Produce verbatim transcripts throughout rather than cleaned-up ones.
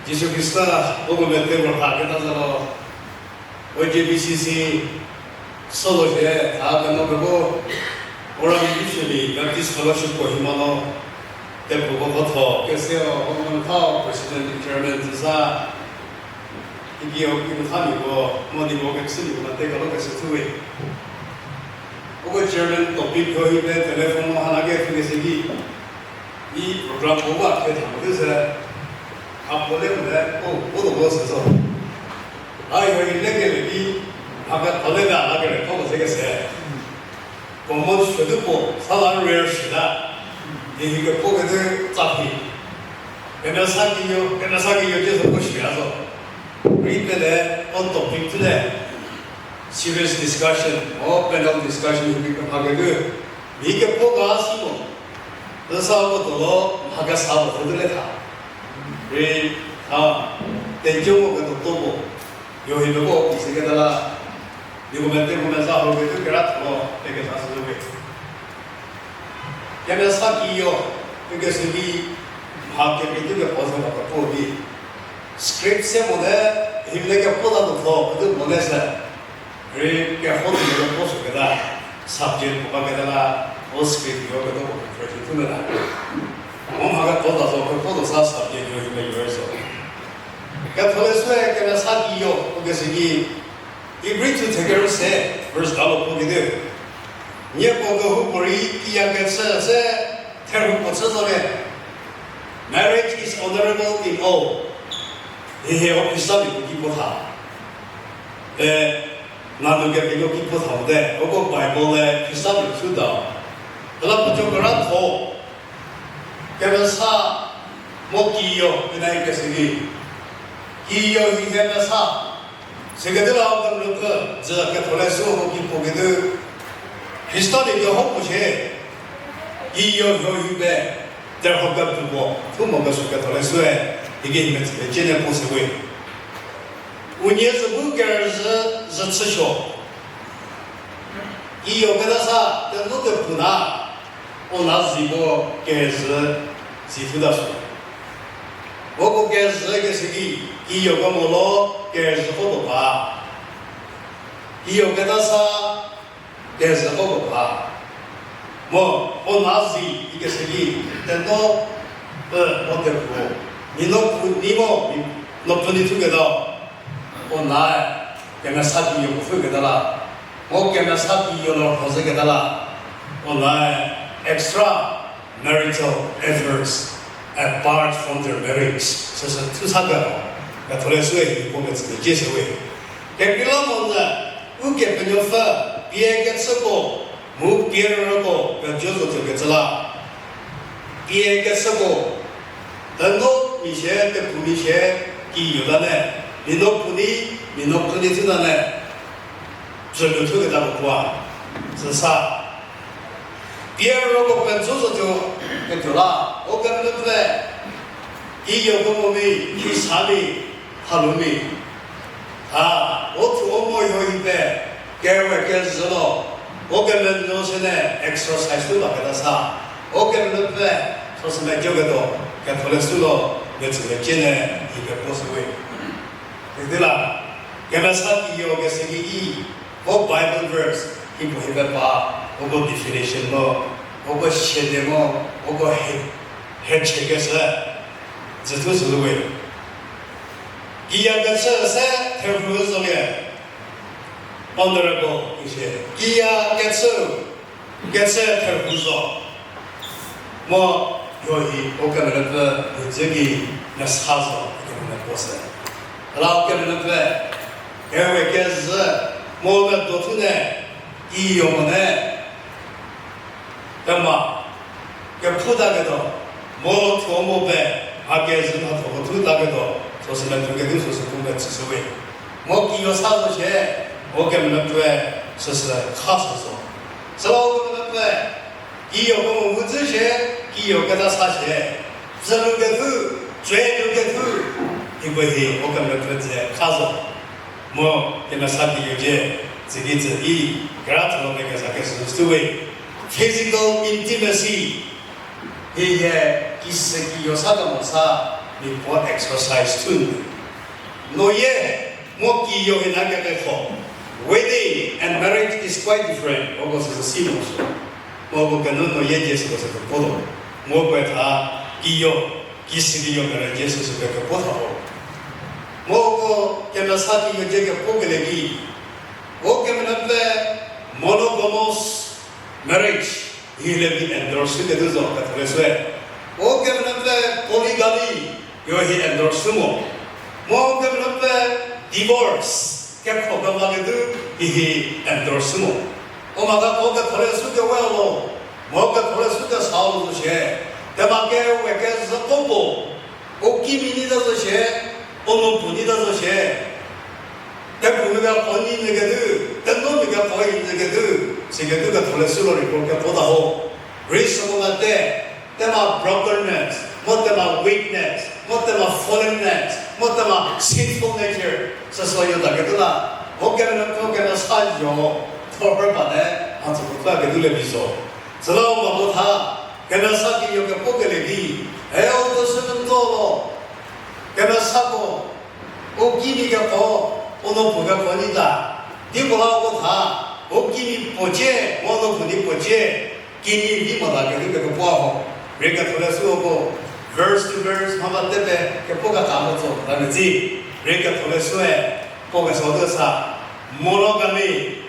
Jisu Khrista, uko mete vor tha keta za lo, O J B C C, solo shie, tha keno kebo, Oram Bishop Baptist Fellowship ko hima no, tepuko kotho, kese o, Honorable President, Chairman, züsa, iki o, ki methamiako, mo di mo kechümiako, mate kalo kese thuwe. Uko chairman topic ko hi pe telephone mo hana ke thukese ki, i program ko ba ke tha mo se, a pole mo le, o, o do lo se zo. Ai ho ile ke le ki, a ka pole da la ke re ko se kese. Common schedule puo, sala rare shida. Di hi kepuo kedi tsaphi. Kemesa kiyo, kemesa kiyo Jisu ko shia zo. Ri pele, o topic tile. Serious discussion, o panel discussion hi kemha kedi. Hi kepuo ga si mo. Kesa ko tolo, mha kesa ko tile tha. Ri, ha, tenjo mo kedo to mo. Yo hi meko isi keta la, niko mete ko meza ho ketu kera tho, pekesa sü zo ke. Kemesa kiyo, pekesü ki, mha kevi tu ke puo zo ba kepuo di. Script se mo le, himle kepuo la do tho, ketu mo le se. Ri keho di kepuo sü keta, subject puo ba keta la, o script yo ketu ko preparation tu meta. Mo mha kepuo ta zo, kepuo do sa subject yo himle yo zo. Ketholeshüe kemesa kiyo, pekesü ki, Ibri thu thekerü se, verse dalo puo kedi. Nieko kehoupuorei kiya kechü se, therhu puo chü zo le. Marriage is honorable in all. Hihi o Khristamia ki puo tha. E, nanu kepilo ki puo tha te, uko Bible le Khristamia chü ta. Kela puo cho kera tho. Kemesa mo kiyo, kena ikese ki. Kiyo hi kemesa. Sekedi la u kemrüpfü, zü ketholeshü ho ki puo kedi. Khrista di keho puo shie. Kiyo hio hi pe. Terho kepfü puo, thu mo kesu ketholeshüe. Ike hi metsü pe chene puo se we. Unie zü bu kerüzhü zü chüsuo. Kiyo keta sa, tenu kepu na, u na zi ko kezhü zi thu ta sü. Uko kezhü kese ki, kiyo kemo lo kezhü ko ba. Kiyo keta sa, kezhü ko ba. Mo, u na zi ikese ki, tenu, e, mo kepu. Ni no pu, ni mo, ni no pu ni thu keta. U nae, kemesa kiyo puo pfhüketa la, mo kemesa kiyo lo rhozhüketa la, u nae extra marital affairs apart from their marriage, süsü thu sa ke, ketholeshüe hi puo metsü cie se we. Kekreilamonyü, Ukepenuopfü, pie kechüko, mu pie rüko, pejo zotuo kecü la. Pie kechüko, tenu mi shie, kepu mi shie, kiyo la ne, mi no pu ni, mi no pu ni thu ta ne, zülu thu keta puo puo, süsa. Pie rüko pejo zotuo, ketuo la, Ukepenuopfü, kiyo kemo mi, kisa mi, thalu mi. A, u thuo u mo hio hi pe, kewe kezhü lo, Ukepenuopfü se ne exercise tu ba keta sa, Ukepenuopfü, so se mejo ketuo, ketholeshü lo, metsü mecie ne, hi kepuo se we. Idi la, kemesa kiyo kese ki, u Bible verse, hi puo hi pe ba, uko definition mo, uko siede mo, uko he, hechekeshü, zü thu sü we. Kiya kechü se therhu zolie. Honorable isi. Kiya kechü, kechü therhu zo. Mo, hio hi Ukepenuopfü mhodzü ki mesa zo, Ukepenuopfü se. La Ukepenuopfü, kewe kezhü, mo medo thu ne, kiyo mo ne, kema, kepfhü taketuo, mo thuo mo pe, a kezhü mhathoko thu taketuo, so se methu kedu so se pu metsü se we. Mo kiyo sa zo shie, Ukepenuopfüe süsü kha sü zo. Süla Ukepenuopfüe, kiyo kemo mhodzü shie, kiyo keta sa shie, zülu kethu, tsuetu kethu, hiko hi Ukepenuopfü ze kha zo. Mo kemesa kiyo cie, tsiki tsü i, kera thülo pe keza kesü sü we. Physical intimacy. Hie, kise kiyo sa kemo sa, Mia puo exercise thu nu. Noye, mo kiyo hi la keketho. Wedding and marriage is quite different. Uko süsü si mo sü. Mo uko kenu noye dzie süko sü kepuo lo. Mo puo tha kiyo, kisi kiyo marriage süsü kepuo tha ho. Mo uko kemesa kiyo dzie kepuo kele ki. Uko kemenapfü monogamous marriage hi le bi endorse ketuo zo ketholeshüe. Uko kemenapfü polygamy yo hi endorse mo. Mo kemenapfü divorce, kekho keva ketuo hi endorse mo. U maka ko ketholeshü kewe lo, mo ketholeshü kesa lo zo shie. Tema kewe kezhüko puo, u kimi nyi ta zo shie, u nuopuo nyi ta zo shie. Tepumia ko nyi nyü ketuo, tenomia ko nyi nyü ketuo, siketuo ketholeshü lo report kepuo ta ho. Rei süko mate, tema brokenness, mo tema weakness, mo tema fallenness, mo tema sinful nature, süsü yo ta ketuo la, uko kemena, uko kemesa yo, thor bate, a tsüko tha ketuo le vi zo. Süla u mako tha, kemesa kiyo kepuo kele ki, e u to sü nto lo, kemesako, u kimi keko, u nuopuo keko nyi ta. Dipuo la uko tha, u kimi puo cie, u nuopuo di puo cie, kinyi vi mo ta ketuo kepuo ho. Rei ketholeshü uko, verse to verse, mha ba tepe, kepuo keta mo tso ta metsi. Rei ketholeshüe, puo keso tuo sa, monogamy,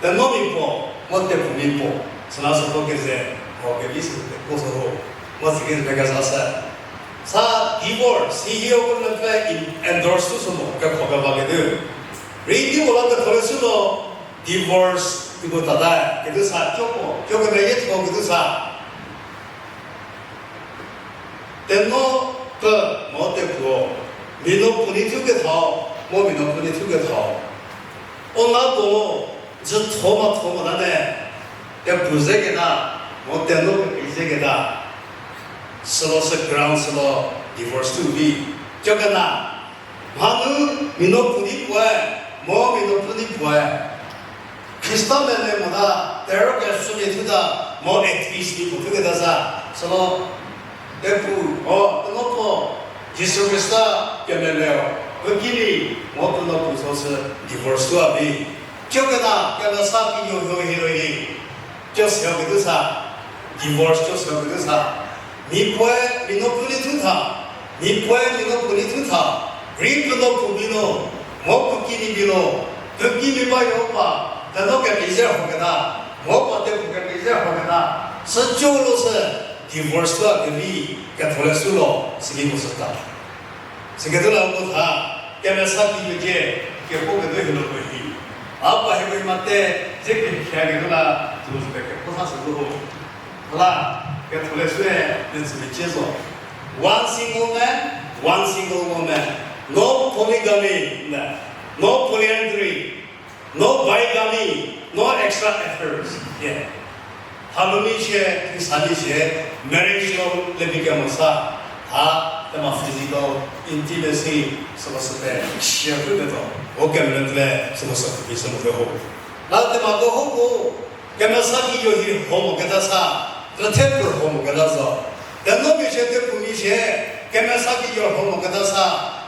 tenomia puo, mo tepfumia puo, süla süko keze, mo kevi sü kepuo sü ho, mo sü keze keza sü. Sa divorce, si hi uko mepfü endorse sü mo, kekho keba ketuo. Rei dipuo la ketholeshü lo, divorce, dipuo tata, ketuo sa, co puo, co kemeyie tho ketuo sa. Teno pfü mo tepfuo, mia nuopuo nyi thu kethau, mo mia nuopuo nyi thu kethau. U la puo, dzütho matho mo ta ne, tepfu ze keta, mo teno kekrei ze keta. Sülo sü ground sülo divorce thu vi. Co kena, mhanu mia nuopuo nyi puoe, mo mia nuopuo nyi puoe. Khrista mele mo ta, terhü kesuo mia thu ta, mo atheist mia puo thu keta sa. Sülo, tepfu, o, teno puo, Jisu Khrista kemele-o, u kimi, mo teno puo zo sü divorce thu a vi. Co kena, kemesa kiyo hio hiro hi. Co se ketuo sa, divorce co se ketuo sa. Mia puoe mia nuopuo nyi thu tha, mia puoe mia nuopuo nyi thu tha, rei puo nuopuo bi lo, mo puo kimi bi lo, puo kimi ba yo pa, teno kekrei ze ho keta, mo pa tepfu kekrei ze ho keta, süco lo sü divorce thu a kevi ketholeshü lo, sidi mo sü ta. Siketuo la uko tha, kemesa kiyo cie, kepuo ketuo hilo puo hi. A pa hie mate, ze kekhie ketuo la, tuo sü kepuo tha sü ho. La, ketholeshüe, netsü mecie zo. One single man, one single woman. No polygamy, no polyandry. No bigamy, no extra affairs. Yeah. Thaluo mi shie, thesa mi shie, marriage lo lebi kemo sa, ha, tema physical intimacy, süko sü te, shie pu te to, o kemele le, süko sü pu sü mo te ho. La tema ko ho ko, kemesa kiyo hi ho mo keta sa, pethepfü ho mo keta zo. Teno mi shie, tepfu mi shie, kemesa kiyo ho mo keta sa,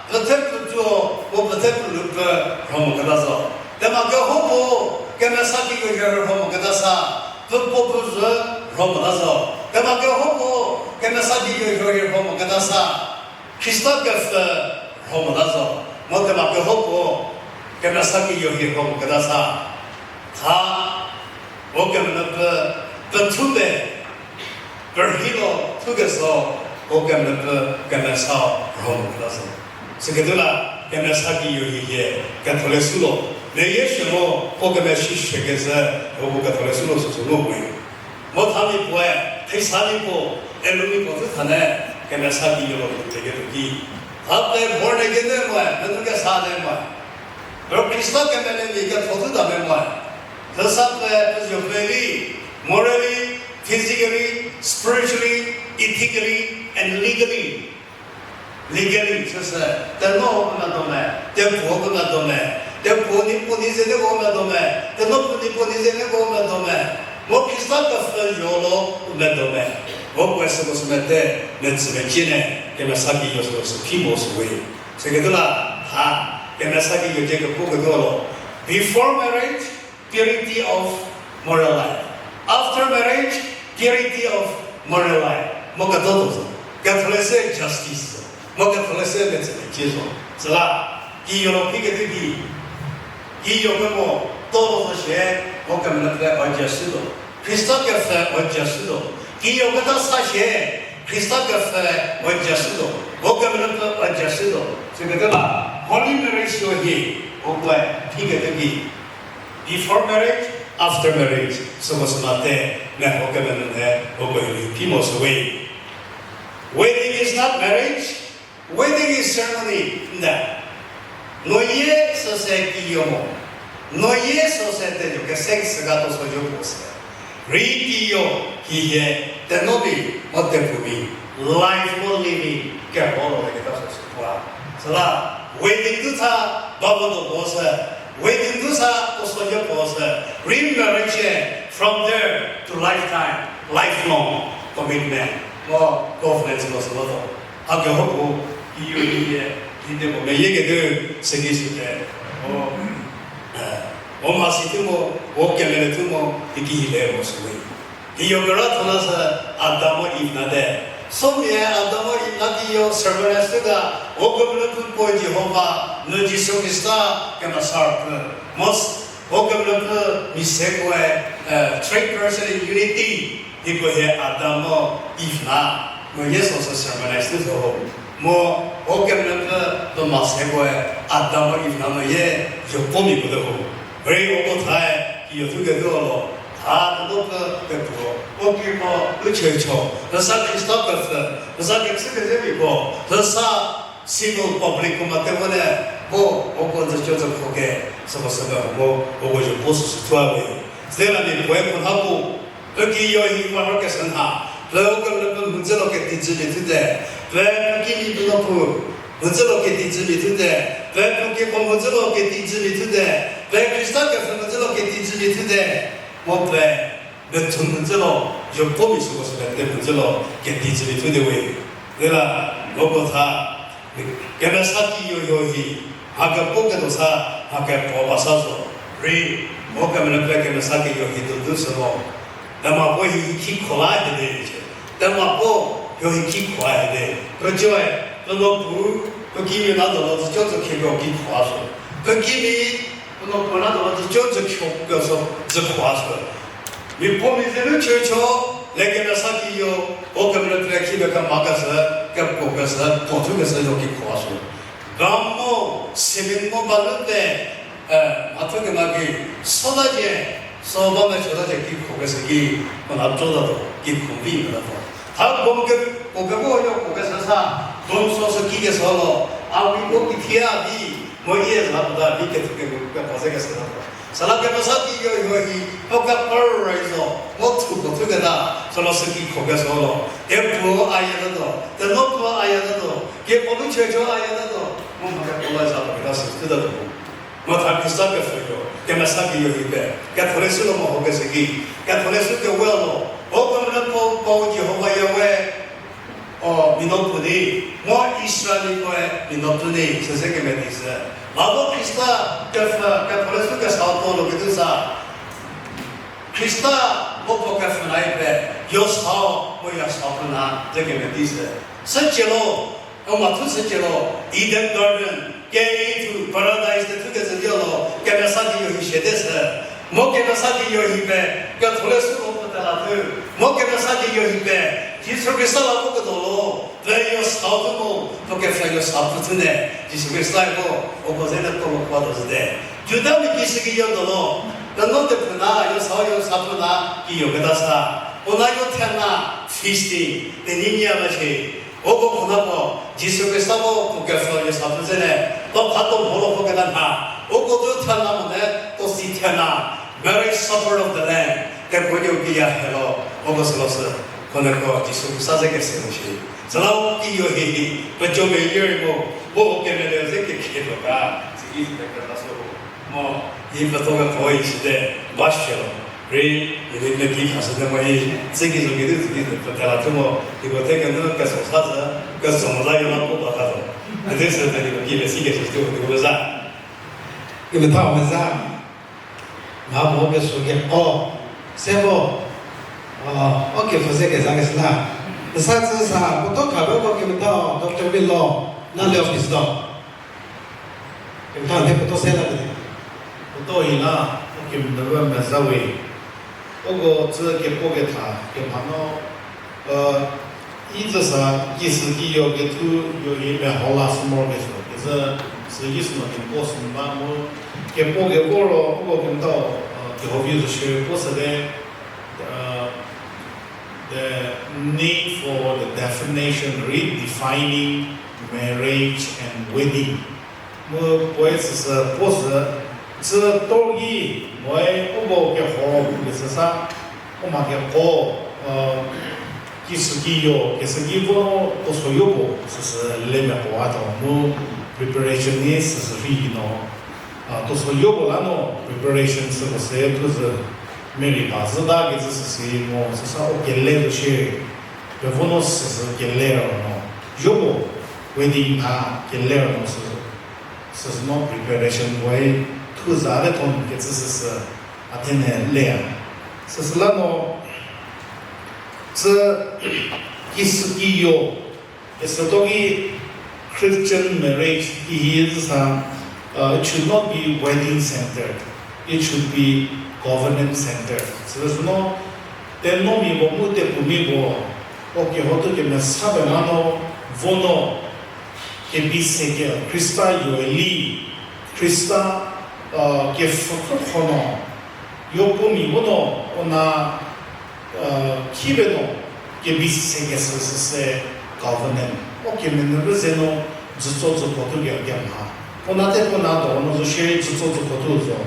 pethepfü tuo, mo pethepfü lupfü ho mo keta zo. Tema keho puo, kemesa kiyo hi ho mo keta sa, pfü puo pfü zhü ho mo ta zo. Tema keho puo, kemesa kiyo hi ho mo keta sa, Khrista kepfü ho mo ta zo. Mo tema keho puo, kemesa kiyo hi ho mo keta sa. Tha, o kemena pfü, pethupfü, kerhei lo thu keso, o kemepfü kemesa rho mo keta zo. Süketuo la, kemesa kiyo hi hie, ketholeshü lo, meyie shie mo, o kemesi shie kezhü, o bu ketholeshü lo süsü lo we. Mo tha mi puoe, theisa mi puo, elu mi puo zhü thane, kemesa kiyo lo ketuo ki. Tha pe born again moe, menu kesa de moe. Ro Khrista kemele mi ketho thu ta me moe. Thesa pe pezho pe li, morally, physically, spiritually, ethically, and legally. Legally süsü, teno kemedome, tepuo kemedome, tepuo ni puo ni ze nieko medome, teno puo ni puo ni ze nieko medome, mo Khrista kepfü yo lo medome. Uko süko sü mete, metsü mecie ne, kemesa kiyo süko sü phi mo süwe. Süketuo la, ha, kemesa kiyo cie kepu ketuo lo. Before marriage, purity of moral life. After marriage, purity of moral life. Mo ketuo zo. Ketholeshü justice zo. Mo ketholeshü metsü mecie zo. Süla, kiyo lo phi ketuo ki, kiyo kemo, to lo zo shie, mo kemenupfü o Jisu zo. Khrista kepfü o Jisu zo. Kiyo keta sa shie, Khrista kepfü o Jisu zo. Mo kemenupfü o Jisu zo. Süketuo la, holy marriage yo hi, uko phi ketuo ki, before marriage, after marriage, süko sü mete, meho kemenupfü, uko hi phi mo süwe. Wedding is not marriage, wedding is ceremony, nde. Noyie süse kiyo mo. Noyie süse tejo kese süga to soyo puo sü. Rei kiyo hihie tenomi mo tepumi. Life mo living kehou lo keta süsü puo. Süla, wedding tuo sa, babo do puo sü. Wedding tuo sa, to soyo puo sü. Rei marriage, from there to lifetime, lifelong commitment. Mo covenant lo sü lo to. A kehoupuo, kiyo hihie, hide puo meyie ketuo, süki süte. O, o mhasi tuo mo, o kemele tuo mo, iki hile mo süwe. Kiyo kera thona sü Adam mu Eve nate. Somia Adam mu Eve na kiyo sermon study ga, uko kemenupfü puo Jihova, nu Jisu Khrista kemesa rüpfü. Mo s-, uko kemenupfü mi se puoe, third person in unity, iko hie Adam mu Eve na, mo Jisu sü sermon study zo ho. Mo uko kemenupfü puo ma se puoe Adam mu Eve na mo ye yopuo miko te ho. Rei uko thae, kiyo thuketuo lo, tha ketuo pfü ketuo, o ki mo, u chücho, süsa Khrista kepfü, süsa kechü kezemiako, süsa civil public ko mate mo ne, mo uko zücho zükho ke, süko süko mo, uko yopuo süsü thua we. Süla mi puoe ko nha pu, puo kiyo hi mharhü keshü nha, puo uko kemenupfü mhodzü lo ketijü mia thute, puo puo kimi puo no pu, mhodzü lo ketijü mia thute, puo puo kiko mhodzü lo ketijü mia thute, puo Khrista kepfü mhodzü lo ketijü mia thute, mo puoe methumhodzü lo, yopuo mi süko sü mete mhodzü lo ketijü mia thute we. Süla, uko tha, kemesa kiyo yo hi, mha kepu ketuo sa, mha kepuo ba sa zo. Rei, uko kemenupfü kemesa kiyo hi tuotuo sü mo. Tema puo hi khikho la hie de, tema puo yo hi khikho la hie de. Puo joe, puo no pu, puo kimi na do lo zücho zükhe ko khikho a sü. Puo kimi, puo no pu na do lo zücho zükhe ko sü, zükho a sü. Mia puo mi ze nu chücho, le kemesa kiyo, uko kemenupfü ki be kema keshü, kepuo keshü, puo thu keshü yo khikho a sü. Gamo, cement mo balu te, mhatho kema ki, soda cie, so ba me soda cie khikho keshü ki, mena tso ta to, khikho vi mena to. Tha bomb ke, puo kevo yo puo keshü sa, bomb so sü ki keshü lo, a wi ko ki thie a vi, mo ye za puo ta vi kethu ke, kepuo ze keshü ta to. Süla kemesa kiyo yo hi, puo kepar rei zo, mo thu puo thuketa, süla sü khikho keshü lo, kepuo a ya ta to, teno puo a ya ta to, kepuo nu chücho a ya ta to, mo mha kepuo la za puo keta sü tuota to. Mo tha Khrista kepfü yo, kemesa kiyo hi pe, ketholeshü lo mo ho keshü ki, ketholeshü kewe lo, uko kemenupfü puo Jihova Yahweh, o, mino pu di, mo Israelkoe mino pu di, süse kemedi sü. Lavo Khrista kepfü, ketholeshü kesa puo lo ketuo sa. Khrista mo puo kepfü nai pe, yo sa, mo ya sa puo na, ze kemedi sü. Sücie lo, o mhatho sücie lo, Eden Garden, kei thu paradise te thu kecü di lo, kemesa kiyo hi shie te sü. Mo kemesa kiyo hi pe, ketholeshü lo puo tela thu. Mo kemesa kiyo hi pe, Jisu Khrista la puo kedo lo, puo yo sa thu mo, puo kepfü yo sa puo thu ne, Jisu Khrista ko, uko ze ne to lo puo do züte. Judamia ki sü kiyo do lo, teno tepfü na, yo sa yo sa puo na, kiyo keta sa. Puo na yo thena, feasting, tenyinya la shie. Uko khuna puo, Jisu Khrista ko puo kepfü yo sa puo ze ne, to kha to mho lo puo keta nha. Uko zo thena mo ne, to si thena, marriage supper of the Lamb, kepuo yo kiya helo, uko sülo sü, khuneko Jisu Khrista ze kese mo shie. Süla u kiyo hi hi, pejo meyie rei mo, puo kemele ze kekhe to ka, siki sü keta sü ho. Mo, hi peto kepuo ishite, ba shie lo. Rei, idi meki khashü te mo i, tseki zo kedi tseki zo, kela thu mo, iko the kenu keso sa zü, keso mo la yo la ko ba ka zo. Ede sü te iko ki mesi keso te iko za. Kemethau meza, mha mo keso keko, se mo, o, o kepfü se kezha kesü la. Sa tsü sa, puoto kha be ko kemethau, Doctor Milo, na le office do. Kemethau the puoto se la kedi. Puoto hi la, o kemethau meza we. Uko tsü kepuo ketha, kemha no, i tsü sa, kisü kiyo kethu, yo hi meho la sü morokesuo, kezü, sü ki sü no kepuo sü ba mu, kepuo kepuo ro, uko kemethau, kehovi zo shierei puo sü de, the need for the definition, redefining marriage and wedding. Mu puoe tsüsü puo sü, tsü tor ki, moe uko kehou kecü sa, u ma keko, kisü kiyo, kesü ki vo, puo soyo puo, süsü le mia puo a tuo, mu preparation ni süsü rhi ki no, puo soyo puo la no, preparation süko se pu zü, meri ba zü ta kecü süsü mo, süsa u kele zo shie, pevo no süsü kele ro no, yo puo, wedding tha kele ro no süsü, süsü no preparation puoe, thu za te thon kecü süsü, a the ne leya. Süsü la no, tsü kisü kiyo, isü to ki Christian marriage ki hi zü sa, it should not be wedding centered, it should be covenant centered. Süsü no, tenomiko mu tepumiko, o keho thu kemesa pe ma no, vo no, kebi seke, Khrista yoeli, Khrista, kepfhü kho no, yo puo mi vo no, ona, khibe no, kebi seke süsü se covenant. O kemenyü ze no, dzütso dzüko thu ke kemha. Ona te kona do no zo shie dzütso dzüko thu zo.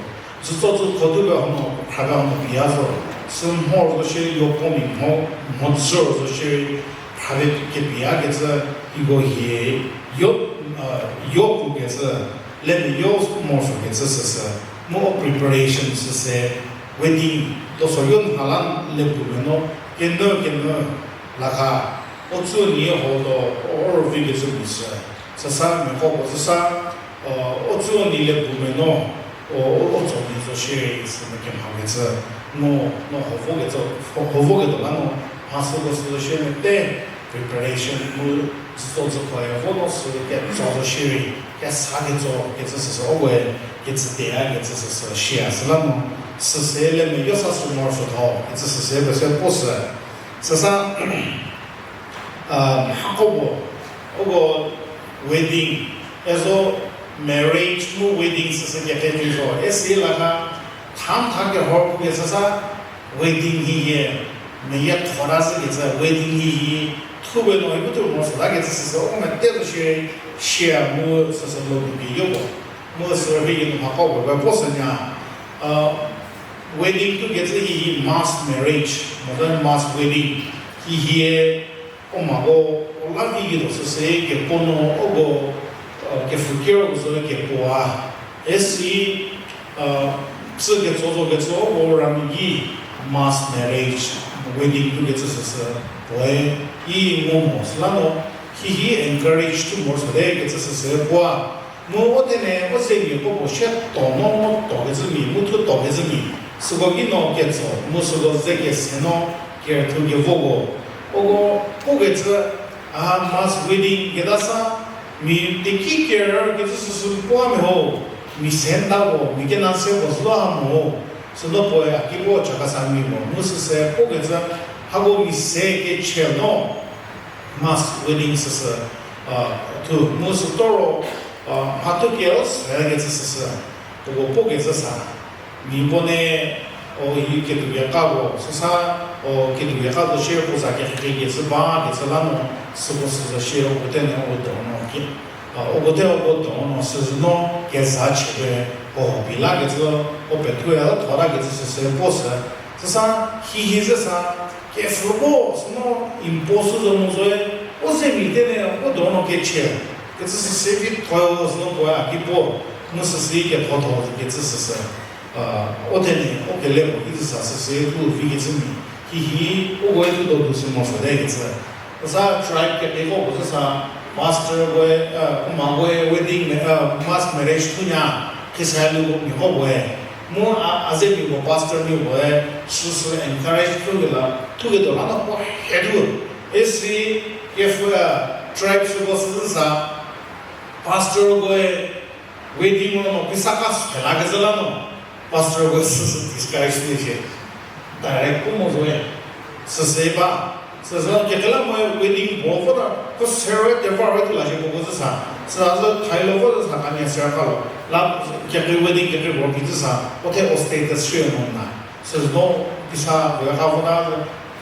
Dzütso dzüko thu ke hono, khra ga hono pia zo. Sü mho zo shie yo puo mi mho, mhodzü zo shie, khra ve kepia kecü, iko hie, yo, yo pu kecü, le mi yo mo sü kecü süsü, mu o preparation süsü, wedding, to so yo nha la le pu me no, kenü kenü, la kha, o tsü ni ho to, o rüvi kecü mu sü, süsa meko puo süsa, o tsü ni le pu me no, o, o tso ni zo shie, sü me kemha kecü, no, no ho vo kecü, ho vo ketuo la no, mha süko sü zo shie mete, preparation mu, dzütso dzükoe vo no sü ketso zo shie, kesa ketso kecü süsü, o we, kecü teya kecü süsü, shie süla no, süsü le me yo sa sü morosuotho kecü süsü, pese puo sü, süsa, mhako puo, uko wedding, ezo marriage mu wedding süsü kepetei zo, esi la kha, thamtha kehor pu kecü sa, wedding hi hie, meyie thora zü kecü, wedding hi hi, thu we no hi bu thu morosuota kecü süsü, o mete zo shie, shie mu süsü lo nu pie yo puo. Mu sü rüvi ki nu mhako puo, puo sünya, wedding thu kecü hi hi mass marriage, modern mass wedding, hi hie, o mako, o la vi ki no süsü kepuo no, uko, kepfhü kiro zo kepuo a, esi, tsü ketso zo ketso, uko rami ki mass marriage, wedding thu kecü süsü, puoe, i ngo mo süla no, hi hi encourage thu morosuote kecü süsü puo a, mu o thene, o zemia puo puo shie to no, to kecü mi, mu thu to kecü mi, süko ki no ketso, mu süko ze kese no, kerüthu kevoko, uko, pu kecü, a mass wedding keta sa, mi teki kerü kecü süsü puo a meho, mi se nda ko, mi kena se ko süla ha mo, süno puoe a ki puo chakasa mi mo, mu süsü pu kecü, hako mi se kechie no, mass wedding süsü, thu mu sütoro, mhatho keo se kecü süsü, uko pu kecü sa, mi puo ne, o hi ketuo keka puo, süsa, o ketuo keka zo shie puo za kekhe kecü ba kecü la no, süko süzo shie uko te ne uko do no ki, uko te uko do no süzü no keza chie pe, o ho pi la kecü, o pethuo thora kecü süsü puo sü, süsa, hi hi zü sa, kepfhü bo süno impost zo mo zoe, o zemia te ne uko do no kechie, kecü süsü vi thoe süno puoe a ki puo, mu süsü ketho tho kecü süsü. O thenie, o kele puo ki züsa süsü pu vi kecü mi. Hihi, uko e thuo do du sü mo sü le kecü. Sa tribe kekreiko puo züsa, pastor we, u ma we wedding, mass marriage thunya, kesa lu ko mi ko we. Mu a, a ze mi ko pastor mi we, süsü encourage thu kela, thu ketuo la no puo he du. Esi, kepfü, tribe süko sü züsa, pastor we, wedding ro no pisa ka sela kezü la no, pastor we süsü discourage di shie. Direct pu mo zo ya. Süsü ba. Süsü kekela mo wedding bo vo ta, ko serü te par we tu la shie ko ko züsa. Süsü thailo vo züsa kanie serü ka lo. La kekre wedding kekre bo ki züsa, o the o status shie mo na. Süsü no pisa ko ya ka vo ta,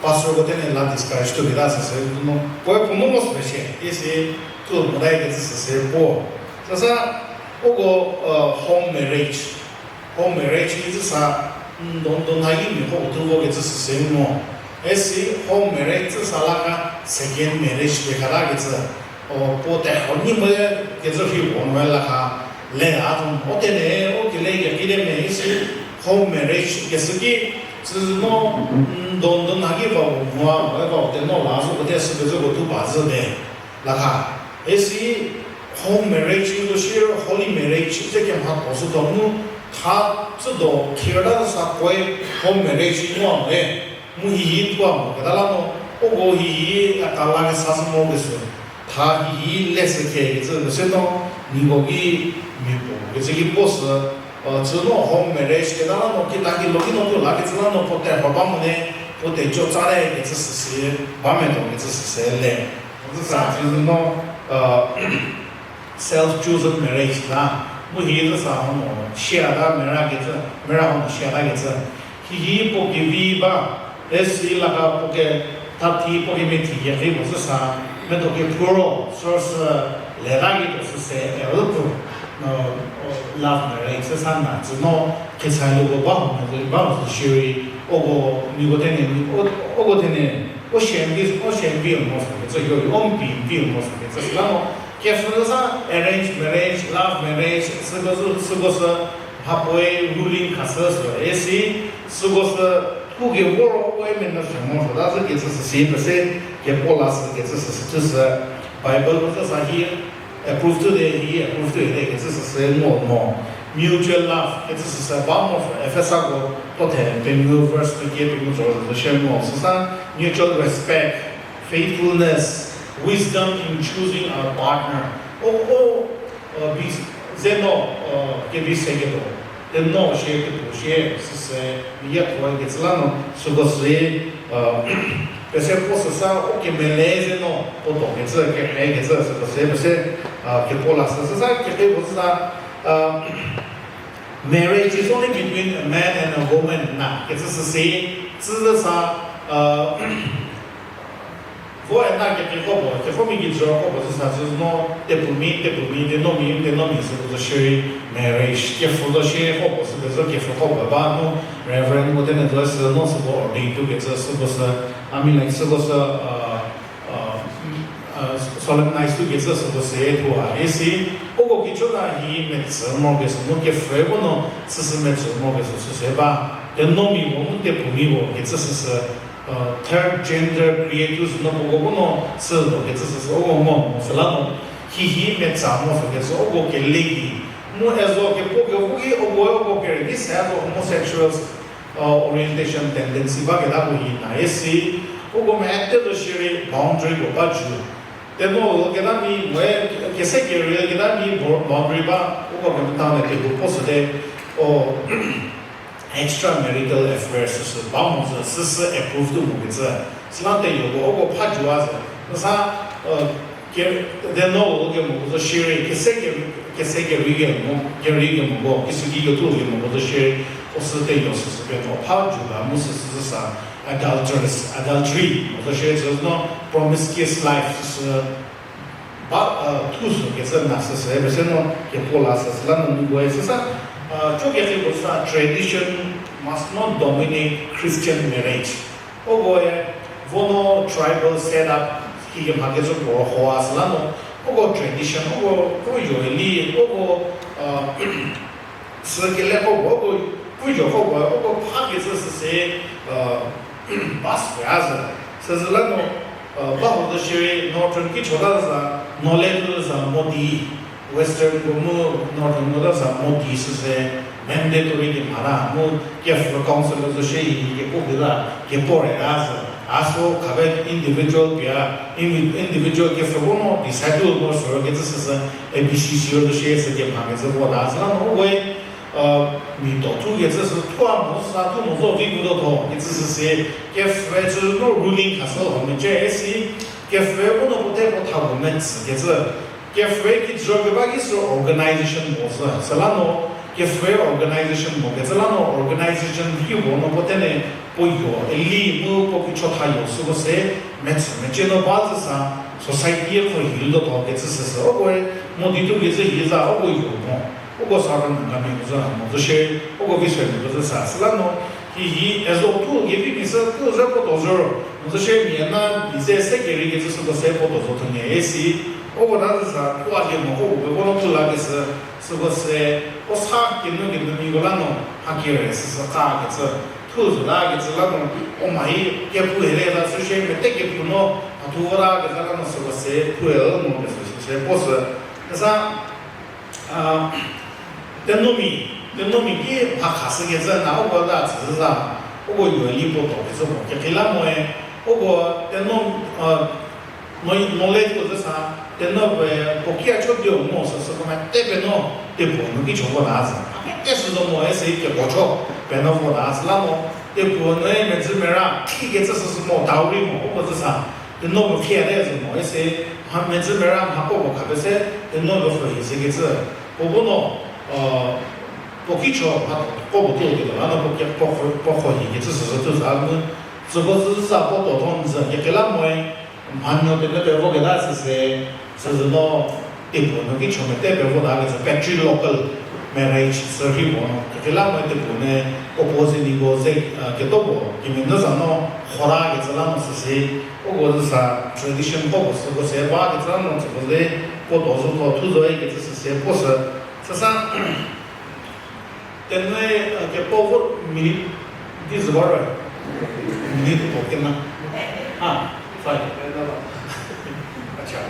pastor ko thenie la discourage thu keta süsü no. Ko e pu mo mo sü shie. Esi tu mo dai kecü süsü puo. Süsa, uko, home marriage. Home marriage ki züsa, n don don ha ki mi ko uthuo vo kecü süsü mo. Esi home marriage züsa la ka second marriage pe kata kecü. O, puo te ho ni mo kecü rhi puo mo la ka. Le a thon, o thenie, o kele kekreiko me isi home marriage kecü ki, süsü no, n don don ha ki va u mo, e va u te no la, zo ko te sü pezü ko thu ba zhü te. La ka, esi home marriage ki zo shie holy marriage ze kemha ko sü do mu, tha tsü do thir ta sa puoe home marriage ki mo e, mu hihi tua mo keta la no, uko hihi a ka la kesa sü mo kesü, tha hihi le sü ke kecü kese no, niko ki mia puo kecü ki puo sü, tsü no home marriage keta la no, kita ki lo ki no pu la kecü la no, puo te ho ba mo ne, puo te cho tsa le kecü süsü, ba me to kecü süsü le. Züsa tsü no, self chosen marriage la, mu hi züsa ho no, shia ta mera kecü, mera ho no shia ta kecü. Hihi puo kevi ba, esi la ka puo ke, tha thi puo kemethi kekreiko züsa, medo kepfhü ro, süsü, le ta ki to süsü, e ru pu, no, love marriage süsa na, tsü no, kesa luko ba ho, ba ho sü shierei, uko, niko thenie, uko thenie, o shie vi, o shie vi mo sü kecü, yo, o mpi vi mo sü kecü, süla no, kepfhü sa arrange marriage, love marriage, süko sü, süko sü, mhapuoe ruling khashü sü, esi, süko sü, pu kevor uko e mena sü mo sü, ta zü kecü süsü, pese, kepuo la sü kecü süsü, tsüsü, Bible ko züsa hi, approve thu de, hi approve thu de kecü süsü ngo mo. Mutual love kecü süsü ba mo sü, Efesako, puo the, pengou verse pie pengou zo zo shie mo, süsa, mutual respect, faithfulness, wisdom in choosing our partner. O, o, bi, ze no, kevi se ketuo, te no shie ketuo shie, süsü, mia thuo kecü la no, süko sü, pese puo süsa, o kemele ze no, puo do kecü, kere kecü, süko sü, pese, kepuo la sü, süsa, kekreiko süsa, marriage is only between a man and a woman na, kecü süsü, tsü sa, vo ena kekreiko puo, kepfhümi kijü ko puo süsa tsü no, tepumi, tepumi, tenomi, tenomi süko zo shierei, marriage, kepfhü zo shie ko puo sü kezü kepfhüko puo ba no, Reverend ko thenie zo sü no süko ordain thu kecü süko sü, I mean like süko sü, solemnize thu kecü süko sü thu a, isi, uko kicho na hi metsü mo kesü no kepfhü ko no, süsü metsü mo kesü süsü ba, tenomi puo mu tepumi puo kecü süsü, third gender create sü no puoko bu no sü do kecü süsü uko ngo mo süla no, hihi metsa mo sü kecü uko kele ki, mu ezo kepuo kevo ki uko uko kere ki se zo homosexuals, orientation tendency ba keta ko hi na isi, uko mete zo shierei boundary ko ba ju. Teno keta mi moe kese kere keta mi boundary ba, uko kemeta ne kepu puo süte, o, extramarital affairs süsü ba mo sü, süsü approve tu mo kecü. Süla teyo ko uko pha jua sü. Süsa, ke, teno kemo ko zo shierei, kese ke, kese keri kemo, keri kemoko, kisüki ketuo kemoko zo shierei, o sü teyo süsü pe mo pha jua mu süsü süsa, adulterous, adultery mo zo shierei, süsü no promiscuous life süsü ba, thu sü kecü na süsü, pese no kepuo la süsü la no nikoe süsa, cho kecü ko sa tradition must not dominate Christian marriage. Ukoe, vo no tribal setup, kikemha kecü puo rhoa süla no, uko tradition, uko, uko yoeli, uko, sü keleko, uko Pu jo ko ba, uko pha kecü süse, uh, bus pe a zü. Süzü la no, uh, ba ho zü shierei Northern ki chota za, Nole tu za Modi, Western ko mu Northern ko ta za Modi süse mandatory di mha la, mu kepfü council zü shie hi kepu ki la, kepu re a zü. A so khabe individual pia, indi-, individual kepfü ko no decide mo so kecü süsü, A B C C ro zü shie sü kemha kecü vo la zü la no we, uh, mi to thu kecü sü thua mo sa thu mo zo vi pu do tho kecü süse, kepfü cü no ruling council ho mece esi, kepfü ko no pute ko tha ko metsü kecü, kepfü ki zho keba ki sü organization mo zü, sü la no, kepfü organization mo kecü la no, organization ki wo no pute ne, puo yo, eli mu puo ki chotha yo süko se, metsü mece no ba zü sa, society ko hi lo tho kecü süsü, uko e, mo di tu kecü hi za, uko yo mo. Uko Southern Nagami ko zü mo zü shie, uko vi se mo zü sa, sü la no, hi hi, ezo tu, ye vi mi sü, tu zü puo to zü ro, mo zü shie mi na, mi ze se keri kecü süko se puo to zo thu nie, esi, uko ta zü sa, tua lie mo ko, uko no tu la kesü, süko se, u sa kinu kinumiko la no, ha kere süsü ka kecü, thu zü la kecü la no, u mha hi, kepu hele la sü shie, mete kepu no, ha thu vo la kecü la no, süko se, thu hele mo kesü süse, puo sü, kesa, a, tenomi, tenomi ki mha khashü kecü na uko la tsü zü za, uko yo li puo to kecü mo kekila moe, uko teno, a, no, knowledge ko zü sa, teno pe puo ki a cho dio mo süsü ko mete pe no, tepuo nu ki cho vo la zü. A mete sü zo mo ese kepuo cho, pe no vo la zü la mo, tepuo nu e medzü mera, ki kecü süsü mo, dowry mo, uko zü sa, teno pe phi a te zü mo ese, mha medzü mera mha ko puo kha pe se, teno pe pfü hi se kecü, puo bu no, a, puo ki cho mha ko puo tuo kelo la no puo ke, puo kho, puo kho hi kecü süsü tu za mu, süko zü za puo to tho n zü kekila moe, mhanuo kene pe vo keta süse, süzü no, tepuo nu ki cho mete pe vo ta kecü patrilocal marriage sü rhi puo no, kekila moe tepuo ne, opposite niko ze, a, keto puo, kemenu za no, khora kecü la no süse, uko zü sa tradition ko puo süko se ba kecü la no, süko ze, puo to zü tho thu zo e kecü süse, puo sü, süsa, Tenue, uh, kepuo vo minute di zü ba ro. Minute puo kena. Ah, fine. Acha.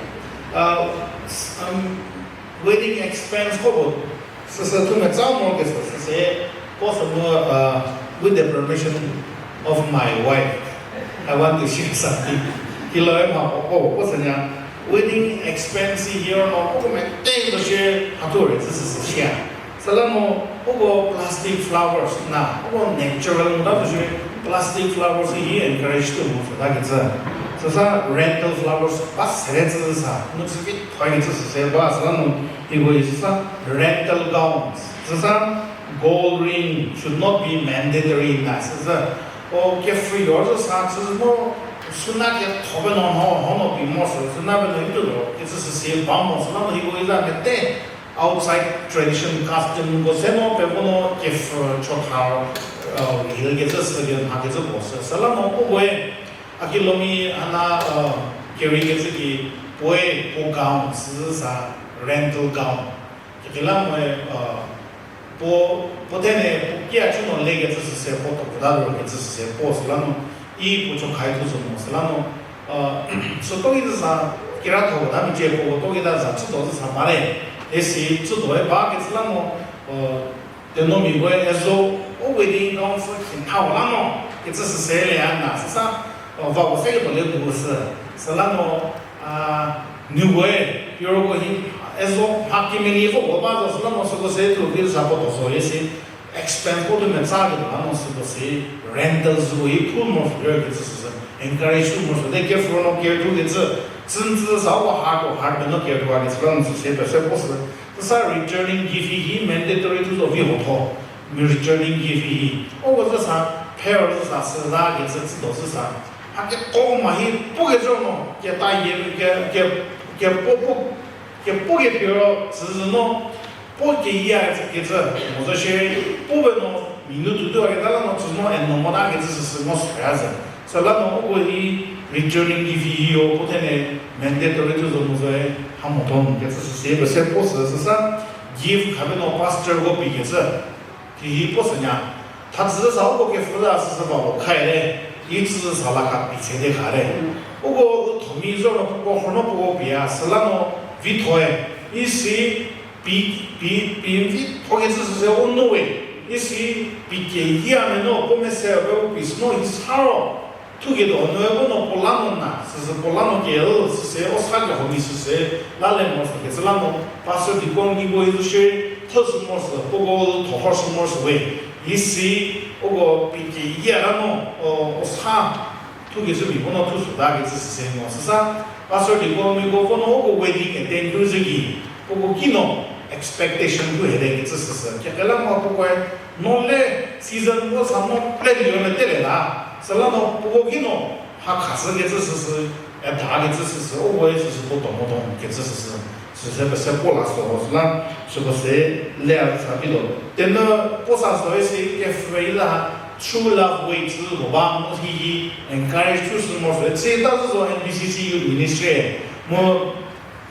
Uh, s-, um, wedding expense ko bo. Süsü thu me tsa mo ke süsü se. Puo sü mo, uh, with the permission of my wife, I want to share something. Kilo e ma ko ko ko sü nya. Wedding expense hi ro no ko me te zo shie ha thu re süsü shie. Süla no, uko plastic flowers na, uko natural mu ta zo shie plastic flowers hi encourage tu mo süta kecü. Süsa rental flowers ba sere cü sa, nu sü ki thoi kecü süse ba süla no, ivo süsa rental gowns. Süsa gold ring should not be mandatory na süsa. O kepfhü yo süsa, süsa mo, süna ketho pe no ho, ho no pi mo sü, süna pe no itu lo, kecü süse ba mo, süla no ivo iza mete, outside tradition custom ko se no pe vo no kepfhü chotha, uh, hil kecü sü ke mha kecü puo sü. Süla no puo we, a kilomi ana, uh, keri kecü ki puoe puo gown sü sa rental gown. Kekreilamonyü, uh, puo, puo thene puo kia chü no le kecü süse puo to puta lo kecü süse puo süla no, i puo cho khai thu zo mo süla no, uh, süto ki zü sa kira tho ta michie puo to ki ta za chüdo zü sa mare, esi chüdoe ba kecü la no, uh, tenomiko ezo, o wedding gown sü khinthau la no kecü süse le ya na süsa, uh, va puo se ketuo le puo sü, süla no, uh, nuoe, hiroko hi, ezo mha kemeni ko puo ba zo süla no süko se tuo ki zü sa puo to zo esi, expense ko tu metsa ketuo la no süko se, rental züko hi pull mo figure kecü süsü, encourage tu mo süte kepfhü no care tu kecü, tsünsü sa ko hard ko hard no care tu a kecü la no süse pese puo sü, süsa returning gift hi mandatory tu zo vi ho tho. Mi returning gift hi, uko zü sa, pher zü sa, süla kecü chüdo zü sa, a keko ma hi pu kecü no keta ye ke, ke, kepuo pu, kepuo kepie ro tsüzü no, puo keya kecü mo zo shie, puo pe no, mi nu tuotuo a keta la no tsü no, eno mota kecü süsü mo süya zü. Süla no uko hi returning gift hi yo puo thene mandatory tu zo mo zoe, ha mo tho kecü süse pese puo sü süsa, gift khape no pastor ko pi kecü. Hihi puo sünya, Thazü sa uko kepfü la süsü ba lo khai le, i tsü sa la ka pi se de kha le. Uko thomi zo no puko khro no puko pia, süla no vi thoe, isi pi, pi, pi vi tho kecü süsü u nu we, isi pi ke yia me no, puo mese pe u pi sü no, i sa ro, thu ke do no, e bu no puo la no na, süsü puo la no ke, süsü o sa ke homi süsü, la le mo sü kecü la no, pastor di ko ngi ko i zu shie, thosü mo sü, puko thokho sü mo sü we. Isi, uko pi ke yia la no, o, o sa, thu kecü mi ko no thu sü ta kecü süsü mo. Süsa, pastor di ko ngi ko ko no uko wedding attend kru zü ki, puko ki no expectation kru hede kecü süsü. Kekela mo puko e, no le season ko sa no plan yo le te le la. Süla no puko ki no ha khasü kecü süsü, e tha kecü süsü, o we süsü puo to mo to kecü süsü. Süsü pese puo la so ho süla, süko se le a sa bi lo. Tena puo sa so isi kepfü la, True Love Waits ko ba mo hihi encourage thu sü mo sü. Sita zo N B C C Youth Ministry, mo,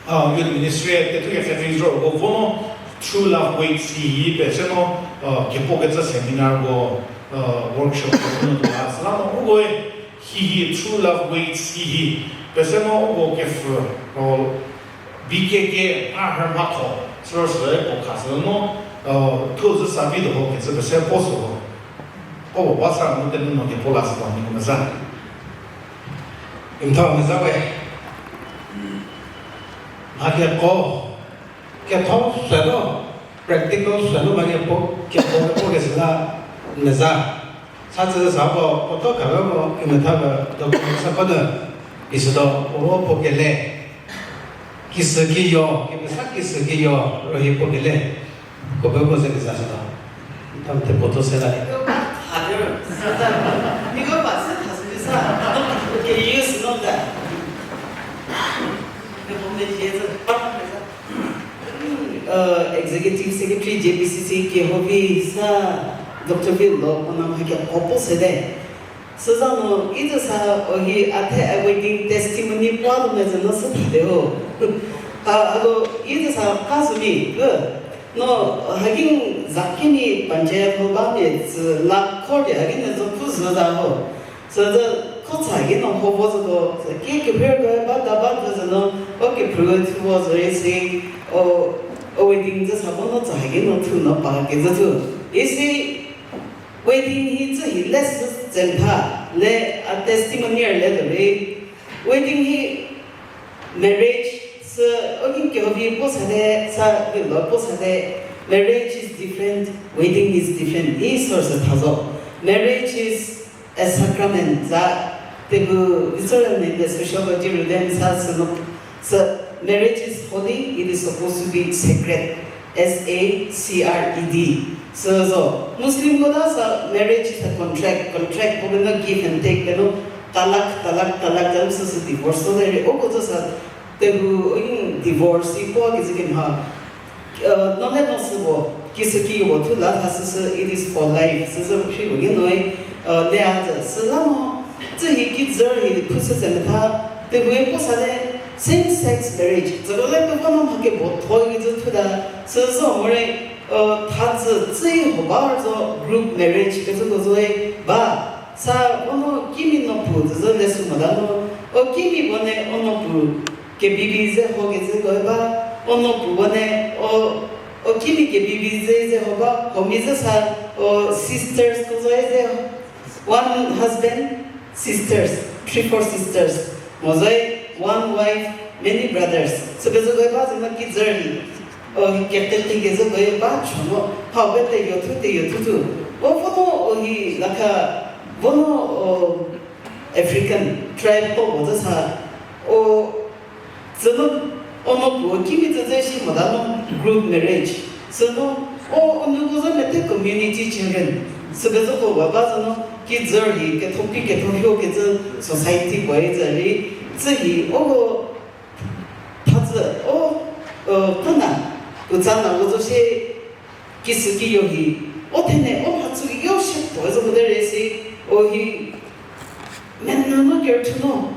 ah, Youth Ministry, te thu ya Catholic zo ko vo no True Love Waits hihi pese no, ah, kepuo kecü seminar ko, ah, workshop ko no to la. Süla no uko e, hihi True Love Waits hihi, pese no uko kepfü, ah, B K K a her mhatho, süro süe puo khasü no, uh, thu zü sa vi do ho kecü pese puo sü ho. Ko puo ba sa no tenu no kepuo la sü ba mi ko meza. Imtha meza we. Mha keko, ketho se no, practical se no mha keko, keko keko kesü la meza. Sa tsü sa puo, puo to kha mo, imetha ba, doctor sa ko de, isü do, o puo kele. Kisü kiyo, kemesa kisü kiyo, rohi puo kele. Ko be ko ze keza sü do. Tam te puo to se la. Ko ba tha de, sa ta. Ni ko ba se tha sü sa. Ke use no da. Ke puo me je ze. Executive Secretary J B C C kehouvi sa Doctor Vilo, ona mha keko puo se de. Süza no, i zü sa, o hi, a the a wedding testimony puo lo mezü no sü thade ho. Ha, hako, i zü sa ka sü mi, u. No, haki za kini panchayat ho ba mi zü la kho di haki ne zo pu zü za ho. Süzü kho tsa ki no ho vo zü do, ki kephrü ko ba da ba zü no, o kephrü ko thu vo zü rei si, o, o wedding zü sa vo no tsa haki no thu no pa ke zü thu. Isi, wedding hi tsü hi le sü tse tha, le a testimony le de rei. Wedding hi marriage sü, o ki kehouvi puo sa de, sa vilo puo sa de, marriage is different, wedding is different. Hi sü sü tha zo. Marriage is a sacrament, za, tebu, Israel name the sociology rudem sa sü no, sü, marriage is holy, it is supposed to be sacred. S A C R E D. Sü zo. Muslim ko da sa marriage is a contract, contract ko no give and take, no talak, talak, talak, talak, sü sü divorce, so there, o ko sa, tebu, o divorce, i puo ki zü ki mha. Uh, no le no sü bo, kisü kiyo bo thu la tha sü sü, it is for life, sü sü shi bo ngi noi, uh, le a zü, sü la mo, tsü hi ki zü hi phu sü se me tha, tebu e puo sa le, same sex marriage, zü lo le pe puo no mha ke bo tho ki zü thu da, sü zo mo re, uh, tha zü, tsü ho ba zo group marriage, ke zü ko zo e, ba, sa, o no kimi no pu, zü zü le sü mo da no, o kimi bo ne, o no pu, kebibi ze ho kezü ko ba, o no pu bo ne, o, o kimi kebibi ze ze ho ba, ho mi ze sa, o sisters ko zo e ze, one husband, sisters, three, four sisters, mo zo e, one wife, many brothers. Sü kezü ko ba ze no ki zü rei. O, kekeki kezü ko ba chü mo, ha we te yo thu, te yo thu thu. O vo no, o hi, la kha, vo no, o, African tribe ko mo zü sa, o, zü no, o no pu, kimi zü zü shi mo da no group marriage. Zü no, o, o nu ko zü mete community children. Sü kezü ko ba ba zü no, ki zü rei, ketho pi, ketho hio kezü society ko e zü rei, zü hi, o, tha zü, o, o, kona, u tsa na, o zo shi, kisü kiyo hi, o thene, o mhatsu yo shi to, e zo mo de rei si, o hi, menü no kerthu no,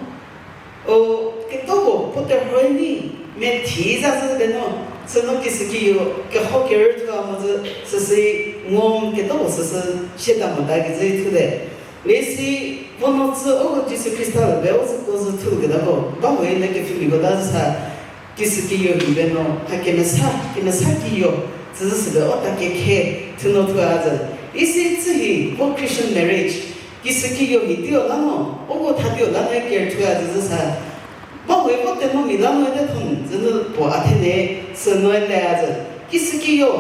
o, ketoko, puo terhuo ni, Methi za zü de no, süno kisükiyo, keho kerü thua mo zü, süsü ngom keto süsü, sheda mota kezü thu de. Lesi, vono tsü o Jisu Khrista be o zü ko zü thu keda ko, ba ho ile kepfhümiko da zü sa, kisükiyo hi be no, ha kemesa, kemesa kiyo, zü zü sübe o ta kekhe, thuno thua zü. Isi tsü hi, vo Christian marriage, kisükiyo hi dio la no, o ko tha dio la no ker thua zü zü sa, ba we vo teno mi la no de thon zü nu puo a thene, sü no le a zü. Kisükiyo,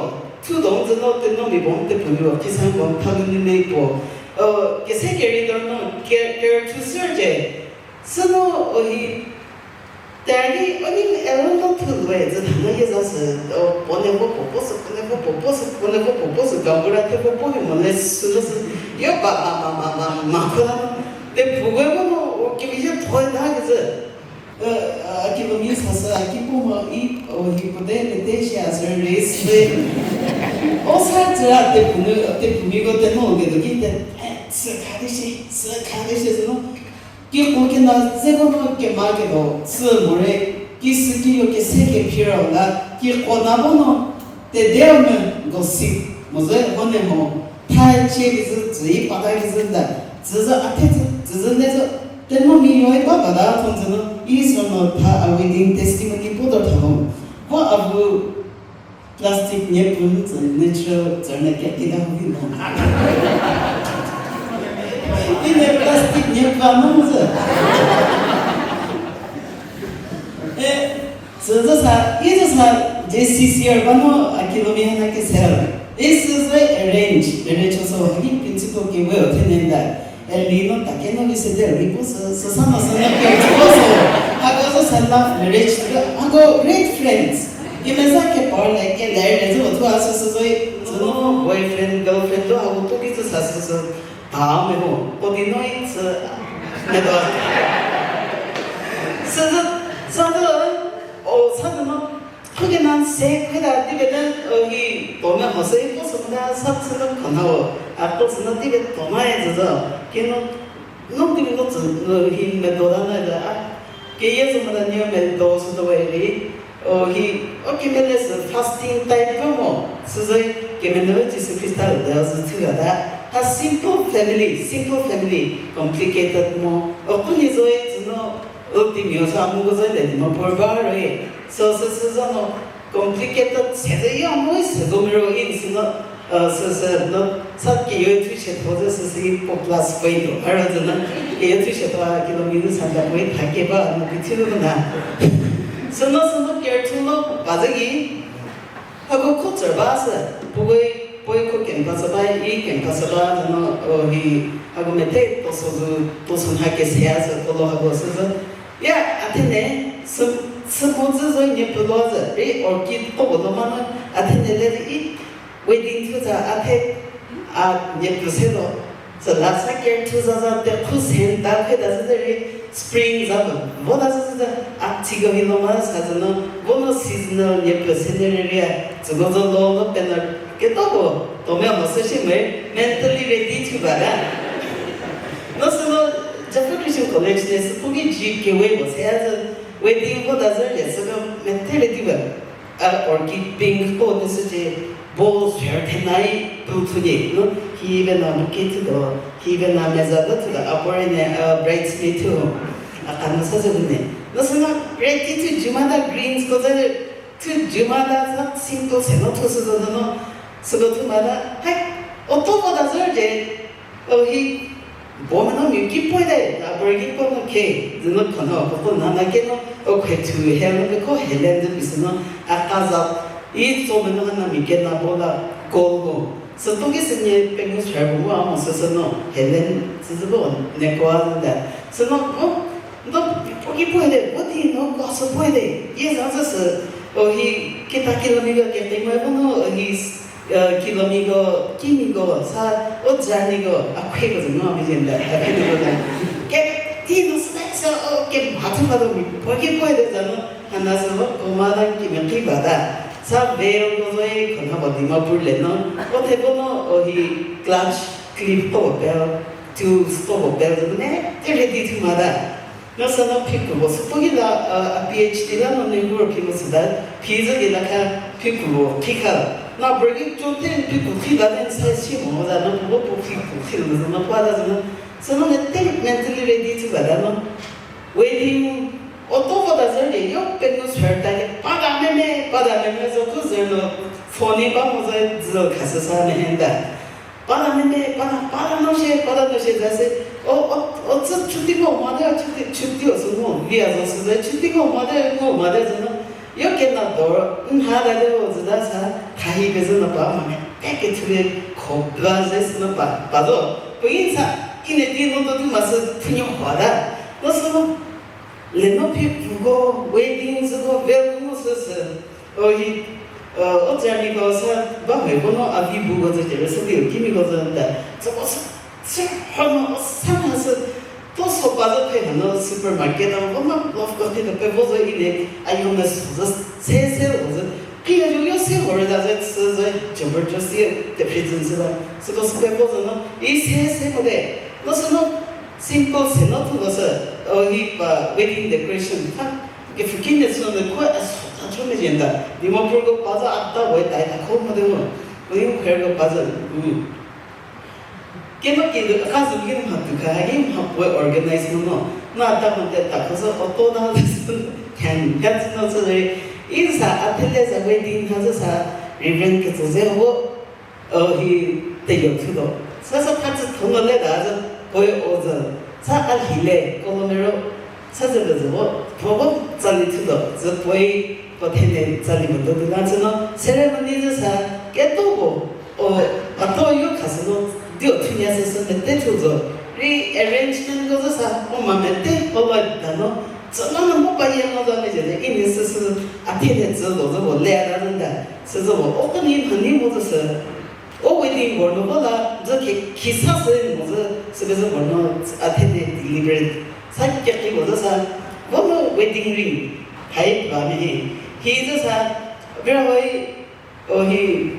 thu dong zü no teno mi bom te puo mi wo, kisa bom tha lu ni ne puo. Kese keri dor no, ke-, ker thu sür je. Süno o hi, terdi o ni elo no thu lue zü thana ye za sü, o, pone vo puo, puo sü, pone vo puo, puo sü, pone vo puo, puo sü, gambura the vo puo hi mo le sü no sü, yo ba, ba, ba, ba, ba, ma kho la no, te pu we vo no, o, kemezhie thoi da ke zü. A, a, a ki lo mi sa sü, a ki pu mo i, o, hi pu de, le de shi a sü re sü. O sa zü a te pu nu, te pu mi ko te no ke do ki te, e, sü kha de shi, sü kha de shi sü no. Kiko kena zeko no kema kelo, sü mo re, kisükiyo kese kephi ra la, kiko na bo no, te de o me, gossip, mo ze ho ne mo, tha chie ki zü, zü i pa ta ki zü da, zü zü a the zü, zü zü le zü, te no mi yo i pa pa da thon zü no, i so no tha a wedding testimony pu do tha ho. Vo a vu, plastic nie pun tsü natural tsürne kekida ho vi no. Ine plastic nie pa no zü. E, tsü zü sa, i zü sa, J C C R ba no, a kilometer na ke sel. I sü zü arrange, arrange so, ha ki principal ke we o thene da. Eli no ta ke no vi se de ri pu sü, sü sa no sü no ke ri pu sü. Hako sü sü love marriage, hako great friends. Kemeza kepar le, keler le zü vo thua sü sü zoi. Sü no boyfriend, girlfriend to hako pu ki zü sa sü sü. Ta me ho, ko di no i sü. Me to. Sü zü, sa zü, o sa zü no. Khukenan se kheda di bete, o, hi, to me mo se, ko sü mota sa sü no khona o, a ko sü no di bete to ma e zü zo. Ke no, no di bete no tsü, no hi me do da na da, a, ke ye sü mota ni me do sü do we ri, o, hi, o, ke me le sü fasting type ko mo, sü zo, ke me no Jisu Khrista le da sü thü da. A simple family, simple family, complicated mo, o, ku ni zo e zü no, Ultimio sa mu ko zü le di mo por ba ro e. So, so, so, so, no, complicated se zü ya mo se zo mi ro in si no, uh, so, so, no, sa ke yo thu che tho zü so, so, po plus point to. Aro zü no, ke yo thu che tho a kilometer sa da point tha ke ba no bi thu na. So, no, so, no, care thu no, ba zü ki. Hako kho tsü ba sü, puoi, puoi kho kempa sü ba, i kempa sü ba, zü no, o, hi, hako mete toso zu, toso nha kese a sü, kolo hako sü zü. Ya, a thene, sü, sü mo zü zo nie puo lo zü, ri orchid ko bo lo ma no, a thene le i, wedding thu za, a the, a nie puo se lo. Süla sa ker thu za za te khu sen ta khe ta zü rei spring za bu. Vo ta zü zü a tsiko hi lo ma sa zü no, vo no seasonal nie pü scenery ria, tsüko zo lo no pe no, keto ko, to me mo se shi me, mentally ready thu ba da. No sü no, Jaffa Christian College ne sü pu ki ji kewe mo se ya zü, wedding vo ta zü ria sü no, mentally ready ba. A orchid pink ko ne sü ce bo swer thenai pu thu nie no hi be na bouquet thu do hi be na meza do thu do a pore ne a bridesmaid thu a kan sa zü ne no sü na red ti thu juma da greens ko zü thu juma da sa simple se no thu sü do no sü do thu ma da hai auto ko da zü ce O hi, bo meno mi ki poi de, a bor ki poi mo ke, zü no khano, ko ko na na ke no, o khe thu he no ko Helen de mi sü no, a ka za, i so meno ha na mi ke na bo la, ko ho. Sü to ki sü nie pe ngu share bo a mo sü sü no, Helen, sü sü bo, ne ko a de. Sü no, o, no, o ki poi de, o di no ko sü poi de, ye za sü sü, o hi, kita kilometer ke te mo bo no, o hi, Kilometer, kimiko, sa, o janiko, a khueko zü no, a bizin de, a khueko zü. Ke, ti no sa, sa, o, ke, mha thu ba do mi, po ki po de za no, hana sa, o, ko ma da ki me ki ba da. Sa, veil ko zoi, ko na ba di ma pur le no, o the bo no, o hi, clutch, clip ko ba bel, tools ko ba bel, zü ne, te ready thu ma da. No sü no phiku bo, süko ki la, uh, a PhD la no Nehru phi mo sü da, phi zo ki la kha phiku bo, phi kha. Na break-i cho te phiku phi la den sa si mo da, no pu bo pu phiku phi mo za, no pa da za no. Sü no ne te mentally ready chü ba da no. Waiting, auto ko da zü ri, yo pe no swer ta ki, pa da me me, pa da me me zo ko zü no, phone ba mo za, zü kha sü sa me hen da. Pada mene, pada, pada no she, pada no she, za se, o, o, o, tsü chuti ko made, chuti, chuti o sü ngo, via zo sü ze, chuti ko made, ngo made zü no, yo kena dor, nha da de o zü da sa, thahi ke zü no pa ma me, te ke chule, kho bla ze sü no pa, pa zo, pu yin sa, ine di no to tu ma sü, thunyo hua da, no sü no, le no phi pu ko, waiting zü ko, vel no sü sü, O hi, uh, o tsü mi ko sa ba hoi ko no a vi bu ko tsü cere sü di o kimi ko tsü ta. Tsü ko sü, sü ho no o sa na sü, to so ba zo phe no supermarket a ko no love ko phe no pe vo zo ile, a yo me so zo se se o zo. Ki yo yo se ho re da zo sü zo jabardasti te present sü ba. Sü ko sü pe vo zo no, i se se mo de. No sü no simple se no tu ko sü, o hi pa wedding decoration. Ha, Kepfhükenie sü no ko a so ta cho mezhie nta. Dimapur ko pa zo a ta we tai ta kho mo de mo. Ko yu kher ko pa zo. Mm. Keno ki do ka zo ki mha tu kha ha ki mha puoe organize mo no. Na ta mo de ta kho zo auto na ten ya no so de. In sa a thele za wedding ha zo sa Reverend ke zo ze ho. O hi teyo thudo. Sa sa pha tsü thono le da zü, poi o zü. Sa a lhi le, kolomero, sa zü le zü vo, pho vo tsali thudo, zü poi, ko thene tsali mo do di la zü no, ceremony zü sa, keto vo, o, a to yo kha sü no, dio thunia sü sü mete thu zo. Re arrangement ko zü sa, o ma mete, o lo da no, tsü no no mo pa ye no zo ne zü, ini sü sü, a thene zü lo zü vo le da zü da. Süzü vo, o keni mhani mo zü sü. O wedding vor no vo la, zü khi, khi sa sü mo zü, sübezü vor no, a thene deliberate. Sa keki mo zü sa, vo no wedding ring. Hai ba mi hi. Hi zü sa, bira hoi, o hi,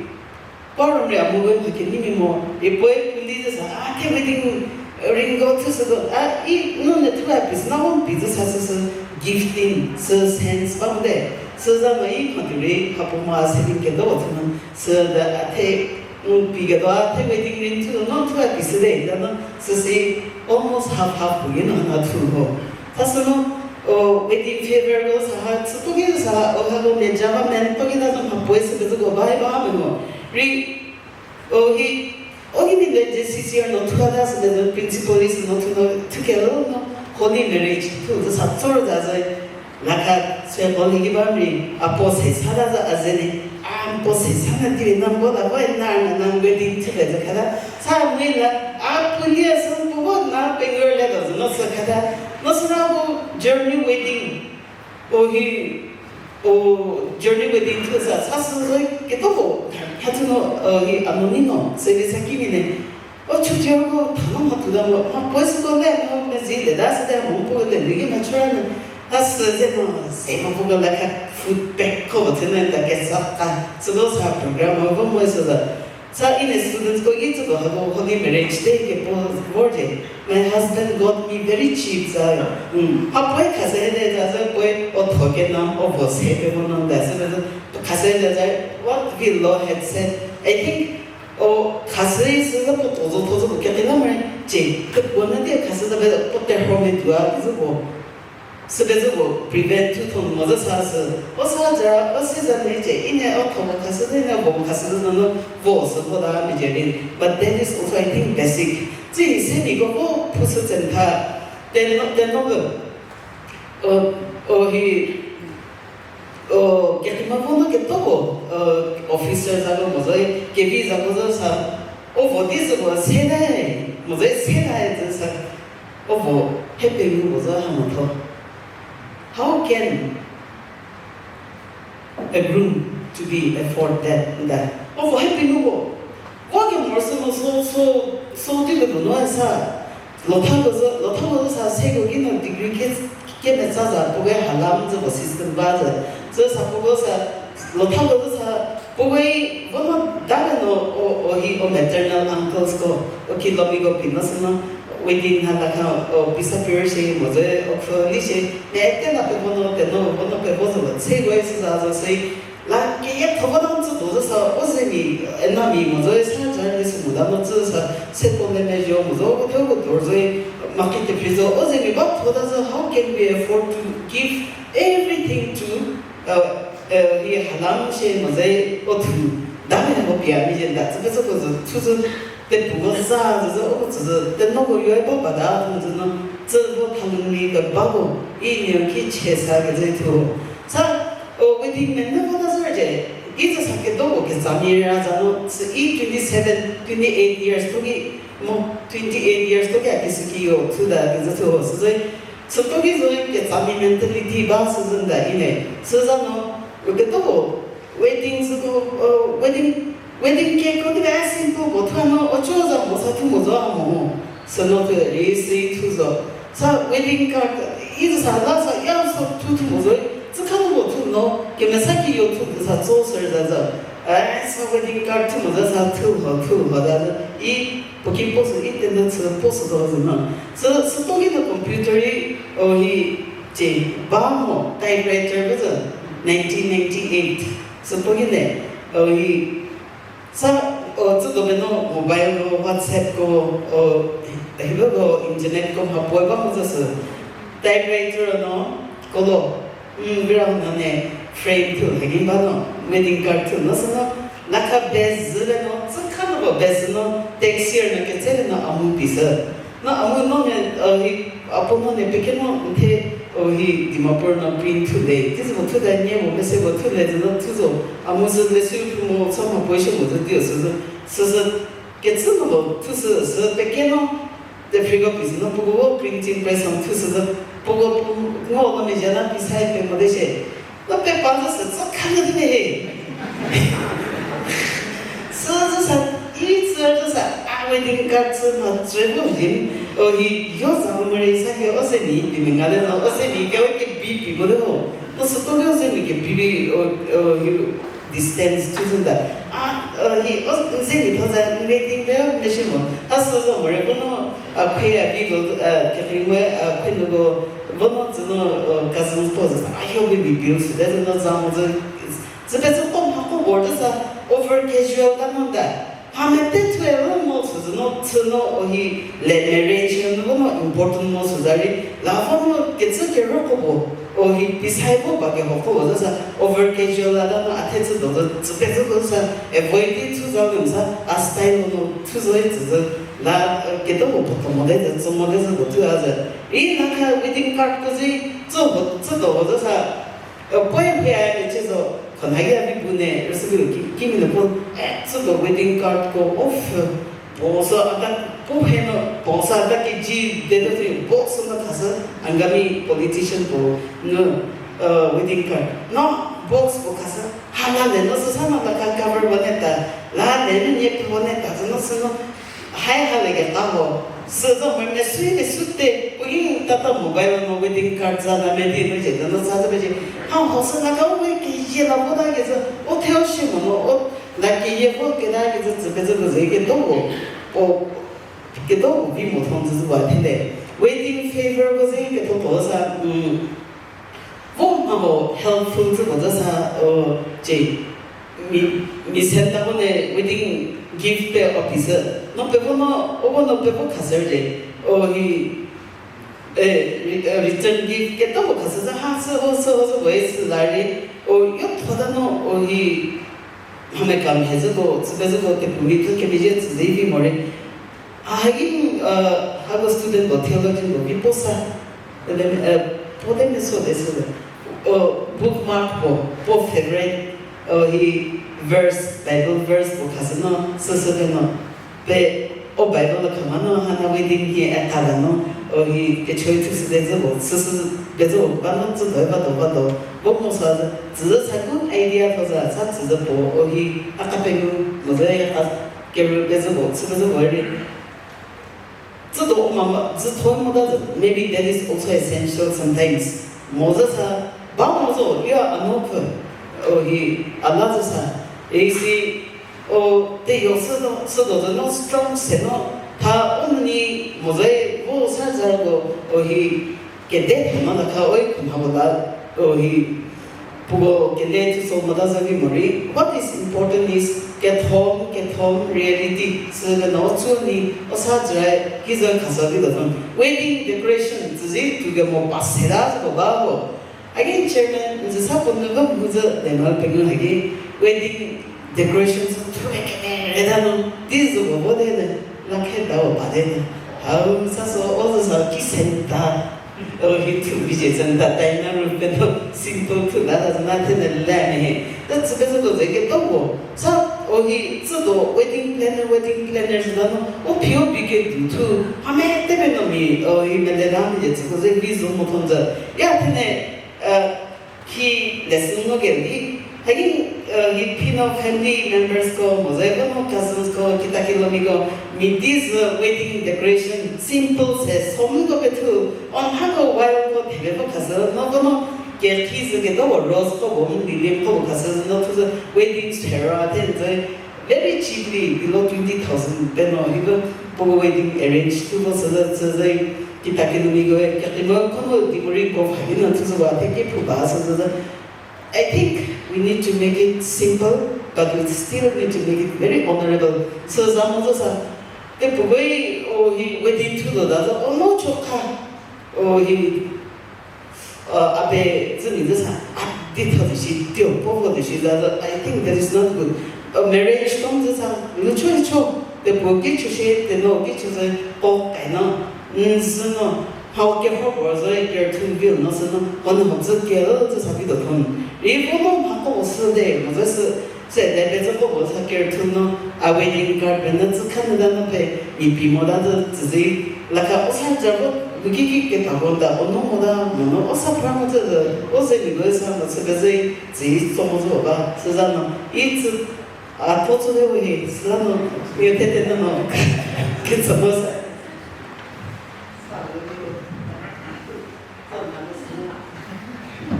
pa room ri a mo we mha keni mi mo. I poi puli zü sa, a the wedding ring ko thu sü ko, a, i, no ne thu a pis, na won pi zü sa sü sü, gifting, sü sense ba mo de. Sü za no i mha tu ri, ha po ma saving kedo thunu. Sü de a the, mm, pi kedo a the wedding ring thu no thu a pi sü de, da no, sü si almost half half pu ye no na thu ho. Sa sü no, o, wedding favor ko sa ha, sü to ki sa ha, o ha ko ne java men to ki na zo ma poi sü de zo ko bye bye mo. Ri, o hi, o hi ni le J C C R no thu a da sü de principal is no thu no, thu ke lo no, holy marriage, thu zo sa tsor da zo. Laka sü ko ligi ba mi, a po se sa da za a ze ni, a po se sa na ti na bo da bo na na na ngwe di ti le za kha da. Sa mi na, a pu ni a sü pu bo na pe ngwe le da za no sü kha da. No sü na bu journey wedding. O hi, o journey wedding thu sa, sa sü zo ke to bo, kha thu no, o hi a no ni no, se ni sa ki mi ne. O chücü ko thano mha tuta mo, mha puoe süko le mo, mezi le da sü de mo, puo le ligi mha chüra na. A sü ze mo, se mo puo le kha food pack ko ba thena ta ke sa ka. Süko sa program mo, ko mo sü za. Sa ine students ko ki tsüko ha ko holy marriage day ke puo vor de. My husband got me very cheap za. Hmm. Ha puoe kha se de za, za puoe o tho ke na, o vo se pe mo na da sü de. Kha se de za, what we law had said. I think O, khasü sü zü puo tuo zo thuo zü puo kekina mre, cie, kepuo na die khasü zü be puo terhuo me tuo a, zü puo, sü be zü puo prevent thu thuo mo zü sa sü, o sa ja, o si za mre cie, ine o thuo mo khasü zü, ine vo khasü zü no, vo sü vo da mejie ri. But that is also, I think, basic. Zi se mi ko vo phu sü tsen tha, ten no, ten no go. O, o hi, O, kekima vo no keto ko, o, officer za ko mo zoi, kevi za ko zo sa, o vo di zü ko se dai, mo zoi se dai zü sa, o vo he pengou ko zo ha mo tho. How can a groom to be afford that, that? O vo he pengou ko. Vo kemor sü mo so, so, so di le puo no sa. Lotha ko zü, lotha ko zü sa seko ki no degree ke, kemetsa za puo we halam zü puo system ba zü. Zü sa puo ko sa, lotha ko zü sa, puo we, vo no da le no, o, o hi, o maternal uncles ko, o ki lomi ko pi no sü no, Wedding ha la kha, o, pisa pir shi mo ze, o, pfü li shi, ne te la pe vono, te no, vono pe vo zo, se we si za zo se, la ke ye tho vono zu do zo sa, o ze mi, e na mi mo zo, sa ja ni su mo da mo zu sa, se ko le me jo mo zo, o, tho ko do zo, ma ki te pri zo, o ze mi ba tho da zo, how can we afford to give everything to, uh, uh, hi halam she mo ze, o thu, da me ho pia mi je da, zu pe zo ko zo, thu zo, te pu mo za, zo zo, o ko zo zo, te no ko yo e ba ba da, thu zo no, zu vo tha lu mi ke ba ko, i ni ki che sa ke ze thu. Sa, o, wedding me ne vo na zü je, i zü sa kedo ko ke za mi ra za no, sü i twenty seven, twenty eight years to ki, mo twenty eight years to ki a ki sü ki yo, thu da, ki zü thu ho, sü zü, sü to ki zü ke za mi mentality ba, sü zü da i ne, sü za no, o kedo ko, wedding zü ko, o, wedding, wedding cake ko di ka simple ko, thu no, o cho za mo sa thu mo zo a mo ho, sü no thu, ri si thu zo. Sa wedding card, i zü sa la sa ya so thu thu mo zo, zü kha no mo thu no, kemesa ki yo thu sa tso sü za za. Eh, sa wedding card thu mo za sa thu ho, thu ho da za. I, po ki post, i te no tsü post zo zo na. Sü, sü to ki no computer i, o hi, ce, ba mo, typewriter ko zo, nineteen ninety eight. Sü to ki ne, o hi, sa, o, tsü do be no mobile ko, WhatsApp ko, o, hi ko internet ko, ha po ba mo zo sü. Typewriter no, kolo, mm, vira ho na ne, frame thu, ha ki ba no, wedding card thu, no sü no, la kha best zü le no, tsü kha no ko best no, text year no ketse le no, a mu pi sü. No a mu no ne, o, hi, a po no ne, peke no, nthe, o, hi, Dimapur no print thu le, ti zü mo thu da nie mo, mese mo thu le, zü no thu zo, a mu sü le sü thu mo, sa ma po shi mo zü di o sü zü, sü zü, ketsü no lo, thu sü, sü peke no, te free copy zü no, puo ko printing press on thu sü zü, puo ko pu, ngo no me jana pi sai pe mo de she, no pe pa zü sü, tsü kha no di ne he. Sü zü sa, i tsü zü sa, a wedding card sü ma tsü bu jin, o hi, yo za mo re sa ke, o se ni, di me nga de no, o se ni ke, o ke bi bi mo de ho. No sü to ke o se ni ke bi bi, o, o, hi, distance thu zü da. A, o hi, o se ni tho za, wedding de, me shi mo. A sü zo mo re bu no, a, khe a bi lo, a, khe mo, a, khe no ko, bu no zü no, o, cousins ko zü sa, a, yo bi bi bi o sü de zü no za mo zü, zü pe zü ko ma ko word zü sa, over casual ta no da. Hame te thue ro mo sü zü no, chü no, o hi le marriage no vo no important mo sü za rei, la vo no kecü keroko bo, o hi pisai vo ba kehoko bo zü sa, over casual la da no a the chü do zü, chü pe zü do sa, avoid di chü za lun sa, a style no chü zo i chü zü, la, eh, kedo ko puo mo de zü, chü mo de zü ko thu a zü. I na kha wedding card ko zi, chü ho, chü do ho zü sa, eh, puoe phe a mecie zo, khonhaki a vi bu ne, rüsübi ki, kimi nu pu, eh, chü do wedding card ko, of, puo sü ata, pu phe no, puo sü ata ki ji de do ti, box no khasü, Angami politician puo nu, eh, wedding card. No, box puo khasü, hala le no sü sa no la ka cover wo ne ta, la le no nie puo ne ta, zü no sü no, hai ha le ke ta ho. Sü zo mo mesü mesü te, puo ki tata mobile no wedding card za na me di no je, no za zü pe je. Ha ho sü na ka we ki ye la vo da ke zü, o theo shi mo no, o la ki ye vo ke da ke zü, zü pe zü ko zü ke do wo, o ke do wo vi mo thon zü zü wa thile. Wedding favor ko zü ke do to sa, mm, vo ma ho helpful zü ko zü sa, o, je. Mi, mi send ta ko ne wedding gift pe o pi sü. No pe vo no, o vo no pe vo khasü le. O hi, eh, re-, eh, return gift ke to vo khasü sü ha sü ho sü ho sü vo sü la ri. O yo tho ta no o hi, hame kam he zü ko, sü pe zü ko te pu mi tu ke mi je zü vi mo ri. A, hagi, uh, hako student ko theologian ko vi po sa, ele, uh, po de me so de sü de. O, bookmark ko, po favorite, o, hi verse, Bible verse ko khasü no, sü sü de no. Pe, o Bible la khama no, hana wedding hi a kala no, o, hi ke choi thu sü de zü ko, sü sü de zü ko, ba no zü do, ba do, ba do. Bo mo sa zü, zü zü sa good idea ko za, sa zü zü po, o, hi a ka pe nu, mo zü ya ka, Kerü pezü bo, chü pezü bo ri. Tsü do ma ma, tsü tho mo da, maybe that is also essential sometimes. Mo zü sa, ba mo zo, ya a no pfü. O hi, a la zü sa. Isi, o, te yo sü do, sü do zü no strong se no, tha, o Ni moze vo sa za ko, o hi kede thema la kha oi khuma bo la, o hi puo kele thu so mota za vi mori. What is important is kethom, kethom reality. Sü keno tsu ni, o sa zra ki za khasa vi da thon. Wedding decoration, tsüzi tu ke mo pa se da za ko ba ho. Again, chairman, n zü sa puo nu ba mu zü de ma pengou hagi, wedding decoration sü thu ke kene re da no, di zü ko bo de ne, la khe da o ba de ne. Hau sa so, o zü sa ki senta. O hi thu bi je senta, tai na ru pe no, simple thu la da na the ne le ne he. Ta tsü pe zü ko ze ke to ko. Sa o hi tsü do wedding planner, wedding planner zü da no, o phi o bi ke du thu. Ha me te pe no mi, o hi me de da mi je tsü ko ze vi zo mo thon zü. Ya the ne, Ki lesson ngo ke di, hagi, hi phi no family members ko, mo ze ko no cousins ko, kita kilomiko, mi di zü wedding decoration, simple se, som ko pe thu, on ha ko wild ko thebe ko khasü, no ko no, kerki zü ke do rose ko bo, lily ko bo khasü, no thu zü wedding sphera, then zü, Very cheaply, below twenty thousand pe no, hiko puo wedding arrange thu vo süzü, süzü, kita kinumiko, kekimo, kono decoration ko pha di no, thu zü wa, the ki phu ba, süzü. I think we need to make it simple, but we still need to make it very honorable. Süzü mo zü sa, te puoi, o hi wedding thu lo da zü, o no chokha, o hi Uh, a pe zü mi zü sa, a di tho di shi, tiu po vo di shi, za zü, I think that is not good. Uh, marriage tong zü sa, lu cho cho, te puo ki cho shi, te no ki cho zü, po kai no, n zü no, hau ke ho bo zü, ker thun vil no sü no, on ho zü ke zü sa ki do thon. Ri vo no, ha ko sü de, mo zü sü, Sede pezü ko bo sa ker thu no, a wedding card pe nü tsü kha nü da no pe, mi pi mo da zü tsü zi, la kha o sa ja vo, bu ki ki keta ko da, o no mo da, mo no o sa pra mo zü zü, o ze mi lo sa mo sü pezü, tsü zi so mo zü ba, sü za no, i tsü, a tho tsü de we he, sü za no, mi te te no no, ke tsü mo sa.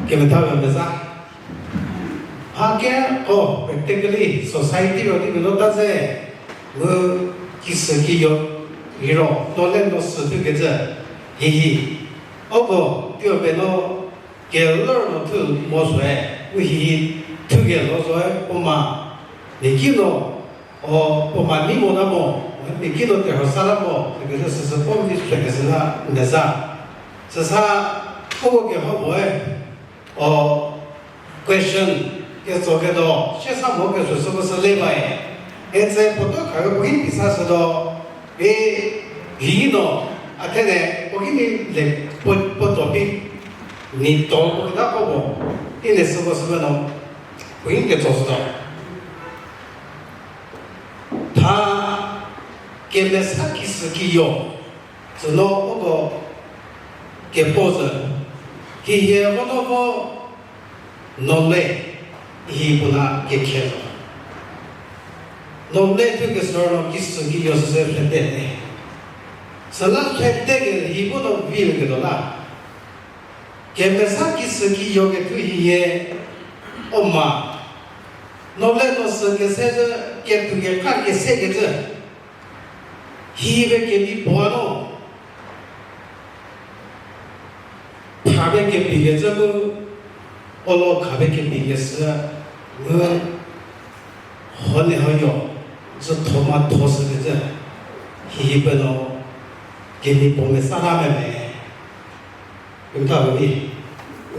Kemetha we meza. Hake, oh, practically, society ro di mino ta ze, mu kisü kiyo, hiro, no le no sü thu kecü, hihi. Oko, tio pe no, kelor no thu mo soe, mu hihi, thu ke lo soe, poma, ni ki no, O, puo ma ni mo na mo, mi ki no terho sa la mo, kekecü süsü puo vi sü kecü la meza. Süsa, puo keho moe, o, question, ketso kedo, sie sa mo kesü süko sü le bae. Etse puo to kha puo hi pisa sü do, e, hi no, a the ne, puo hi ni le, puo, puo to pi, ni to puo kita puo mo, i le süko sü no, puo hi ketso sü do. Tha kemesa kisü kiyo, süno uko kepo zü, hihie vono vo nole hi puo la kekhe zo. Nole thu kesü ro kisü kiyo süsü phrete te. Süla phrete ke hi puo no vil ketuo la. Kemesa kisü kiyo kethu hihie oma. Nole no sü kese zü, kethu kekra kese kecü. Hibe kemi puo no. Phabe kemi kecü mu, olo khabe kemi kecü mu, hone hoyo, zü thoma thosü kecü. Hihi pe no, kemi puo mesa la meme. Kemta ko di,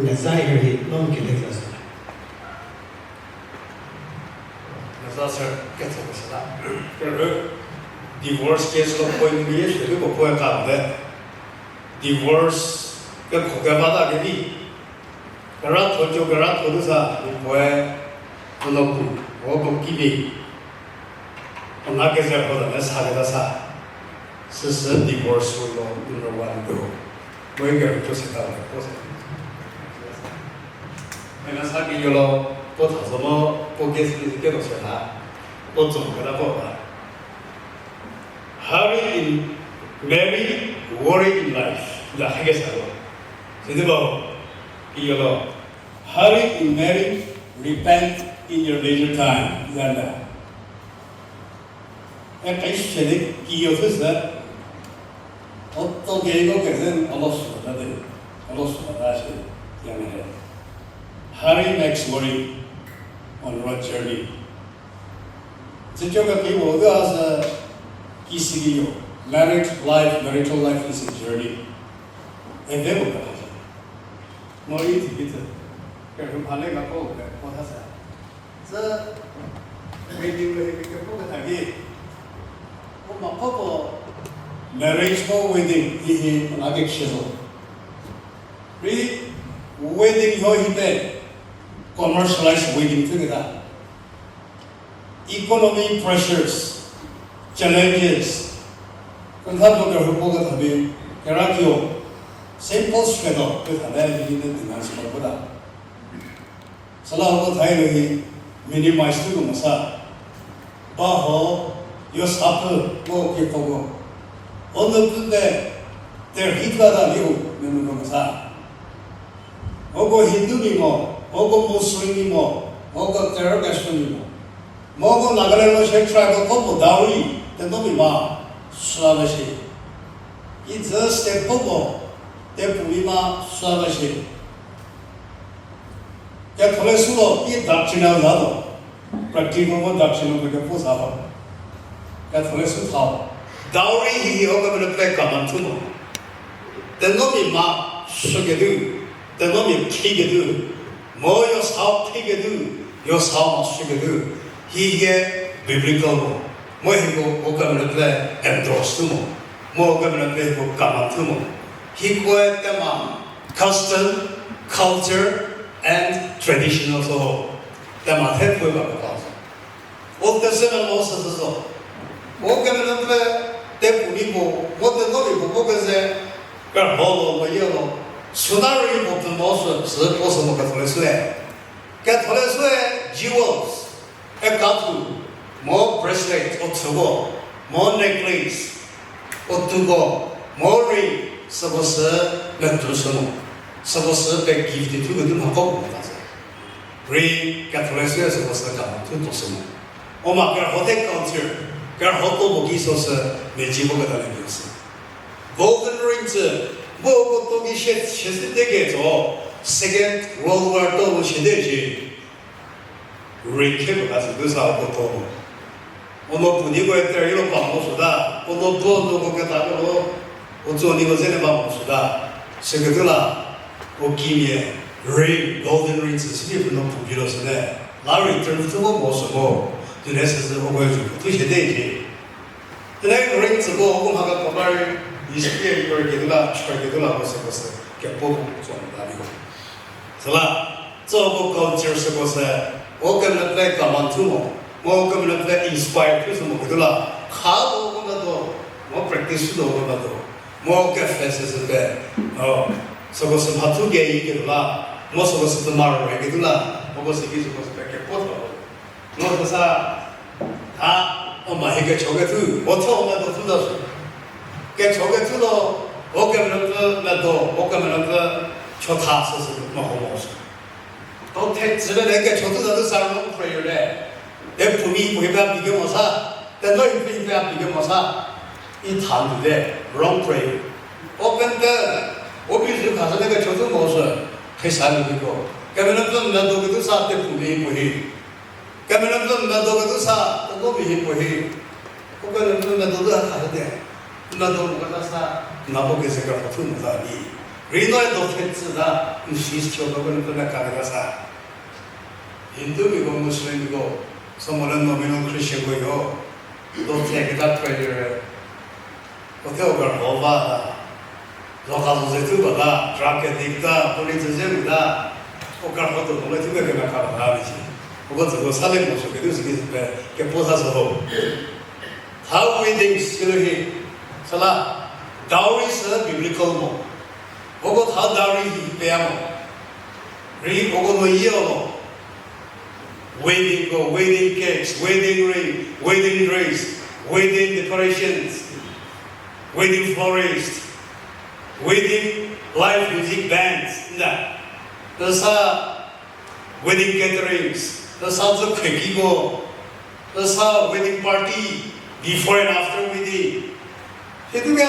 meza hi no kele za sü. Meza sü ketso ko sü la. Kerü divorce case lo point bi ye sü ko point ka de. Divorce kekho keba ta ke di. Keratho jo keratho nu sa, mi puoe, ano pu, o ko ki di. Ona keze ho la ne sa keta sa. Süsü divorce lo number one ko. Mo ike rüko se ta ko se. Mena sa ki yolo, ko tha zo mo, ko case ki ke do se ta. Ko zo mo keta ko ba. Hurry in marry, worry in life. La ha ke sa lo. Sidi ba, ki yolo. Hurry in marry, repent in your leisure time. Zanda. E kai shede ki yo se sa. O to gei ko kezü a lo sü ta de, a lo sü ta shi, ya me. Hurry makes worry on road journey. Tsüco kekreipuo ga sü kisi di yo, married life, marital life is a journey. Eve puo ka ta. Mo i ti ki tsü, kerhu mhale ga ko ke ko ta sa. Tsü wedding le ke ko ke ta ki. O ma ko ko marriage mo wedding hi hi la ke chie zo. Rei wedding ho hi pe commercialized wedding pfü keta. Economic pressures, challenges, kentha puo kerhu puo ketha bi, kera kio, simple struggle ketha le hi ne demand süko puo ta. Süla ko thai lo hi minimize tu ko masa. Ba ho, yo sa pü, ko ki ko ko. O no pü pe, ter hi ka da liu, ne no ko masa. Oko Hindu mi mo, oko Muslim mi mo, oko terrorist mi mo. Mo ko Nagaland lo she tribal ko mo dowry, teno mi ma, sua ba shi. Ki tsü state ko mo, te pu mi ma, sua ba shi. Catholic sülo, ki doctrinal la lo. Practical mo doctrinal mo ke pu sa lo. Catholic sü thau. Dowry hi oko mene pe common thu mo. Teno mi ma, sü ke du. Teno mi khi ke du. Mo yo sao khi ke du. Yo sao ma sü ke du. Hi ke biblical mo. Mo hi ko oko mene pe endorse thu mo. Mo oko mene pe ko common thu mo. Hi ko tema custom, culture, and traditional so. Tema the pue ba ba. O te se na mo se se so. O ke me pe te pu ni mo, mo te no ni mo ke se, ke ho lo mo ye lo. Suna ri mo te mo se, se ko se mo ke thole sue. Ke thole sue, jewels, e ka thu, mo bracelet, o thuko, mo necklace, o tuko, mo ring, süko sü me tu se mo. Süko sü pe gift thu ke tu ma ko mo ta se. Rei Catholic sü süko sü ka thu to sü mo. O ma kerho te culture, kerho to bo ki so sü meji bo keta le sü. Golden ring tsü, bo ko to ki she, she sü te ke zo, Second World War to lo she de shi. Ring khe ba ka sü du sa ko to. Ono pu ni ko enter ilo pa mo sü ta, ono bo no ko keta ko lo, o tso ni ko zene pa mo sü ta. Sü ke tu la, o kimia, ring, golden ring tsü sü ni pu no pu bi lo sü ne. La return tsü mo mo sü mo, tu ne sü sü mo ko ju, tu she de ji. Tene ring tsü ko, o ko ha ka ko ba ri, yi sü ke ri ke tu la, chü ke tu la, ko sü ko sü, ke po ko tso mo ta bi ko. Süla, tsü ko culture süko sü, o kemele pe common thu mo, mo kemele pe inspire thu sü mo ketuo la, kha do ko na do, mo practice sü do ko na do, mo ke face sü pe, o, süko sü mha thu ke yi ketuo la, mo süko sü pemaro re ketuo la, mo ko sü ki süko sü pe ke po tho. Mo süsa, a, o ma hi kecho kethu, o tho o medo thu da sü. Kecho kethu lo, o kemenupfü medo, o kemenupfü chotha süsü mo ho mo sü. To the tsüle le kecho thu da sü sa wrong prayer le. Te pumi puo hi pe a pi ke mo sa, te no hi pe hi pe a pi ke mo sa. I tha ndu le, wrong prayer. O kente, o bi sü kha sa le kecho thu mo sü, khesa ni ko. Kemenupfü medo kethu sa te pumi puo hi. Kemenupfü medo kethu sa, teko mi hi puo hi. Ko kemenupfü medo kethu sa tha te. Medo mo kethu sa, na bo keze kerho thu mo ta ni. Rei no do the tsü ta, n si sü ko kemenupfü me ka kethu sa. Hindumiko, Muslimmiko, so mo le nominal Christianko yo. Do the keta prayer. Puo the o kerho ba ta, zo ka zo ze thu ba ta, drug addict ta, puo li tsü ze mu ta, o kerho tuo mo le thu ke kemeka ba ta liecie. Uko tsüko sa le mo sü ketuo sü ki pe kepuo sa sü ho. Tha wedding silo hi, süla, dowry sü biblical mo. Uko tha dowry hi peya mo. Rei uko no yie mo. Weddingko, wedding cakes, wedding ring, wedding dress, wedding decorations, wedding florist, wedding live music bands, nda. Süsa wedding caterings, süsa zü khekiko, süsa wedding party, before and after wedding. Hitu ke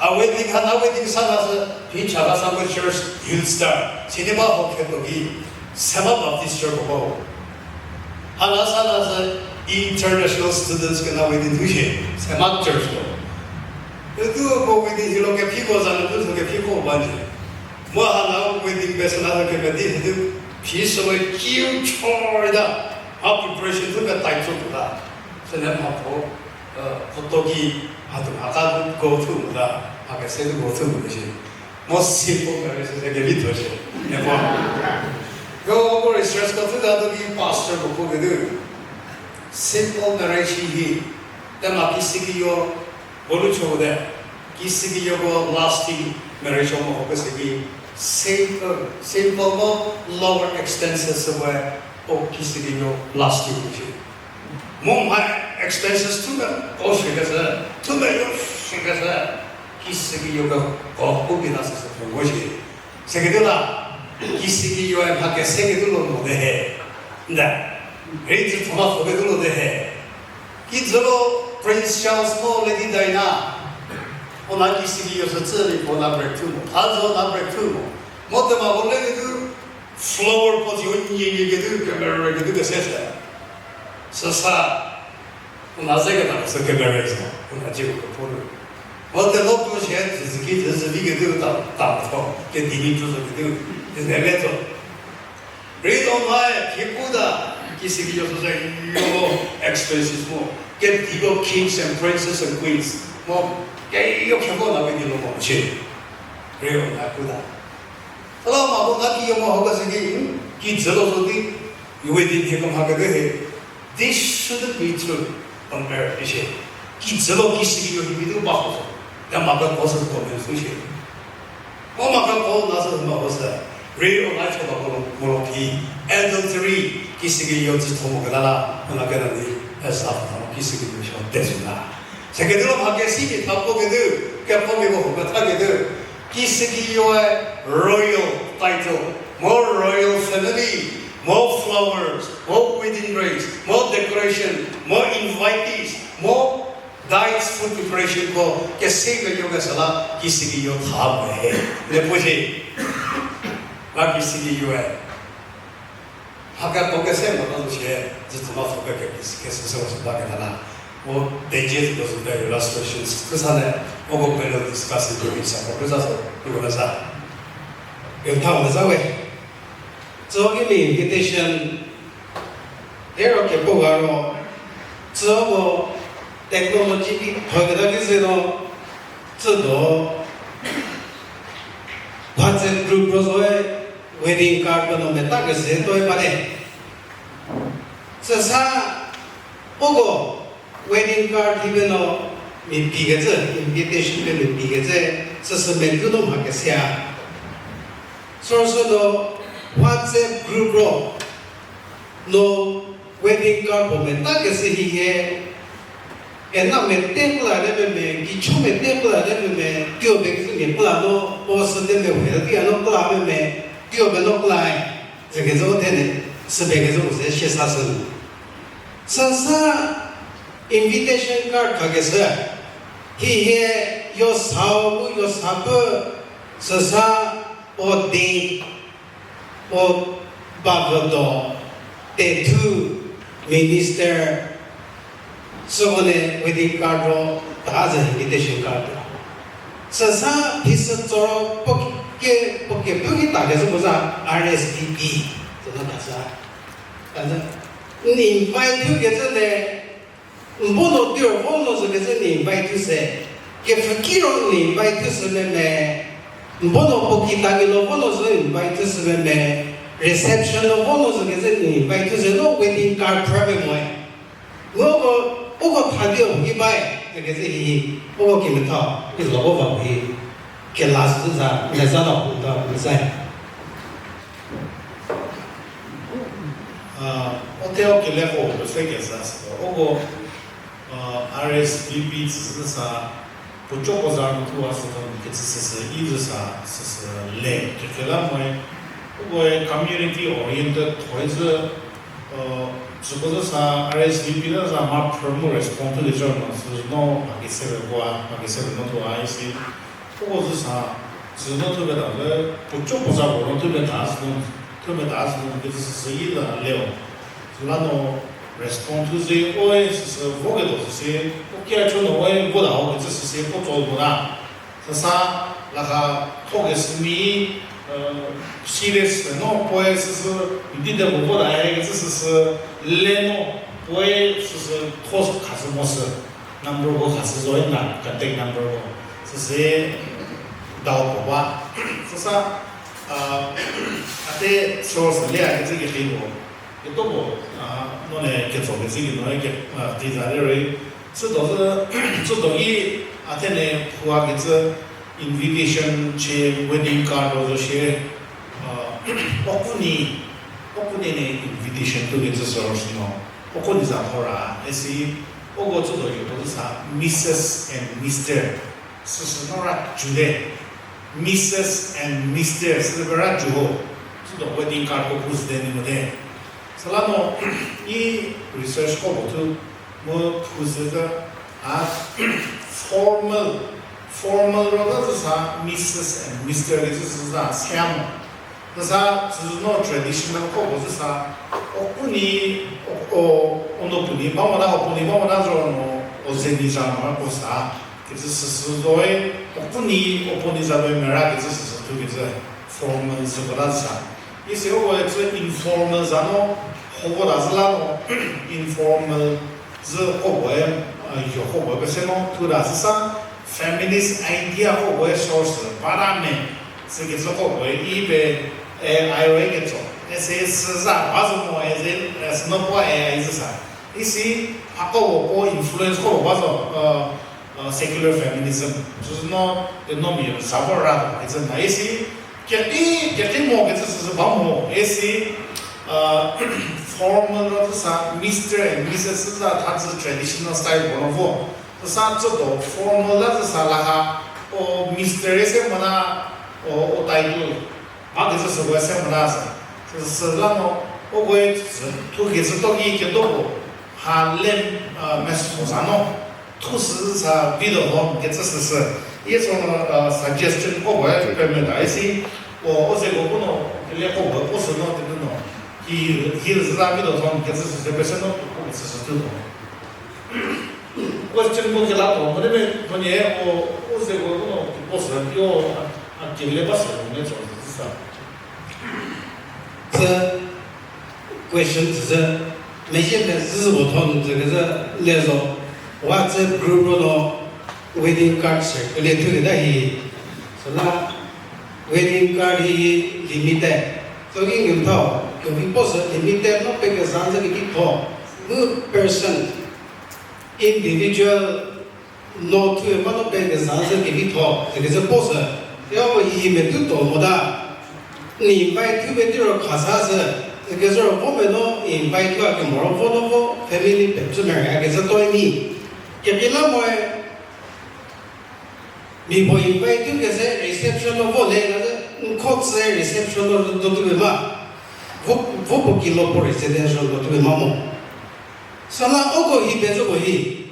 A wedding, hana wedding sa na sü, phi Chakhesang Church Hill Star, cinema hall khe to ki, Sema Baptist Church ko. Hana sa na sü international students kena wedding thu shie, Sema Church ko. Etu ko wedding hilo kephiko za, etu so kephiko ba ni. Mu hana wedding pe sü na sü kemedi, etu phi sü we kiu chorida, ha preparation thu pe tai cho tuta. Süle mha pho, eh, photo ki hadu haka go through mo ta, ha kese go through mo shi. Mo simple marriage se ke vi to shi. Ne pa. Yo, ko research ko thüda to ki pastor ko ko ke du. Simple marriage hi, te ma kisi ki yo, bolu cho de. Kisi ki yo ko lasting marriage mo ko se ki simple, simple mo lower expenses we, o kisi ki yo lasting shi. Mo mha expenses thu me ko shi kese, thu me yo shi kese, kisi ki yo ko ko bi na se se wo shi. Sekedi la, kisi ki yo e mha kese kedu lo mo de he. Nda, rei tsü thoma so kedu lo de he. Ki dzülo Prince Charles mo Lady Diana. Ona kisi ki yo sü tsü ni ko na breakthrough mo. Tha zo na breakthrough mo. Mo te ma ko le kedu flower pot yo nie nie kedu, camera kedu kese se. Süsa, ona ze keta sü camera zo. Ona je ko photo. Mo te lo ko she, zü ki zü vi kedu ta, ta tho. Ke di ni tu zo kedu. Zü ne le zo. Rei do mai, ki pu da, kisi ki yo so se, yo expenses mo. Ke di ko kings and princes and queens. Mo, ke yo ke ko na we di lo mo che. Rei do mai pu da. Tala ma ko na ki yo mo ho ka se ki, ki dzülo so di, yo we di ke ko ha ke de he. This shouldn't be true on earth, ishe. Ki dzülo kisi ki yo hi bi du ba ho so. Ya ma ka ko so ko me su she. Mo ma ka ko na sü ma ko sü, rei do na cho ba ko lo, ko lo phi, adultery, kisi ki yo tsü tho mo kela la, ko na kela ni, esa mo kisi ki yo sho te sü na. Sekedi lo mha kesi mi tha ko kedu, ke ko mi ko ko tha kedu, kisi ki yo e royal title, mo royal family, mo flowers, mo wedding dress, mo decoration, mo invitees, mo Dice food preparation ko kese keyo kesa la kisi ki yo tha mo he. Le pu shi. La kisi ki yo e. Ha ka ko kese mo ta zo shi, zi tho ma fo ke ke kisi kese se wa se ba ke ta la. O pages ko zo de illustrations. Kesa ne, o ko panel discussion ko sa ko kesa so, ko na sa. Yo tha mo za we. Tsü ki mi invitation, ero kepu ga ro, tsü ko technology ki thoke ta ki ze no, tsü do WhatsApp group ro zo e wedding card ko no meta kese to e ba de. Tsü sa, uko wedding card hi pe no mi pi kecü, invitation pe mi pi kecü, süsü medu no mha kese a. Süsü no WhatsApp group ro no wedding card puo meta kese hi he, ena mete pula de me me, kicho mete pula de me me, tuo be kecü mia pula no, o sü de me we di a no pula me me, tuo be no pula e. Ze kecü o thene, sü be kecü u ze shie sa sü. Süsa invitation card khakeshü. Hi hie yo sa mu yo sa pü, süsa o date, o bavüdo, tethu, minister, süko ne wedding card ro ta zü invitation card ro. Süsa phi sü tsoro puo ke, puo ke puo ki ta kezü puo za R S V P, zü no ta sa. Kazü, n invite thu kezü le, n bo no tuo vo no zü kezü n invite thu se, kepfhü ki ro n invite thu se me me, n bo no puo ki ta ki lo vo no zü invite thu se me me, reception lo vo no zü kezü n invite thu se no wedding card phrü me moe. Uko, uko tha di o ki bae, zü kezü hi, uko ki metha, ki zo ko va hi, kela sü za, ne za da hu da, ne za. A, o teo keleko pese keza süko, uko, a, R S V P tsüsü sa, puo choko za mu thuwa süko kecü süsü, i zü sa, süsü le, kekela moe, uko community oriented thoizü, a, süko zü sa R S V P la za ma promo response to the journal, süsü no, pakisebe kwa, pakisebe no thuwa, isi, Uko zü sa, zü no thupie ta le, puo cho puo za puo no thupie ta sü no, thupie ta sü no, kecü süsü yi la leo. Süla no respond thu ze oe süsü voketuo süsü, u kia cho no oe vo ta ho kecü süsü puo tso mo na. Süsa, laka, thokeshü mi, eh, serious no puoe süsü, idi de mo vo ta he kecü süsü, le no, puoe süsü, tho khashü mo sü. Number ko khashü zo na, contact number ko. Süsü dau ko ba. Süsa, ah, ate source le a kecü kekhi ko. Keto ko, ah, no le ketso kecü ki no ke, ah, ti za le rei. Südo zü, südo ki, ate ne hua kecü invitation che wedding card ro zo shie, ah, okuni, okuni ne invitation tu kecü source no. Okuni za thora, esi, oko tsüdo yo ko sa Missus and Mister. Süsü no ra ju de. Missus and Mister, süsü ra ju ho. Tsüdo wedding card ko pu zü de ni mo de. Süla no, i research ko bo thu, mo pu zü de, a, formal, formal ro da zü sa Missus and Mister ke zü sa, sa mo. Süsa, süsü no traditional ko bo zü sa, okuni, o, o, o no puni ba mo na, o puni ba mo na zo no, o zeni za mo ko sa. Kecü süsü zoe, okuni, o puni za zoe mera kecü süsü thu kecü formal zü ko da zü sa. Isi o zü informal za no, ho ko da zü la no, informal zü ko boe, eh, yo ko boe pese no, thu da zü sa, feminist idea ko boe source, ba da me, Sükecü ko puoe i pe, e, ai ro ikecü. Ese sü za ba zo mo, ese, e, sü no puo e, ai zü sa. Isi, hako puo puo influence ko ba zo, e, e, secular feminism. Süsü no, e, no mi sa vor ra, ese na isi, keti, keti mo kecü süsü ba mo, isi, e, formal ro zü sa, Mister and Missus zü sa, tha zü traditional style puo no vo. Süsa tsüdo formal la zü sa la ha, o Mister se mona, o, o title, ba kecü süko se mona sa. Süsü la no, o we tsü, thu kecü to ki keto ko, ha le, a, meso za no, thu sü sa video home kecü süsü. Ye so no, a, suggestion ko we pe me da isi, o, o ze ko ko no, le ko we ko sü no, te no, hi, hi zü za video home kecü süsü pe se no, ko kecü sü tu no. Question ko kela to, mo de me, mo nie, o, o ze ko no, ko sü, yo, a, a, kele ba sü, mo ne so, sa. Sü question sü, mezhie mezhü puo thon zü kezhü le zo, WhatsApp group ro no wedding card share kele thu keta hi, süla wedding card hi limited. So ki ngi thau, kevi puo sü limited no pe kezha zü kevi tho, mu person, individual, no thu ma no pe kezha zü kevi tho, zü kezhü puo sü, ya mo hi me tu to mo da. Ni invite thu pe ti ro khasa sü, zü kezhü ro vo me no invite thu a kemo ro vo no vo family pe zü me a kezhü toi ni. Kepi la mo e, mi puo invite thu keze reception no vo le la zü, n kho tse reception no do tu be ma. Vo, vo puo kilo puo reception no tu be ma mo. Süla uko hi pe zü puo hi.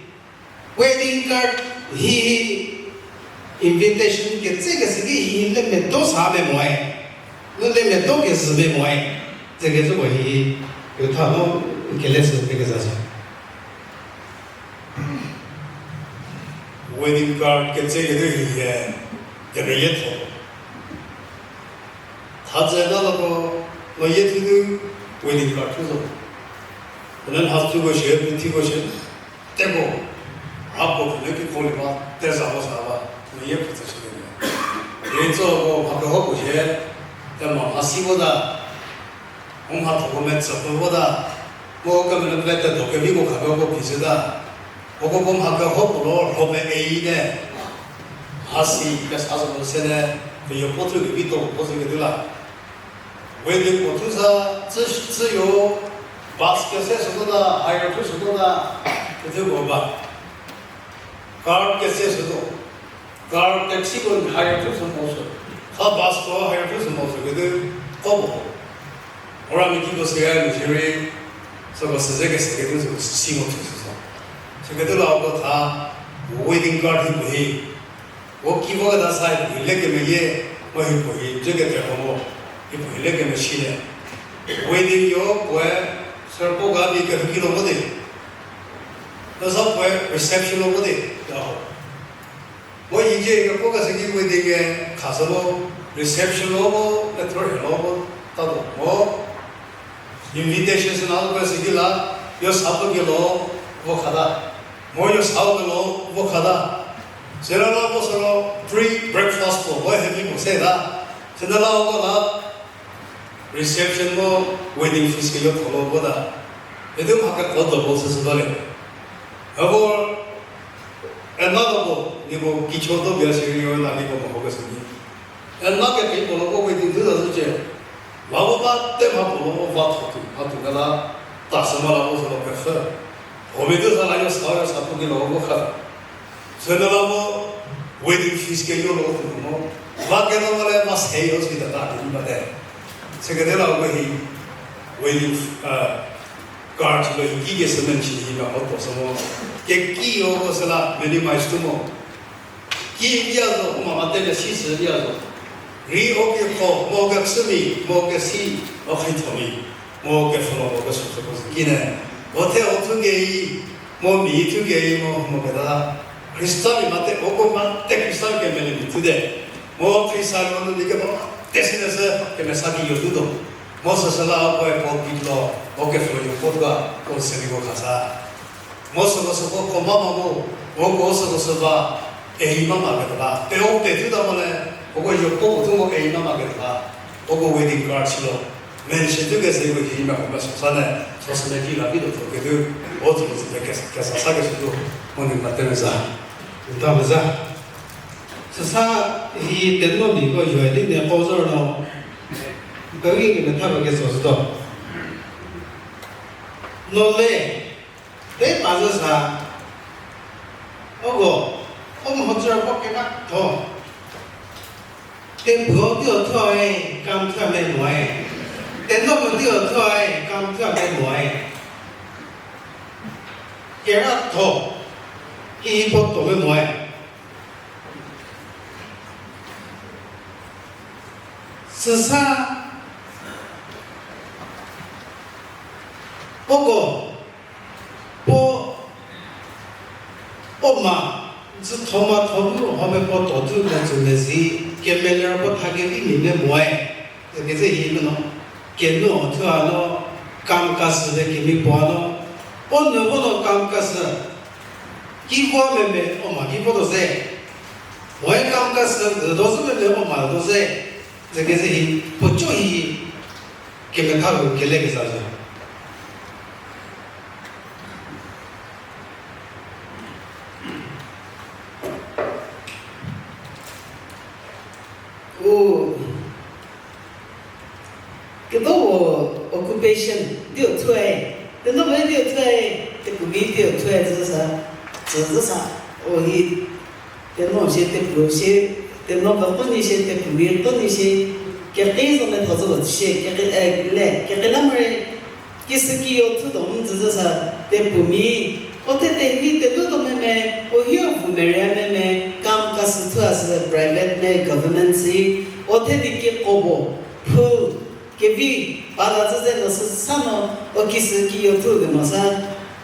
Wedding card hi, hi invitation ketse kese ki hi le medo sa me moe. Mu le medo kezü me moe. Tse kezü puo hi, yo tha no kele sü pe kezü sü. Wedding card ketse kete hi ye, kemeyie tho. Tha tse na lako, no ye thu nu wedding card thu zo. Ene ha thu ko shie, pu thi ko shie. Teko, a ko pfhüle ki ko li ba, te za ko sa ba, meyie pfhü tsü shie. Ye tso ko mha keho ko shie, te ma mha si vo ta, u mha thoko metsü pfü vo ta, mo kemele mele te do kevi ko kha ko phi se ta, ko ko ko mha keho ko lo, lo pe ei te, mha si pe sa zo se ne, pe yo puo thu kevi to ko se kevi la. Wedding puo thu sa, tsü, tsü yo, bus kese sü tuo ta, hire thu sü tuo ta, kecü ko ba. Car kese sü tuo. Car taxi ko hire thu sü mo sü. Kha bus ko hire thu sü mo sü kecü ko bo. Ora mi ki ko se ya mi shiri, sü ko se ze kese kecü sü si mo thu sü so. Sü kecü la ko tha, wedding card hi ko hi. Vo ki vo keta sa hieko hi le kemeyie, mo hieko hi dze kete ho mo, hieko hi le kemesilie. Wedding yo puoe sürüpuo ga di kehouki lo vo di. Keza puoe reception lo vo di, ya ho. Mo hicie kepuo kese ki wedding e khashü lo, reception lo vo, le thor he lo vo, ta do mo. Invitation sü na puo sü ki la, yo sa puo ki lo vo khata. Mo yo sa puo ki lo vo khata. Siro la vo sü ro pre-breakfast puo, vo heavy puo se ta. Süla uko la reception mu wedding feast keyo tholo vo ta. Edu mha keko do vo sü sü ba le. Avo, ena loko, nieko kicho do bia siri yo na nieko meho kesü nyi. Ena kekei puo loko wedding thu ta zücie. Lavo ba te mha puo loko va tho tu, mha tu kela, ta sü ma lavo sü lo kepfü. Homi tu sa la yo sa, yo sa puo ki loko kha. Süla vo wedding feast keyo lo tu mo. Va keno mo le va se yo si ta ta di bate. Sekete la vo hi wedding, uh, card lo hi ki kese mention hi meho tuo sü mo. Keki yo ko süla minimize tu mo. Ki lia zo, mama tele si sü lia zo. Rei o keko, mo kechümi, mo kesi, o khaithomi, mo kepfhülo, mo kesüko ki ne. O the o thu kei, mo mi thu kei, mo, mo keta. Khristami mate, uko mate Khrista kemelemia thu te. Mo Khrista mo nu di kemo te sine sü kemesa ki yo thu tuo. Mo süsüla uko e pulpit lo, o kepfhülo yo puo ga, o semi ko khasa. Mo süko süko ko mama mo, uko süko sü ba, ei mama keta ba. Pe o pe thu ta mo le, uko yo puo ko thu mo ei mama keta ba. Uko wedding card silo. Mention thu kese ko hi mako mesa sa ne, so sü ne ki la bi do tho kethu, o tho tho ke, kesa sa kesü tu, mo ni mate meza. Nta meza. Süsa hi tenumiko yhie di ne ko zor no, kari kemetha ba keso zütuo. No le, te pa zü sa, uko, o mhodzü ko keba tho. Tepuo dio thuoe, kam thua me moe. Tenuko dio thuoe, kam thua me moe. Kera tho, hihi puo to me moe. Süsa, puoko, puo, puo ma, dzütho ma tho nu, home puo to thu metsü mezi, kemeler puo tha kevi mia me moe. Keze hi meno, kenu thuo no, kam kasü le kemi puo no, puo nu puo no kam kasü, ki vo meme, o ma ki vo to ze. Moe kam kasü, do zü meme o ma to ze. Ze keze hi, puo co hi, kemetha ru kele keza zo. U, kedo-u occupation dio thuoe, teno me dio thuoe, tepuo mi dio thuoe zü sa, zü zü sa, o hi, teno sie tepuo sie, teno ba ko ni sie tepuo mi ko ni sie, keki zo le tho zo ba sie, keki, eh, le, keki la mare, kisükiyo thu do n zü zü sa, tepuo mi, o the te hi tedu do meme, o hio vu meria meme, kam kasü thua sü private me government si, o the di keko bo, phu, kevi, pa la zü ze no sü sa no, o kisükiyo thu de mo sa,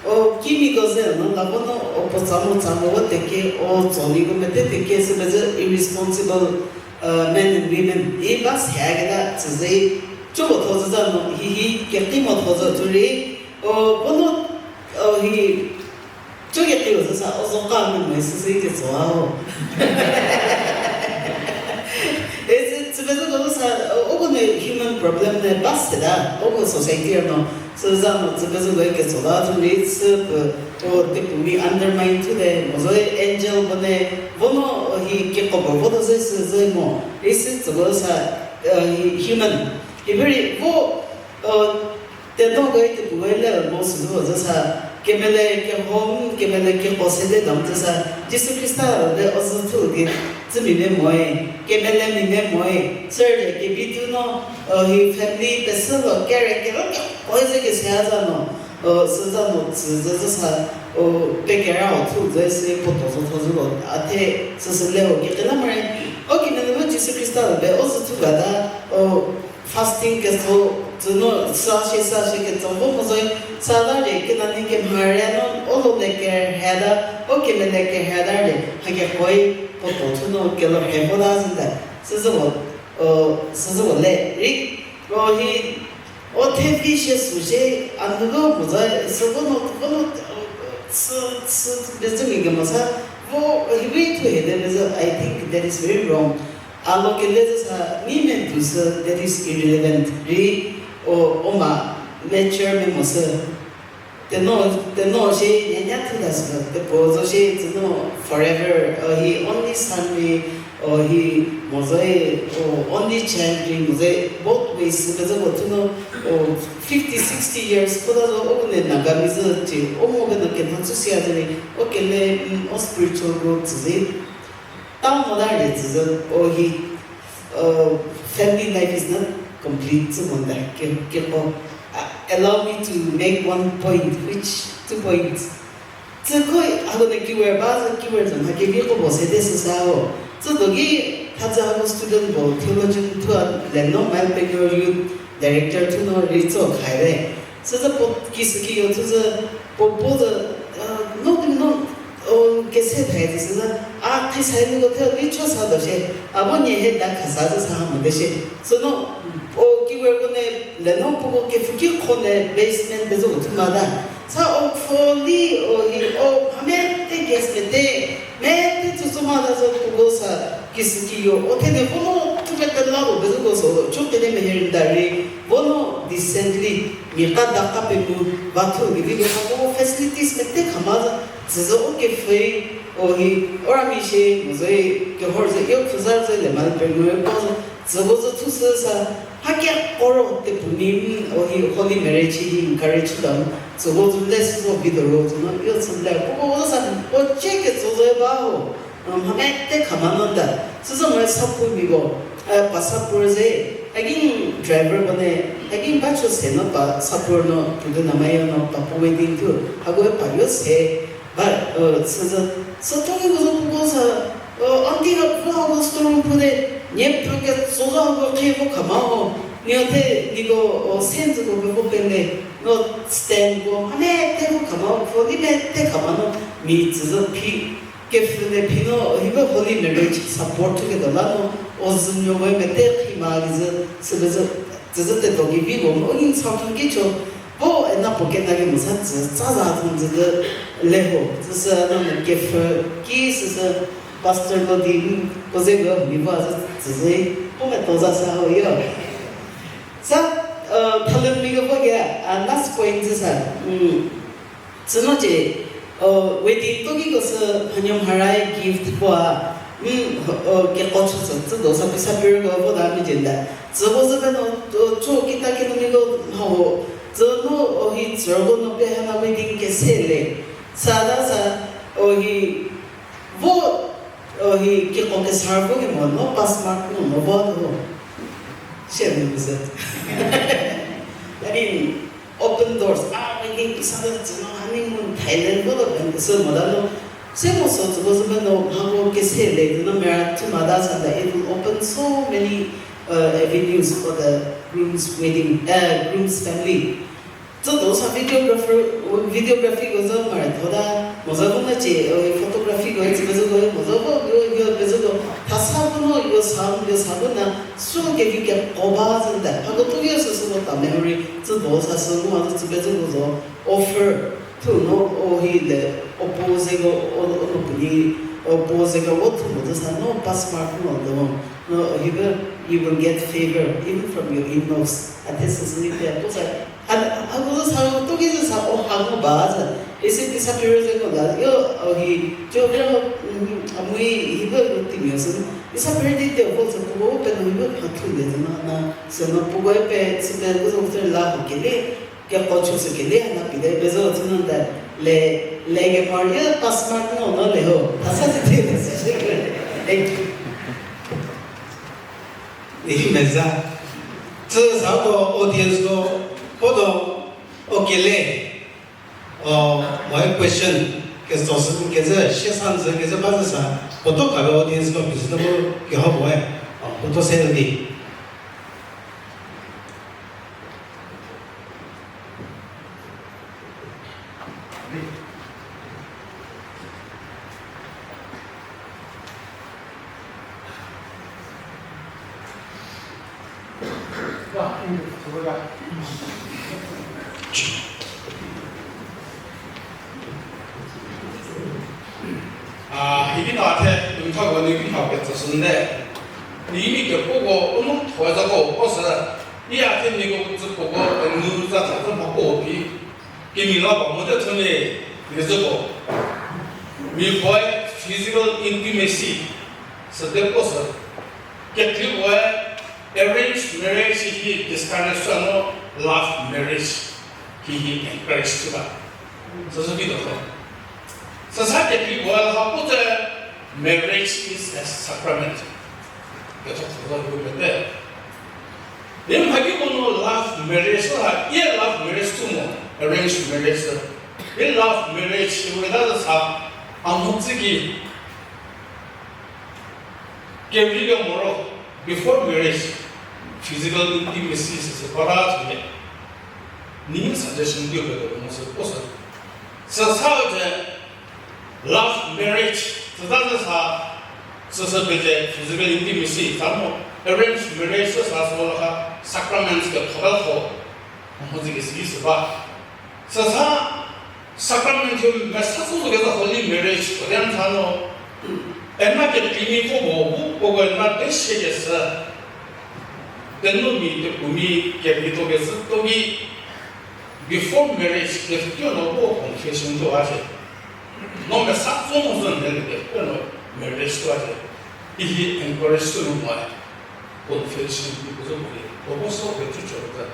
o kimiko ze no la ko no, o puo tsa mo tsa mo o teke, o tso ni ko mete teke sü mezhü irresponsible, uh, men and women. I ba se keta, tsü ze, co bo tho zü za no, hihi, keki mo tho zo thu rei, o, ko no, o, hi, co keki o zü sa, o zo ka me mo, sü se ketso a o. E, tsü, tsü mezhü ko sa, o, ko no human problem ne ba se ta, o ko society no, sü za no, tsü mezhü ko ketso la, thu rei, tsü, o, tepuo mi undermine thu de, mo zo angel ko ne, ko no, o, hi, keko bo, ko to ze, sü, ze mo, rei sü tsü ko sa, uh, human. Hibi rei vo, uh, teno gei tepuo gei le mo süzü zü sa, kemele kehom, kemele keko sede dam zü sa, Jisu Khrista le o zü thu di, tsü mi me moe, kemele mi me moe, sürü le kevi thu no, uh, hi family pesü lo kere kero keko ze kese a za no, O, süza mo tsü zü zü sa, o, pekera o thu zü se puo to zo tho zü lo, a the, süsü le o, kekela mare, o, kemene bu Jisu Khrista be, o, zü thu ga da, o, fasting ketso, zü no, sa she, sa she ketso, vo mo zo, sa da le, kena ni kemhare no, o, lo le kerhe da, o, kemene kerhe da le, ha kekoi, puo to thu no, kelo he vo da zü da, süzü mo, o, süzü mo le, ri, o, hi, o the vi shie sü shie, a nu lo mo za, sü vo no, vo no, sü, sü, bezü mi kemo sa, vo, hibi thu hede bezü, I think that is very wrong. A lo kele zü sa, ni me tu sü, that is irrelevant. Ri, o, o ma, mature me mo sü. Teno, teno shie, nya nya thu da sü, te po zo shie, zü no, forever, o, he only son me, o, hi, mo zo e, o, only child me, mo zo e, both ways, süko zü ko thu no, o, fifty, sixty years, ko da zo, o, ne Naga mi zü, ti, o, mo ke no ke na tsu sia zü ni, o, kele, mm, o, spiritual growth zü, ta mo da re zü, o, hi, o, family life is not complete, zü mo da, ke, ke ko, uh, allow me to make one point, which, two points. Tsü ko, hako ne keyword ba, tsü keyword zü mha kevi ko bo se de sü sa ho. Tsü do ki, tha tsü hako student bo, theologian thu a le no, Mile Pengor Youth Director thu no ri tso khai de. Tsü tsü po ki sü ki yo thu tsü, po po tsü, uh, no, no, o, kese thai tsü sü tsü, a, ki sai ni ko the, ni cho sa do she, a bo nie he da kha sa tsü sa ha mo de she. So no, o, keyword ko ne, le no, po ko ke fu ki ko ne, basement be zo ko thu ma da. Sa o pfhülie, o hi, o, mha mete guest mete, mete tsütsü ma da zo puo ko sa, ki sü ki yo, o the ne vo no, thu pete la lo, be zo ko so, cho pete mehe rei da rei, vo no decently, mia ka da ka pe mu, va thu, ki vi ko sa ko facilities mete kha ma za, tsü zo o ke fei, o hi, o ra mi shie, mo zo e, kehor zo, yo pfhü za zo, le ma le pe mu, ko zo, tsü ko zo thu sü sa, ha kia koro te pu ni, mm, o hi holy marriage hi encourage da, tsü ko zo le sü zo bi do ro zo no, yo sü le, ko ko zo sa, o che ke zo zo e ba ho, um, ha me te kha ma no da, sü zo mo sa pu mi ko, eh, pa sa pu ze, a ging driver ko ne, a ging ba cho se no pa sa pu no, pu de na ma yo no, pa pu wedding thu, ha ko pa yo se, Ba, uh, sü, sü, sü tho ki ko zo puo ko sa, uh, aunty ha pu ha ko store room pu de, nie pu ke zo zo ha ko khe ko kha ma ho, nie the, nie ko, uh, sen zo ko pe ko pe le, no stand ko, ha me te ko kha ma ho, ko ni me te kha ma no, mi tsü zo phi, ke fu ne phi no, hi ko holy marriage support thu ke do la no, o zü nyo we me te khi ma ki zü, sü be zü, Tsüzü teto ki vi ko mo, o ning chau thon ki cho, bo ena pocket na ki mo sa tsü, tsa za thon zü de le ho, tsüsü na mo kepfhü, ki süsü pastor lo di, ko ze ko mi va zü tsüzü, ko me to za sa ho yo. Sa, uh, thalem mi ko ke, uh, last point zü sa, mm, Tsü no cie, o, wedding to ki ko sü mhanyü mharai gift puo, mm, o, keko chü sü, tsü do sa pisa pir ko vo da mi jenda. Tsü ko zü pe no, o, cho kita ki no mi ko mha ho. Tsü no, o, hi tsü ko no pe ha na wedding kese le. Sa da sa, o, hi vo, o, hi keko kesa vo ki mo no, pass mark no, no vo ho. Share mi zü. I mean, open doors. Ah, wedding pisa de tsü no honeymoon Thailand ko lo ben sü mo da no. Se mo so tsü ko zü me no ha ko kese le no mera thu ma da sa da, it will open so many, uh, avenues for the groom's wedding, uh, groom's family. Tsü do sa videographer, videography ko zü mare thoda, mo zü ko na cie, uh, photography ko tsü ko zü ko, mo zü ko yo, yo, ko zü ko, thasa ko no, yo sa, yo sa ko na, Sü kevi keko ba zü te, hako tuo ye süsü ko ta memory, tsü do sa sü ngu a zü tsü pezü ko zo, offer, thu no, o hi le, o puo ze ko, o, o no puo di, o puo ze ko, o thu mo zü sa, no, pass mark no, do, no, o hi be, you will get favor, even from your in-laws. A the süsü ni te, ko sa, A, a ko zü sa, tuo ki zü sa, o ha ngu ba zü. Isi pisa piri zü ngu la, yo, o hi, jo, yo, mm, a mui, hi bu, yo, ti mi sü. Pisa piri di te, o zü, ko, o, pe no, yo, ha thu le zü na, na, sü no, pu ko pe, sü pe, ko zü, ko zü la, ho ke le, ke ko chu sü ke le, na pi de, pe zü, o zü na da, le, le ke par, yo, pass mark no, no le ho. Ta sa zü te, ta sa zü ke le. Thank you. Ni meza. Tsü sa ko audience ko, ko do, o ke le. Uh, my question, ke so sü ke ze, she san ze ke ze ba ze sa, puoto ka audience ko business mo ke ho boy, uh, puoto se di. A, hiki na the, tumtha ko ni ki ha ke tsüsünde. Ni mi ke puo ko, unu thoe za ko, ko sü. Ni a the ni ko tsü puo ko, e nu za za tsü ma ko pi. Kemia la ba mo te thüne, ni zü ko. Mi puoe physical intimacy, sü te ko sü. Kekrei puoe arranged marriage hi discourage sü no love marriage hi hi encourage sü ba. Sü sü bi do ko. Sü sa kekrei puoe la ha pu te marriage is a sacrament. Ke tho tho lo pu te. Ni mha ki mo no love marriage ha, ye love marriage tu mo, arranged marriage. Ye love marriage, we da sa, a mo tsü ki, ke ri ke mo ro, before marriage, physical intimacy se se para tsü ye. Ni suggestion ki we mo se ko se. Sü sa je, love marriage, süta zü sa, süsü pete physical intimacy, sa mo arranged marriage, süsa sü la sacraments ke thoka tho, mo zü ke si sü ba. Süsa sacrament hi mesa zü ke za holy marriage, ko den sa no, ena ke pimi ko mo, bu ko ko ena de she ke sü, tenumi, tekumi, ke mi to ke sü to ki, before marriage, ke tuo no bu confession tuo a she. No mesa tso mo zü nde le ke, no marriage tuo a de. Ihi encourage sü mo confession di ko zo mo le. Ko bo so ke chu chu ta.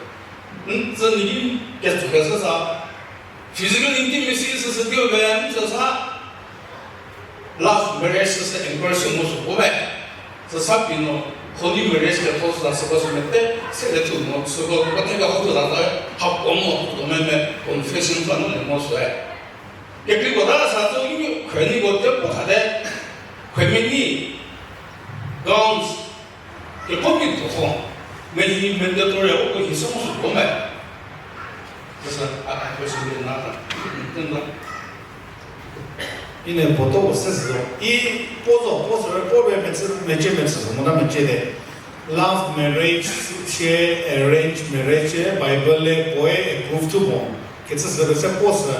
N tsü ni ke chu ke sa sa. Physical intimacy sü sü di o be, n tsü sa. Love marriage sü sü encourage sü mo sü ko be. Sü sa pi no holy marriage ke tho sa sü ko sü mete, se le chu mo sü ko ko te ka ho tu la ta. Ha ko mo to me me confession tuo no le mo sü e. Kekreiko ta sa zo imi khweni ko te puo khate, khwemeni, gowns, keko mi tuo ho, meni mandatory uko hi sü mo sü ko me. Kesa, a, a, question de na ta, tenda. Ine puo to ko se zo, i puo zo, puo zo, puo be metsü, mecie metsü zo, mo na mecie de. Love marriage, sie arranged marriage, Bible le puoe approve tu mo. Kecü sü se puo sü,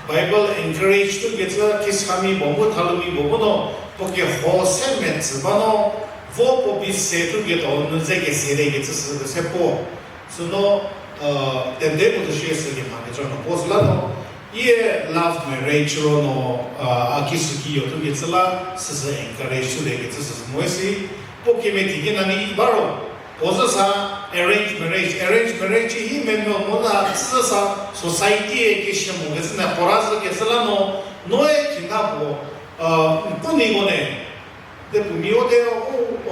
Bible encourage tu kecü kisami bo mu thalumi bo mu no, puo keho se metsü ba no, vo puo bi se tu keto nu ze kese de kecü sü se puo. Süno, uh, tende puo to shie sü kemha kecü no puo sü la no, ie love marriage ro no, uh, a kisükiyo tu kecü la, süsü encourage tu de kecü sü mo si, puo kemeti kina ni ba ro, puo zü sa arranged marriage, arranged marriage hi memo mo na zü sa society e keshü mo kecü na puo ra zü kecü la no, noe kina puo, uh, n pu ni mo ne, te pu mi o te o,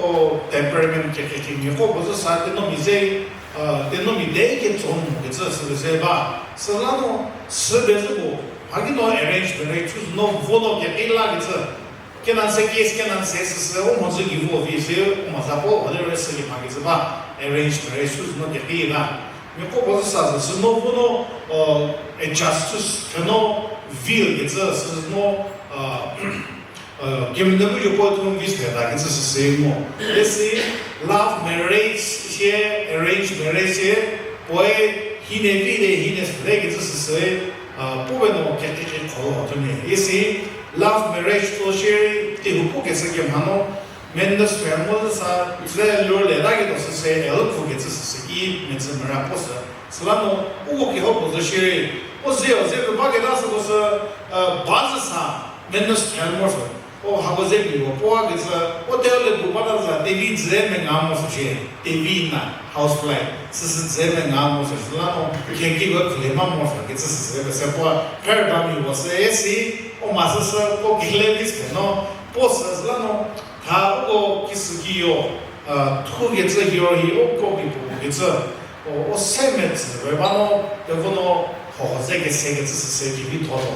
o temperament ke ke mi ko puo zü sa te no mi ze, uh, te no mi de ketso mo kecü sü ze ba, sü la no, sü be zü puo, ha ki no arranged marriage tu no vo no ke la kecü. Kenan se case, kenan se süsü, o mhodzü ki vo vi se, o mhodzü puo, o le rest se ki mha kecü ba, arranged marriage sü no keki la. Mia ko puo zü sa zü, sü no vo no, uh, adjust sü, keno, feel kecü, sü no, uh, uh, kemdemu yo puo tu vis phe ta kecü sü se mo. Let's say, love marriage, sie arranged marriage, sie, puoe, hine vi de, hine sü de kecü sü se, uh, puo be no keki kho lo tu ne. Isi, love marriage to shie, ti hu pu kecü kemha no, Mendes Phir mo zü sa, zü lor le la ketuo sü se, el pu kecü sü se ki, metsü mera puo sü. Süla no, u ki ho puo zü shie, o zü, o zü ba keta sü ko sü, uh, ba zü sa, Mendes Phir mo sü. O hako ze bi wo puo kecü, o te le bu ba ta za, T V zü menga mo sü shie, T V na, house fly, sü sü zü menga mo sü, süla no, khe ki wo kle ma mo sü, kecü sü se, se puo, per ba mi wo se, isi, o ma sü sü, puo kile vi se no, puo sü, süla no, tha uko kisükiyo, uh, thu kecü hiro hi uko bi pu kecü, o, o se metsü, we ba no, te vo no, Ho ze kese kecü süse kevi tho zo.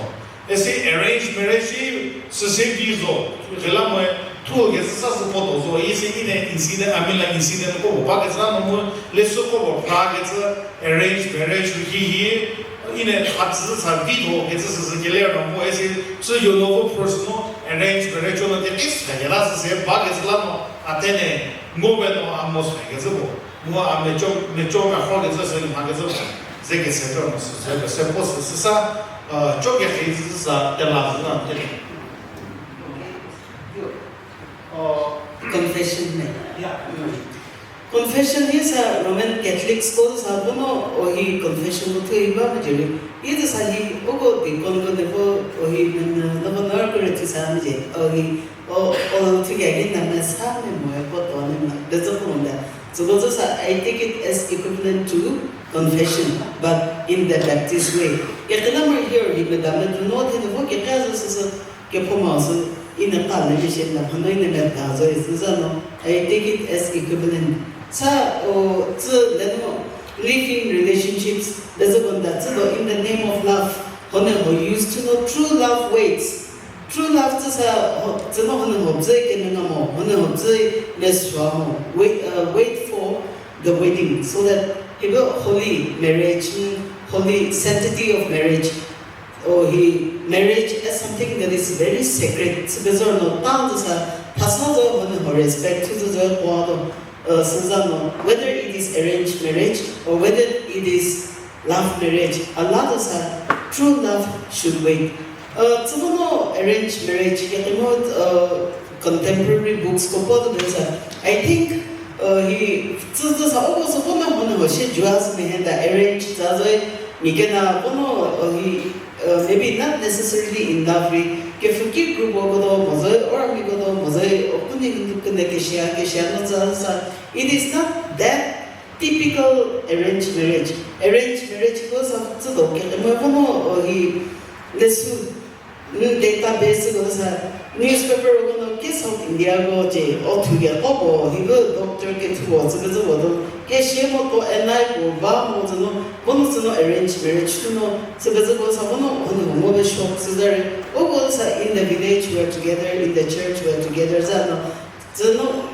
Esi arrange marriage shi süse vi zo. Kela moe thu kecü sa sü poto zo. Isi ine incident, amila incident ko ba kecü na mo leshü ko ba pra kecü arrange marriage hi hi. Ine a tsü sa vi tho kecü süsü kele no mo esi sü yo no vo person no arrange marriage no te kis ka kela süse ba kecü la no a tene ngo be no a mo sa kecü bo. Mu a mecho, mecho ka kho kecü se mha kecü, ze kese tro mo sü, ze kese po sü, süsa, uh, cho kekhi zü sa, tela zü na, tela. Confession me. Confession hi sa Roman Catholics ko sa bono ohi confession ko thuo hi ba mejeri. Hi zü sa hi, uko deacon ko de vo ohi men, na bono ko re thi sa meje. Ohi O, o, thukegei na mesa me moe puo tuo ne ma, de zü puo nde. Züko zü sa, I take it as equivalent to confession, but in the Baptist way. Kekela mo here hi meda me tu no the no kekela zü sü sü, kephouma sü, ine ta le mi shi na, hanu ine meda zo, zü za no, I take it as equivalent. Sa, o, zü, le no, live in relationships, de zü puo nde, zü do, in the name of love, hone ho use to know true love waits. True love tsü sa, ho, tsü no hanu ho bzü kemena mo, hanu ho bzü mesua mo. Wait, uh, wait for the wedding, so that he will holy marriage, mm, holy sanctity of marriage. Or he marriage as something that is very sacred. Tsü bezor no tang tsü sa, thasa zo hanu ho respect tsü zo kwa do. Uh, sü za no, whether it is arranged marriage or whether it is love marriage, a lot of sa, true love should wait. Uh, tsü vo no arranged marriage, ya kemo, uh, contemporary books ko po do sa. I think, uh, he, tsü tsü sa, o ko sü vo no hanu ho shi jua sü me henda arrange tsü zo, mi kena vo no, uh, he, uh, maybe not necessarily in love ri, kepfhüki group ko do mo zo, or mi ko do mo zo, o kuni kuni kene keshia, keshia no tsü sa. It is not that typical arranged marriage. Arranged marriage ko sa tsü do ke, mo ko mo, o, hi, lesu, mm, database ko sa, newspaper ko no ke South India ko je, o thu ya ko bo, hi ko doctor ke thu bo, tsü ko tsü bo do, ke shie mo ko N I ko ba mo tsü no, bo no tsü no arranged marriage tsü no, tsü ko tsü bo sa bo no, o no mo be shock tsü za re, o ko sa in the village we are together, in the church we are together, za no, tsü no,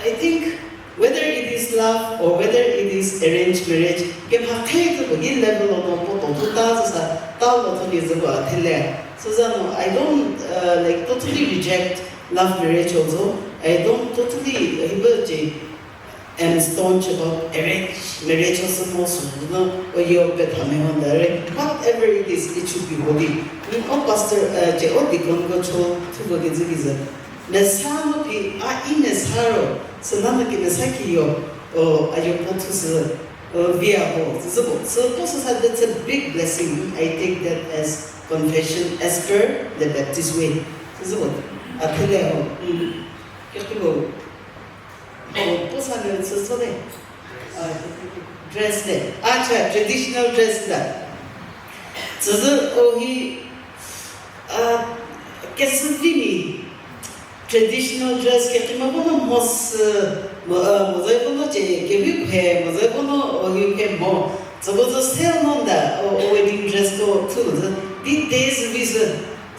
I think whether it is love or whether it is arranged marriage, kemha khe kebo ki level lo no poto thu ta zü sa, ta lo thu ki zü ba thele. So za no, I don't, uh, like, totally reject love marriage also. I don't totally, uh, hibo je, am staunch about arranged marriage also mo so, you know, o yo pe tha me hon da re. Whatever it is, it should be holy. Ni o pastor, uh, je o deacon ko cho, thu ko ki zü ki zü. Mesa mo phi, a i mesa ro, süla no ki mesa ki yo, o, a yo po thu sü, o, via ho, sü sü bo, sü po sü sa, that's a big blessing. I take that as confession as per the Baptist way. Sü sü bo, a thele ho, mm, ke ki bo, o, po sa le sü so le, a, dress le, acha, traditional dress la. Tsüzü o hi, a, kesü vi mi traditional dress kekima ko no mho sü, mo, a, mo zai ko no ce, kevi phe, mo zai ko no o hi phe mo. Tsüko zü sale no nda, o, o wedding dress ko thu zü, di days vi sü,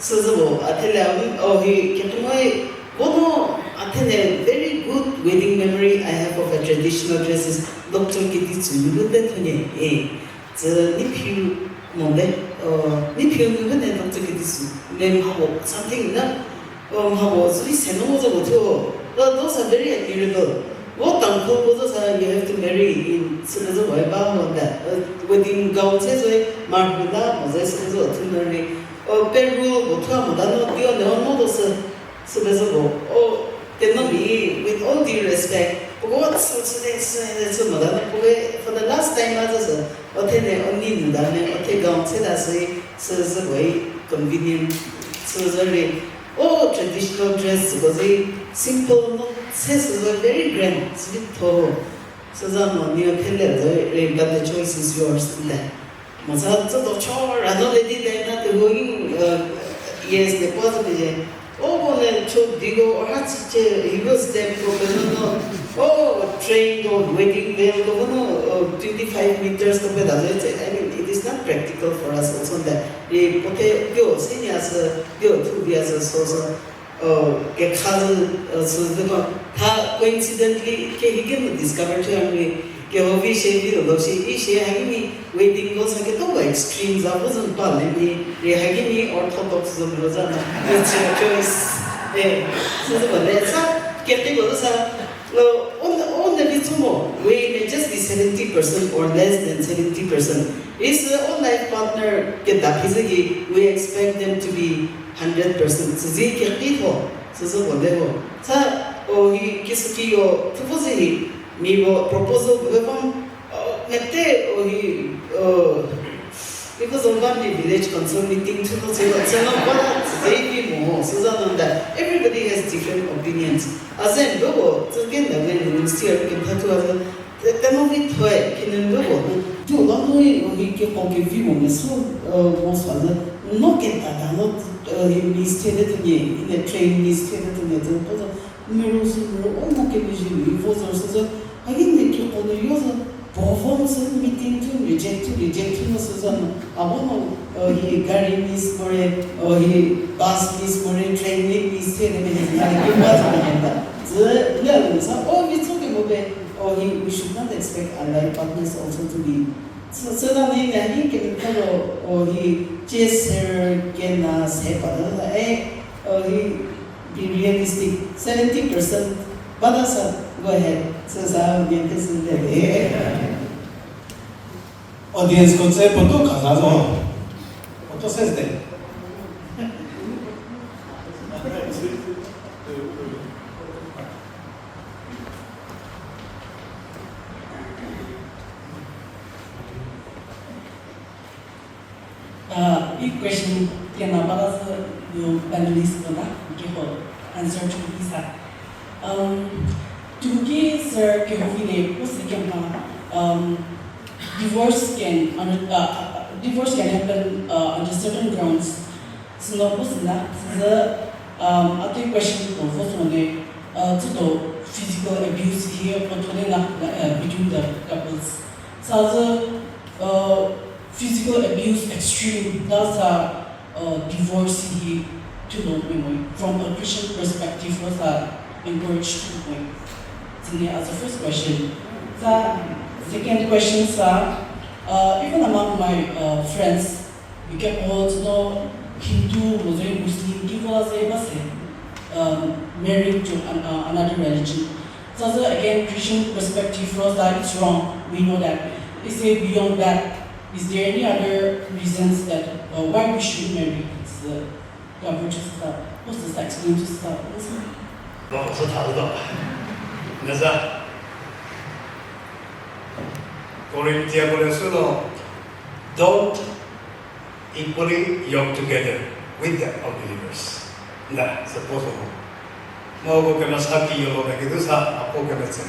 sü zü bo, a thele, o hi kekimai, ko no, a thele, very good wedding memory I have of a traditional dress is Doctor Kedi Tsü ni bu te thonye, e. Tsü ni phiu mo le, uh, ni phiu nu ne doctor Kedi Tsü, me mha bo, something na, uh, mha bo, zü se no mo zo bo thuo. Uh, those are very admirable. Vo tangko bo zo sa, you have to marry in, sü zo bo ba mo da. Uh, wedding gown se zo, marhula mo zo, sü zo thu no ri. Uh, peru bo thuo mo da no, dio ne mo do sü. Sü pezü bo, o, teno mi, with all due respect, puo ko sü, sü, sü, sü, sü mo da ne, puo ko, for the last time a zü sü, o the ne, o ni nu da ne, o the gown se da sü, sü, sü bo, convenient, sü zü ri, o, traditional dress, sü bo zü, simple, no, se sü zü, very grand, sü bi tho, sü zü mo, ni o the le zü ri, but the choice is yours, le. Mo sa tsü do cho ra no le di de na te ho ing, uh, yes, de puo zü pie. O, ko ne cho di ko, o ha tsü che, he was there for the no, no. O, train do, wedding veil do, no, uh, twenty-five meters do pe da le tse. I mean, it is not practical for us also that. Ri puothe dio senior sü, dio thu bia sü so so. Oh, kekha sü, uh, sü zü ko. Tha coincidentally, ke hi ke mu discover thu a ri, ke hobby share vi lo shi, i share ha ni wedding ko sa ke to extreme za vo zun pa le ni, ri ha ni orthodox zun lo za na, it's your choice. Eh, so zü ko le sa, ke ti ko sa, no, on, on the little more, we may just be seventy percent or less than seventy percent. Is, uh, on life partner ke da phi zü ki, we expect them to be hundred percent. Süzi kekitho, süzü ko le ho. Sa, o hi, kisuki yo, tupo zi hi, mi vo proposal ko le pam, o, mete, o hi, o, because of that, the village council meeting, tupo zi lo, sa no ba, zi bi mo, süzü no da. Everybody has different opinions. Azen do ko, zü gen da gen, university a kin tha tu azen, Te-, temo vi thoe, khinunu ko, tu la noi, o hi ke ko ke vi mo me su, eh, mo sa le, no ke ta ta no, eh, hi miss the de tunie, in a train miss the de tunie, tu, tu, tu, mero su mero, o mo ke mi ji mi, vo zo su zo, ha ki ne ke ko ne yo zo, perform su meeting tu, reject tu, reject tu no su zo no, a bo no, eh, hi gari miss mo re, eh, hi bus miss mo re, train miss the de me, ha ki ba zo ne ta. Zü, le, sa, o, vi zo ke mo be, Oh, he, we should not expect our life partners also to be. So, so that means that he can follow, oh, he, just, uh, can, uh, say, but, uh, eh, oh, he, be realistic. Seventy percent. But, uh, sir, go ahead. So, sir, we can listen to that. Audience ko tse poto khaza zo. Poto ses de. Uh, big question, kena bala sü, you panelist ko na, ke ho answer to this, uh. Um, tuki sir ke ho vile, ko se kemha, um, divorce can, under, uh, uh, divorce can happen, uh, under certain grounds. Süno ko süna, süzü, um, a tei question ko vo süno ne, uh, tsüdo physical abuse hi ko thole na, uh, between the couples. Süzü, uh, physical abuse extreme, that's a, uh, divorce hi too long, from a Christian perspective, was a encouraged too long. Tsüne as a first question. Sa second question sa, uh, even among my, uh, friends, we can all know Hindu, Muslim, Muslim, ki vo se ba se, um, married to an, uh, another religion. So, so again, Christian perspective for us that it's wrong. We know that. Is it beyond that? Is there any other reasons that, uh, why we should marry? It's the cover to stop. What's the explain to stop? Ba ko sü tha zo. Neza. Korinthia ko le sü lo, don't equally yoke together with the unbelievers. Nda, suppose ho. Mo ko kemesa ki yo lo ke du sa, apo kemetse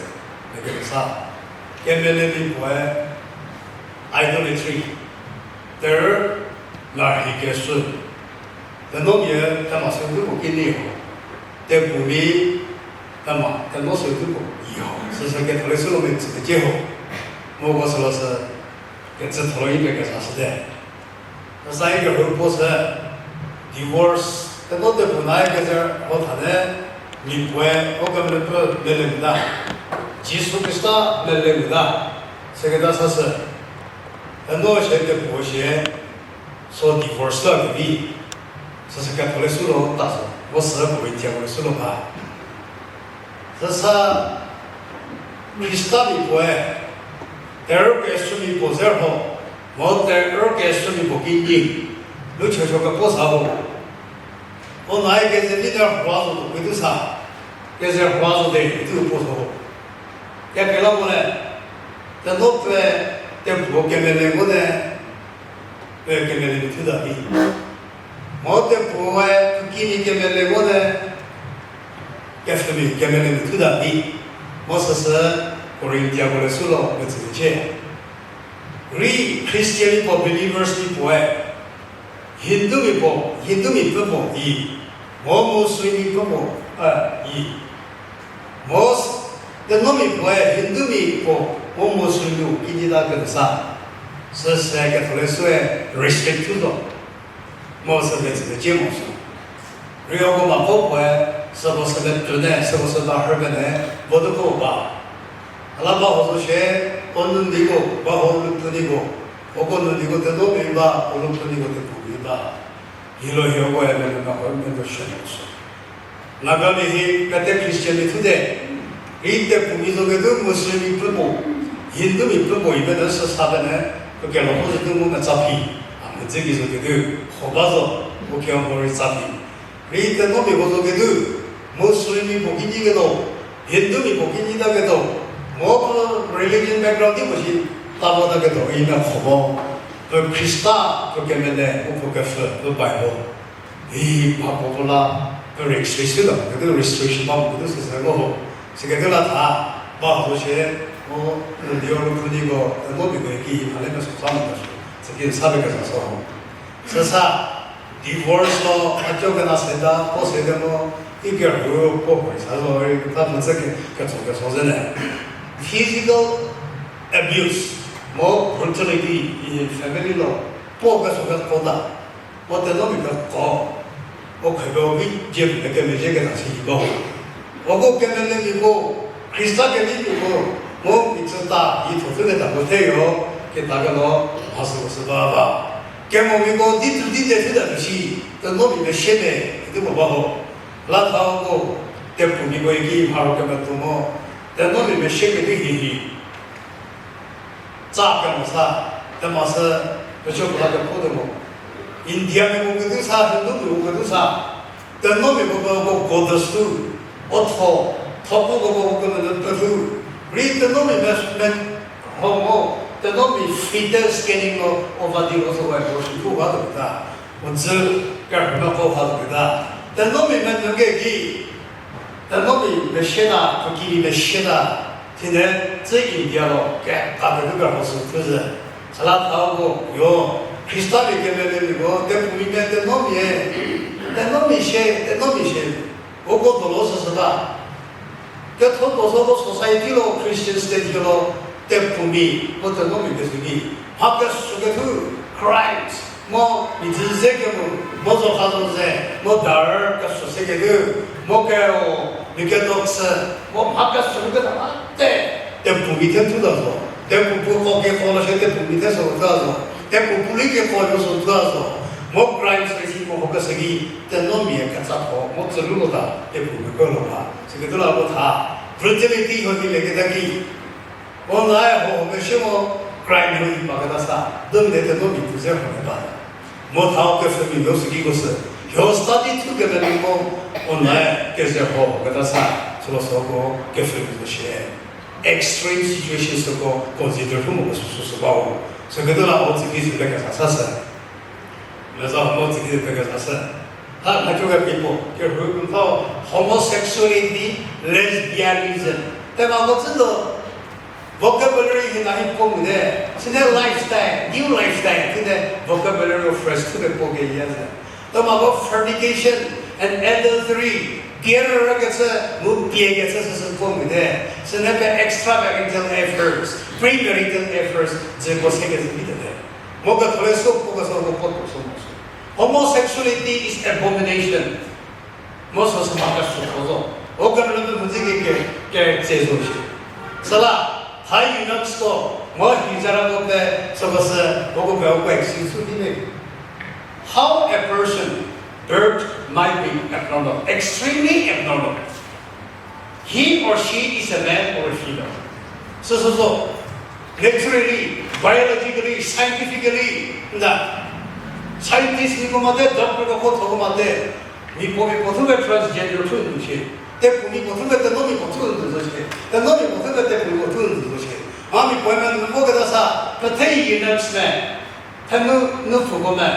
ke du sa. Kemele mi puoe idolatry. Terror, larhi kesü. Teno mia, tema sü du ko kini ho. Tebu mi, tema, teno sü du ko yi ho. Süsü ke thole sü lo mi tsü ke ho. Mo ko sü lo sü, ke tsü thole yi ke ke sa sü de. Kesa i kehou puo sü divorce, teno tebu na i keze ho thane, mi puoe, o kemele pü mele mota. Jisu Khrista mele mota. Seketa sa sü. Teno shie tebu shie, so divorce la kevi. Süsü ke thole sü lo ta so. Vo sü puo i tia thole sü lo ba. Süsa Khrista mi puoe, terror kesü mi puo zerho, mo terror kesü mi puo kini, lu chocho kepuo sa ho. O nai keze leader hua zo to pui tu sa, keze hua zo de tu puo so ho. Kepela mo le, teno pue, tebu kemele mo de, pue kemele mi thu da bi. Mo tepuoe, tuki mi kemele mo de, kepfhü mi kemele mi thu da bi. Mo süsü, Korinthia ko le sü lo, metsücie. Ri Christian mi puo, believers mi puoe, Hindu mi puo, Hindu mi pfü puo yi. Mo Muslim mi pfü puo, eh, yi. Mo s-, teno mi puoe, Hindu mi puo, mo Muslim mi kini ta kesa. Süse Ketholeshüe restrict thu zo. Mo sü metsü mecie mo sü. Rioko mako puoe, süko sü metsü ne, süko sü ba rhüpie ne, vo tuo ba. Ala ba ho zo shie, o nuniko, ba ho lupfü niko, uko nuniko teno pie ba, o lupfü niko tepfü pie ba. Hilo hioko e menu mako menu shie mo sü. Nagamia hi pete Christian mi thu de, rei tepfumi zo ketuo Muslim mi pfü puo, Hindu mi pfü puo ibe ne sü sa bene, puo kelo puo zhü nu mu metsa phi, a medzü ki zo ketuo, kho ba zo, puo kemo rei tsa phi. Rei tenomiako zo ketuo, Muslim mi puo ki nyi ketuo, Hindu mi puo ki nyi ta ketuo, mo puo religion background di puo shi ta vo ta ketuo, i me kho mo, puo Khrista, puo kemele, puo puo kepfhü, puo Bible. I mha puo puo la, puo restriction la, ketuo restriction ba mo ketuo süsü ro ho. Siketuo la tha, ba ho shie, o, nuniko lupfü niko, tenomiko ki, mhale kesuo sa mo kesuo, süki sa pe kesa so ho. Süsa, divorce lo, a tuo kena se ta, puo se te mo, i kerhu, puo puo sa zo, i ta mo tsü ke, ketso keso zene. Physical abuse, mo brutality in family lo, puo keso keso ta. Mo tenomi keko, o khebe o vi dzie pie kemezhie keta si hieko. Uko kemelemiko, Khrista kememiako, mo mitsüta, i thothu keta ko theyo, keta kelo, mha süko sü ba ba. Kemomiko, di tu di te thu ta tu shi, tenomi meshie me, idi mo ba ho. La tha uko, tepfumiko ki mha ro kemetuo mo, tenomi meshie kedi hihi. Tsa kemo sa, tema sü, pecho pela kepu te mo. Indiamiko ketuo sa, Hindumiko ketuo sa, tenomiko ko goddess tu, o tho, thopuko ko kemele pethu, rei tenomi me, me, ho mo, tenomi fetal scanning lo, o va di lo zo wa ko shi pu ba tuo ta, o dzü, kerhüme ko ha tuo ta, tenomi me nge ki, tenomi meshie ta, puo ki meshie ta, thine, tsü India lo, keka ketuo kerho sü thu zhü. Süla thau ko, yo, Khrista rei kemelemiko, tepfumi me tenomi e, tenomi shie, tenomi shie, uko dolo süsü ta. Ketho ko so ko society lo, Christian state lo, tepfumi, ko tenomi kesü ki. Mha kesü kethu, crimes, mo, mi dzü ze kemo, mo zo kha zo ze, mo dar kesü se ketuo, mo keo, mi kedo sü, mo mha kesü keta te, tepfumi the thu ta zo, tepfu pu ko keko lo shie tepfumi the so ta zo, tepfu pu rei keko lo so ta zo, mo crimes rei si mo ho kesü ki, tenomi e ketsa tho, mo tsü lu lo ta, tepfumi ko lo ba. Siketuo la ko tha, brutality ho di leketa ki, o nae ho ho keshü mo, crime ho di ba keta sa, do mi de tenomi pu ze ho keta. Mo thau kepfhümi lo sü ki ko sü, ho study thu keta ni mo, o nae keze ho ho keta sa, sülo süko kepfhümi zo shie. Extreme situation süko consider thu mo ko sü sü sü ba o. Siketuo la o tsü ki sü pe kesa sa sü. Meza mo tsü ki sü pe kesa sü. Ha, ha cho ke people, ke ru ku tho homosexuality, lesbianism. Tema ko tsü do vocabulary hi na hi ko mu de. Sine lifestyle, new lifestyle, sine vocabulary of phrase thu ke po ke ya ze. Tema ko fornication and adultery, pie rü kecü, mu pie kecü süsü ko mu de. Sine pe extramarital affairs, premarital affairs, ze ko se ke ze bi de. Mo ke thole so, mo ke so, mo ke so mo so. Homosexuality is abomination. Mo so sü mha kesuo zo. O kemele pe mhodzü ki ke, ke tse zo shi. Süla, ha UNESCO, mo hi zara mo pe, so ko sü, mo ko pe, o ko exist di ne. How a person birth might be abnormal, extremely abnormal. He or she is a male or a female. So, so, so. Naturally, biologically, scientifically, nda. Scientist ni ko mate, doctor ko ko thoko mate. Mi po mi po thu ke transgender thu ndu shi. Te pu mi po thu ke te no mi po thu ndu zo shi. Te no mi po thu ke te pu mi po thu ndu zo shi. Ma mi po me ndu ko ke da sa, pete yi next me. Te nu, nu phu ko me.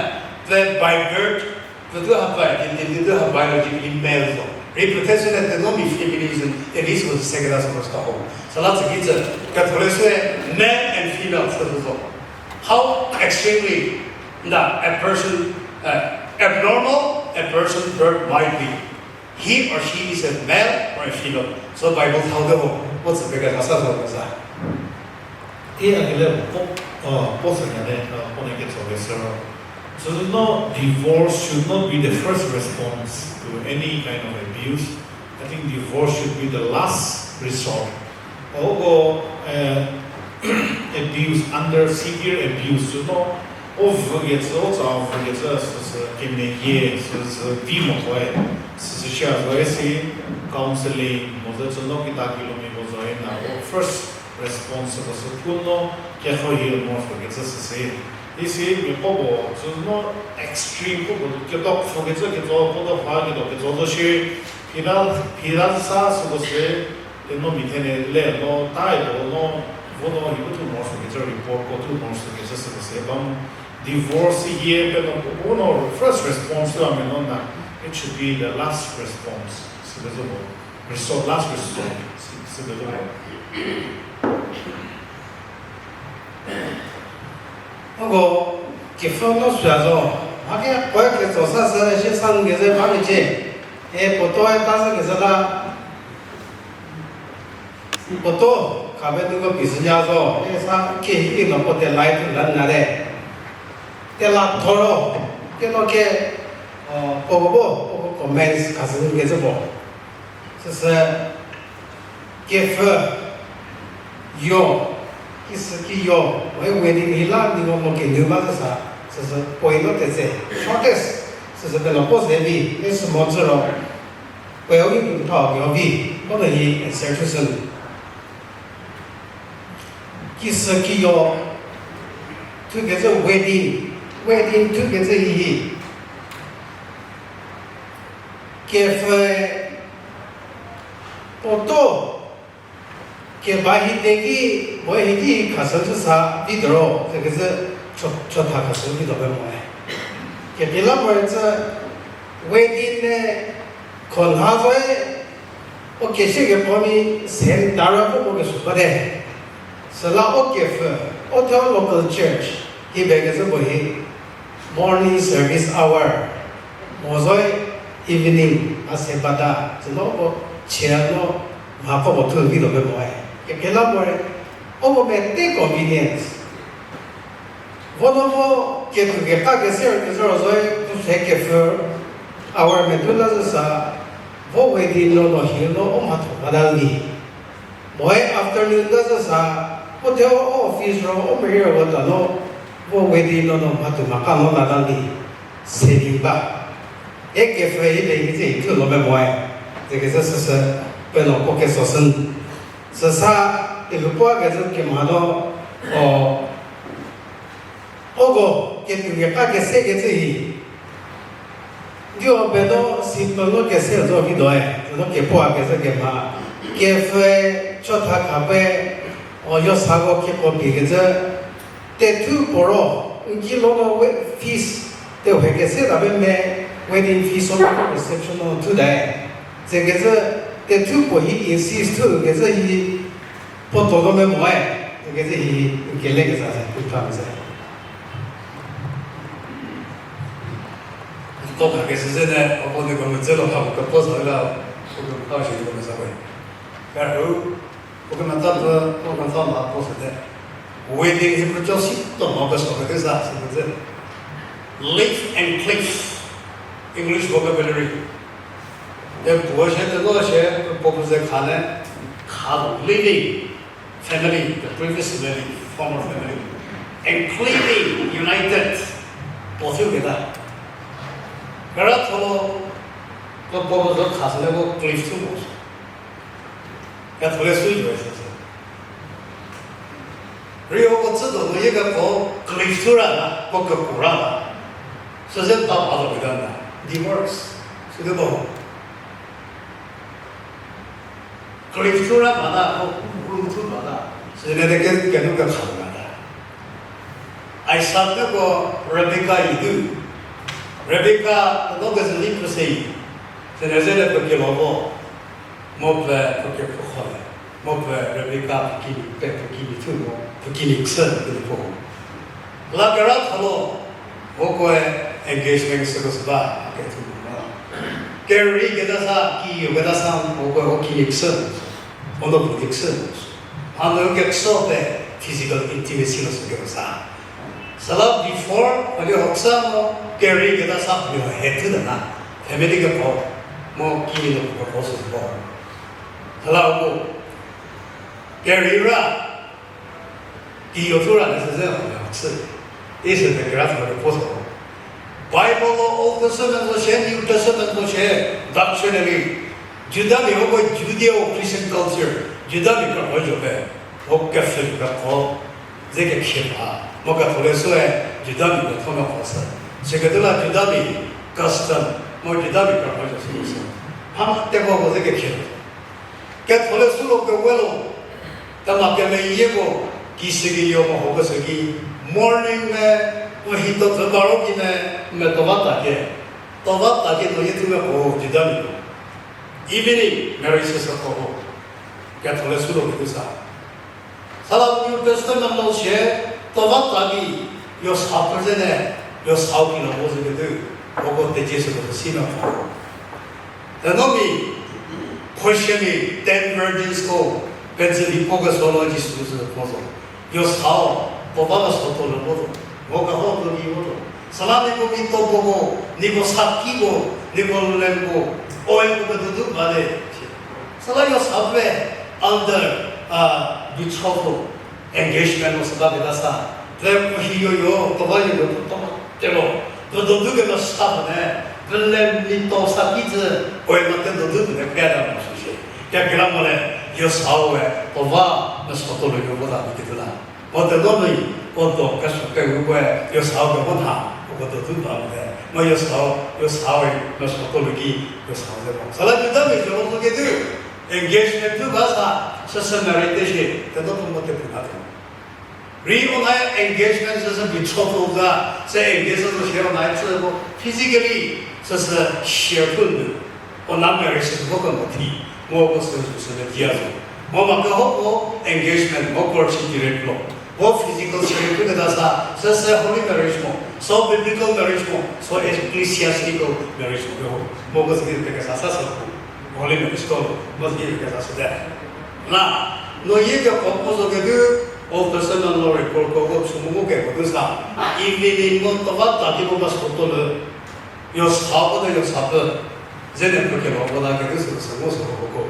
Te by birth, Puo thu ha pai, di, di, di thu ha biologically male zo. Reproduction at the norm is feminism, it is was second as was the whole. So that's a, it's a, Catholic say male and female so, so, so. How extremely that a person, uh, abnormal a person birth might be. He or she is a male or a female. So Bible tells the whole. What's the biggest? Hi akele po, uh, po sanya ne, uh, po ne ketso ke sir. So no, divorce should not be the first response to any kind of abuse. I think divorce should be the last resort. Oko, uh, abuse, under severe abuse, so no, o vükecü, o tsa vükecü, süsü kemeyie, süsü vi mo koe, süsü shia zoe si, counseling mo zü, so no kita kilometer zoe na, o first response ko sü pu no, kekho hi mo so kecü süsü. Isi mi ko bo, so no extreme ko bo, ketok so kecü, ketok ko do ha, ketok ketok do shi, phira, phira sa süko sü, te no mi thene le no, tai bo no, vo no, hi ko thu mo so kecü, report ko thu mo so kecü süko sü, bam, divorce yie pe no, vo no, first response la me no na, it should be the last response, süko sü bo. Resort, last resort, sü, sü de zo. Oko, kepfü no sü a zo. Mha ke poe ketso sa sü, shi sa nu kezü ba mecie. E poto e ta zü kezü la. Poto, khabe tuko pizü nya zo. E sa ke hi no pote light la na de. Te la thoro, ke no ke, o, oko bo, oko comments khazü nu kezü bo. Süsü kepfü yo, kisü ki yo, we wedding hi la ni mo mo kenu ba züsa, süsü point no tetse, shortest, süsü pelo post de vi, e sü mo zü ro, we o ni thau ke o vi, ko no hi answer thusü. Kisü ki yo, thukecü wedding, wedding thukecü hi hi. Kepfü poto, keba hi de ki, mo hi ki khasü züsa vi doro, kekecü cho, chotha khasü vi do pe mo e. Kepila mo e cü, wedding ne, khonha zoe, o kesie kepo mi same tara ko mo kesu bate. Süla o kepfü, o theological church, hi be kecü bo hi, morning service hour, mo zoe evening, a se bata, süno ko chia no, mha ko mo thu vi do pe mo e. Kepila mo e, o mo mete convenience. Vo no vo ketu keka kese kezü ro zoe, pu se kepfü, hour methu la züsa, vo wedding no no hi no o mhatho bata di. Moe afternoon ta züsa, o the o office ro o meri ro ta no, vo wedding no no mhatho maka no la ta di. Saving ba. E kepfü hi de hi ze hi thu lo me moe. Ze kecü süsü, pe no ko keso sün. Süsa, ilupo kecü kemha no, o, oko, ketu keka kese kecü hi. Dio pe no simple no kese zo vi doe, no kepo kecü kemha. Kepfü, chotha khape, o, yo sako kepo pie kecü, tethu puo ro, n ki lo no we fees, te we kese ta be me, wedding fees o reception no thu dae. Ze kecü, tethu puo hi insist thu kecü hi, puo to do me moe, ze kecü hi, n kele keza se, n pha me se. To kha kese se ne, o puo de ko me zelo kha ko po zo la, ko ko pa shi ko me sa we. Ka ru, ko ko mata ko, ko ko ta ma ko se de. Wedding hi ko cho si to ma ko so ko de sa, so ko de. Leaf and cliff, English vocabulary. Te puo shie, te lo shie, puo puo ze kha ne, kha living family, the previous family, former family, and cleaving, united, puo thu keta. Kera tholo, puo puo zo kha se le ko cleave thu mo. Ka thole sui jo se se. Ri o ko tsü do no ye ka ko cleave thu ra na, ko ko ra na. Süse ta ba zo keta na. Divorce. Süde bo. Cleave thu ra bata, ko ru thu bata, süne de ke, kenu ke kha bata. Isaac ne ko Rebecca idu. Rebecca, no ke zeli pese. Süne zele pe kilo vo. Mo pe pe ke pho kho le. Mo pe Rebecca pe ki, pe, pe ki thu mo, pe ki ni kse, pe ki pho. La kera thalo, mo koe engagement süko sü ba, ke thu mo. Keri keta sa, ki yo keta sa, mo koe o ki ni kse, mo no ki ni kse. Hanu ke kso te, physical intimacy lo sü kesa. Süla before, ali hoksa mo, kerei keta sa, ali he thü dana, family keko, mo kimi lo keko sü ko. Süla ko, kerei ra, ki yo thu ra le sü ze, chü. Isü pe kera thor puo so. Bible lo Old Testament zo shie, New Testament zo shie, doctrinally. Judami hoko Judeo-Christian culture, Judami kra ho jo pe, ho kefil kra ko, ze kekhie ba, mo ketholeshüe, Judami ketho me ko sü. Siketuo la Judami custom, mo Judami kra ho jo sü sü. Ham tebo ko ze kekhie. Ketholeshü lo kewe lo, kema kemeyieko, kishüki yo mo ho kesü ki, morning me, u hi to pfü baro ki me, me tova ta ke, tova ta ke no ye thu me ko Judami ko. Evening, Mary sü sü ko ho. Ketholeshü lo ketuo sa. Süla New Testament lo shie, tova ta ki, yo sa pfü ze ne, yo sa ki lo mo ze ketuo, ko ko teje sü ko si me ko. Tenomi, Christian-i ten virgins ko, pezü vi puo keso lo Jisu sü puo zo. Yo sa-o, puo ba keso tuo le puo zo. Mo keho tuo ki puo zo. Süla nieko mi to puo ko, nieko sa ki ko, nieko len ko, oil ko ketuo du ba le. Süla yo sa pfü, under, uh, betrothal, engagement lo sü ba keta sa. Pfü puo hi yo yo, puo ba yo yo, puo to ba. Telo, puo do du kemesa puo ne, puo le mi to sa ki zü, puoe ma te do du puo ne pfü ta mo shi shi. Kekreilamonyü, yo sa-o we, puo ba, meso tuo lo yo puo ta mi ketuo la. Puo te do mi, puo do keso ke ru we, yo sa-o ke puo tha, puo ko do du ba mo te. Mo yo sa-o, yo sa-o we, meso tuo lo ki, yo sa-o ze mo. Süla Judami zo lo zo ketuo, engagement thu ba sa, süsü marriage te shi, te do puo mo te puo na te. Rei u nai engagement süsü betrothal za, se engage zo shie u nai tsü mo physically süsü share phu nu. U na marriage süsü vo kemo thi, mo ko sü süsü le dia zo. Mo ma keho ko engagement, mo courtship period lo. Vo physical share phu keta sa, süsü holy marriage mo, so biblical marriage mo, so ecclesiastical marriage mo keho. Mo ko sü ki kesa sa sü ko. Holy marriage ko, mo sü ki kesa sü te. La, no ye keko puo zo ketuo, Old Testament lo record ko ko chü mo keko tuo sa, evening ko tova ta ki ko ba so tuo le, yo sa ko de yo sa pfü, ze ne pfü kelo ko la ketuo sü sü mo sü ko ko.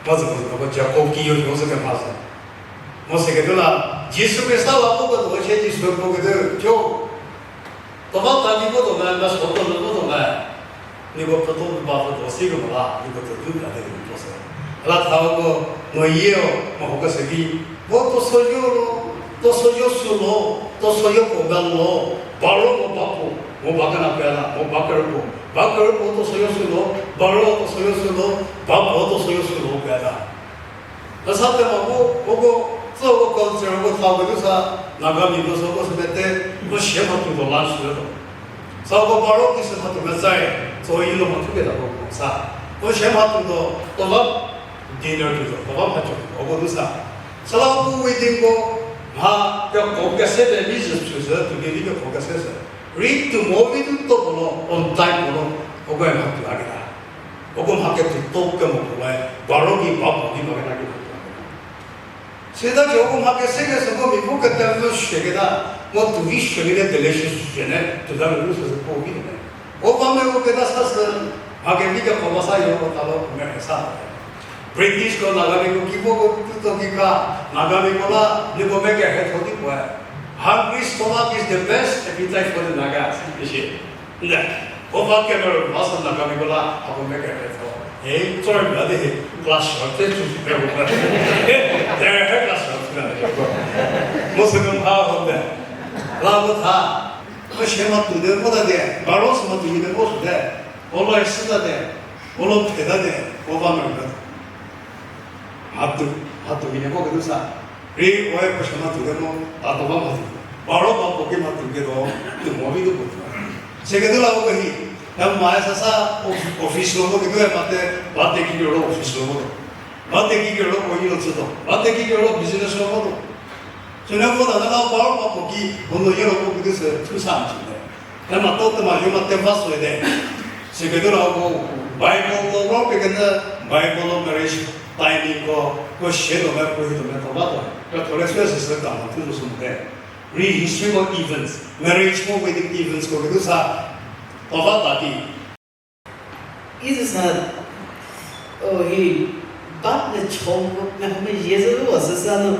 Mo sü ko ko Jacob ki yo yo sü kemha sü. Mo sü ketuo la, Jisu Khrista la ko ko do shie Jisu ko ketuo, jo. Tova ta ki ko do me, meso tuo le ko do me. Nieko pfü to ba pfü to si ko la, nieko tuo du ka de ko sü. La tha ko, no ye-o, mo ho kesü ki, vo to so yo lo, to so yo sü lo, to so yo ko ba lo, ba ro mo ba puo, mo ba kena pfü la, mo ba kerü puo, ba kerü puo to so yo sü lo, ba ro to so yo sü lo, ba puo to so yo sü lo pfü la. Kesa tema ko, ko ko, tsü ko culture ko tha ko du sa, Nagamiko sü ko sü mete, ko shie mhatho tuo la shü to. Sa ko ba ro ki sü mhatho metsai, so ilo mhatho keta ko sa. Ko shie mhatho tuo, tova dinner tuo, tova mhatho tuo, ko du sa. Süla ko wedding ko, mha keko kese de mi zü sü sü, tuo di keko kese sü. Rei tuo mo vi tuo to ko lo, on time ko lo, ko ko mhatho a keta. Ko ko mha ketuo to kemo ko la, ba ro ki ba puo ki ba keta ki mhatho a keta. Sita ki ko mha kese kese ko mi ko kete mvü shie keta, mo tuo vi shie kete delicious shie ne, tuo ta lu sü sü puo vi ne. Ko ba me ko keta sa sü, mha kevi keko ba sa yo ko ta lo me sa. British ko Nagamiko ki vo ko tuo to ki ka, Nagamiko la, nieko me kehe tho di puoe. Hungry stomach is the best appetite for the Nagas, isi. Ne, ko ba kemero ba sü Nagamiko la, hako me kehe tho. Ei, sorry, ba di, class short te chu pe ko. Te he class short na ko. Mo sü ko ha ho de. La ko tha. Ko shie mhatho de ko ta de, ba ro sü mhatho yi de ko sü de. Ko lo sü ta de. Ko lo phe ta de. Ko ba me ko. Mhatho, mhatho ki ne ko ketuo sa. Rei oe ko shie mhatho de mo, ta to ba mhatho. Ba ro ba puo ki mhatho ketuo, tuo mo vi tuo puo. Siketuo la ko hi, na ma sa sa office lo mo ketuo mate, ba te ki ro office lo mo. Ba te ki ro ko yi lo tsü to. Ba te ki ro business lo mo to. Süna vo ta na ba ro ba puo ki, ko no ye ro ko ketuo sü thu sa mo sü de. Thema to thema yo ma te va so de. Siketuo la ko Bible lo ro pe kene Bible lo marriage timing ko, ko shie to me, ko hi to me to ba to. Thole sü sü ka mo thu sü mo te. Re history mo events, marriage mo wedding events ko ke sa. Pava tati. Is sa, oh, hi, but the chong, na home ye zo wo sa sa no.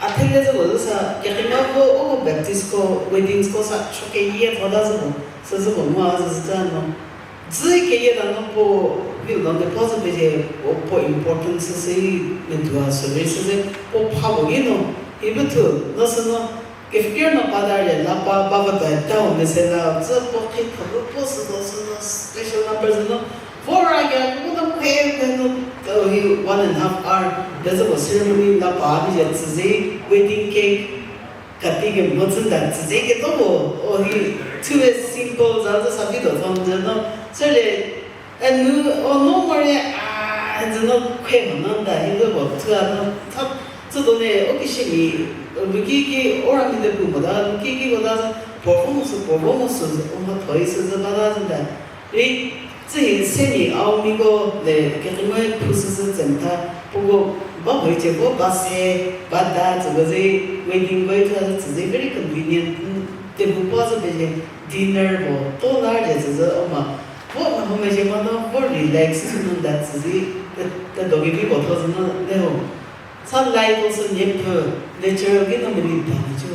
A thele zo wo sa, ke ke ma vo, oh, Baptist ko, weddings ko sa, cho ke ye thoda zo wo, sa zo wo mo sa sa no. Dzü keyie ta no puo, view done puo zü pezie, puo, puo importance sü, metua sü rei sü ze, puo pha puo ki no, hi bu thu, no sü no, kefir no pa da re, la pa, pa va da, ta o mese la, dzü puo ki tha bu puo sü no, sü no, special number sü no, puo ra ya, puo no khe, khe no, ta hi one and half hour, de zü puo ceremony la pa, bi je, tsü ze, wedding cake, Kati ke mo tsü da tsü ze ketuo mo, o hi, too simple za zü sa vi do thon zü no, sü le, e nu, o no mo re, a, zü no khe mo no da hi zü mo tsü a no, tha, tsü do ne, o ki shi mi, lu ki ki, o ra mi de bu mo da, lu ki ki ko da zü, perform sü, perform sü, o mo thoi sü zü ba da zü da. Ri, tsü hi semi aomiko le kekümoi phu süsü tsemta, puko ba hoi ce vo ba se, ba da tsüko ze, wedding ko itha zü tsü ze very convenient, mm, table puo zü pele dinner puo, to lar de tsü zü oma, vo mehomezhie mo no, vo relax sü nu da tsü ze, te, te do kevi puo tho zü no, le ho. Sa lai ko sü nie pfü, natural ki no meni ba ni chu.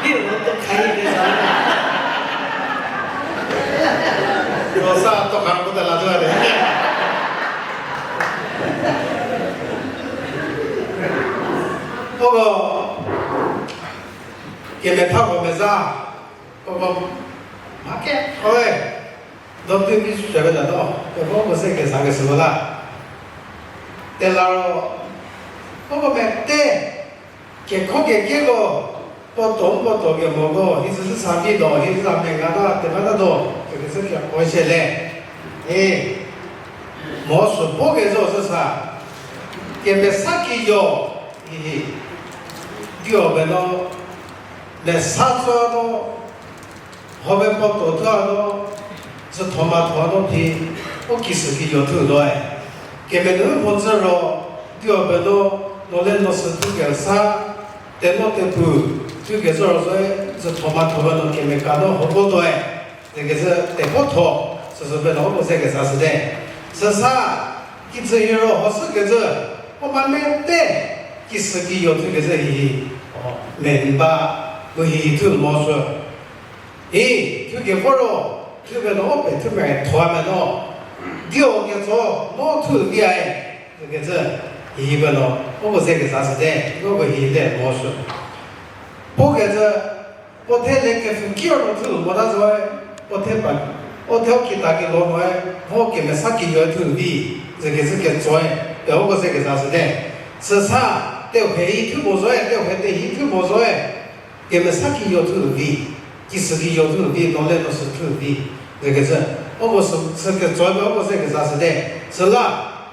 Ki no to khai de sa. Ro sa to khar ko ta la zü de. Obo, kemethako meza, obo, ma ke, oe. Doctor ki sü shebe la no, kevoko se keza kesü la. Tela ro, koko mete, kekho kekeko, poto poto kemoko, hi sü sa vi do, hi sü me ga da, te ba da do, kekese ke ko se le. E, mo sü po ke zo sü sa, kemesa ki yo, hi hi. Dio be no, mesa zo no, Home poto thua no, zütho matho no phi, o kisü kiyo thu doe. Kemenu mhodzü ro, dio be no, no le no sü thu kesa, te no te pu, thu kesa ro zoe, zütho matho be no kemeka no hoko doe. Ze kezü te po tho, süsü be no hoko ze kesa süte. Süsa, kijü hiro ho sü kezü, o ma mete, kisü kiyo thu kezü hihi, o, me n ba, mu hihi thu mo sü. Hi, thu kevoro, thu be no pe thu me thoa me no. Dio ketso, mo thu diae, kecü, hi be no, o ko ze keza süte, no ko hi le mo sü. Po kecü, o the le kepfü kior no thu mo ta zoe, o the pa, o the o kita kelo noe, mo kemesa kiyo thu vi, ze kecü ketsoe, te o ko ze keza süte. Süsa, te o he hi thu mo zoe, te o he te hi thu mo zoe. Kemesa kiyo thu vi, kisü kiyo thu vi, no le no sü thu vi, ze kecü, o ko sü, sü ketsoe, o ko ze keza süte. Süla,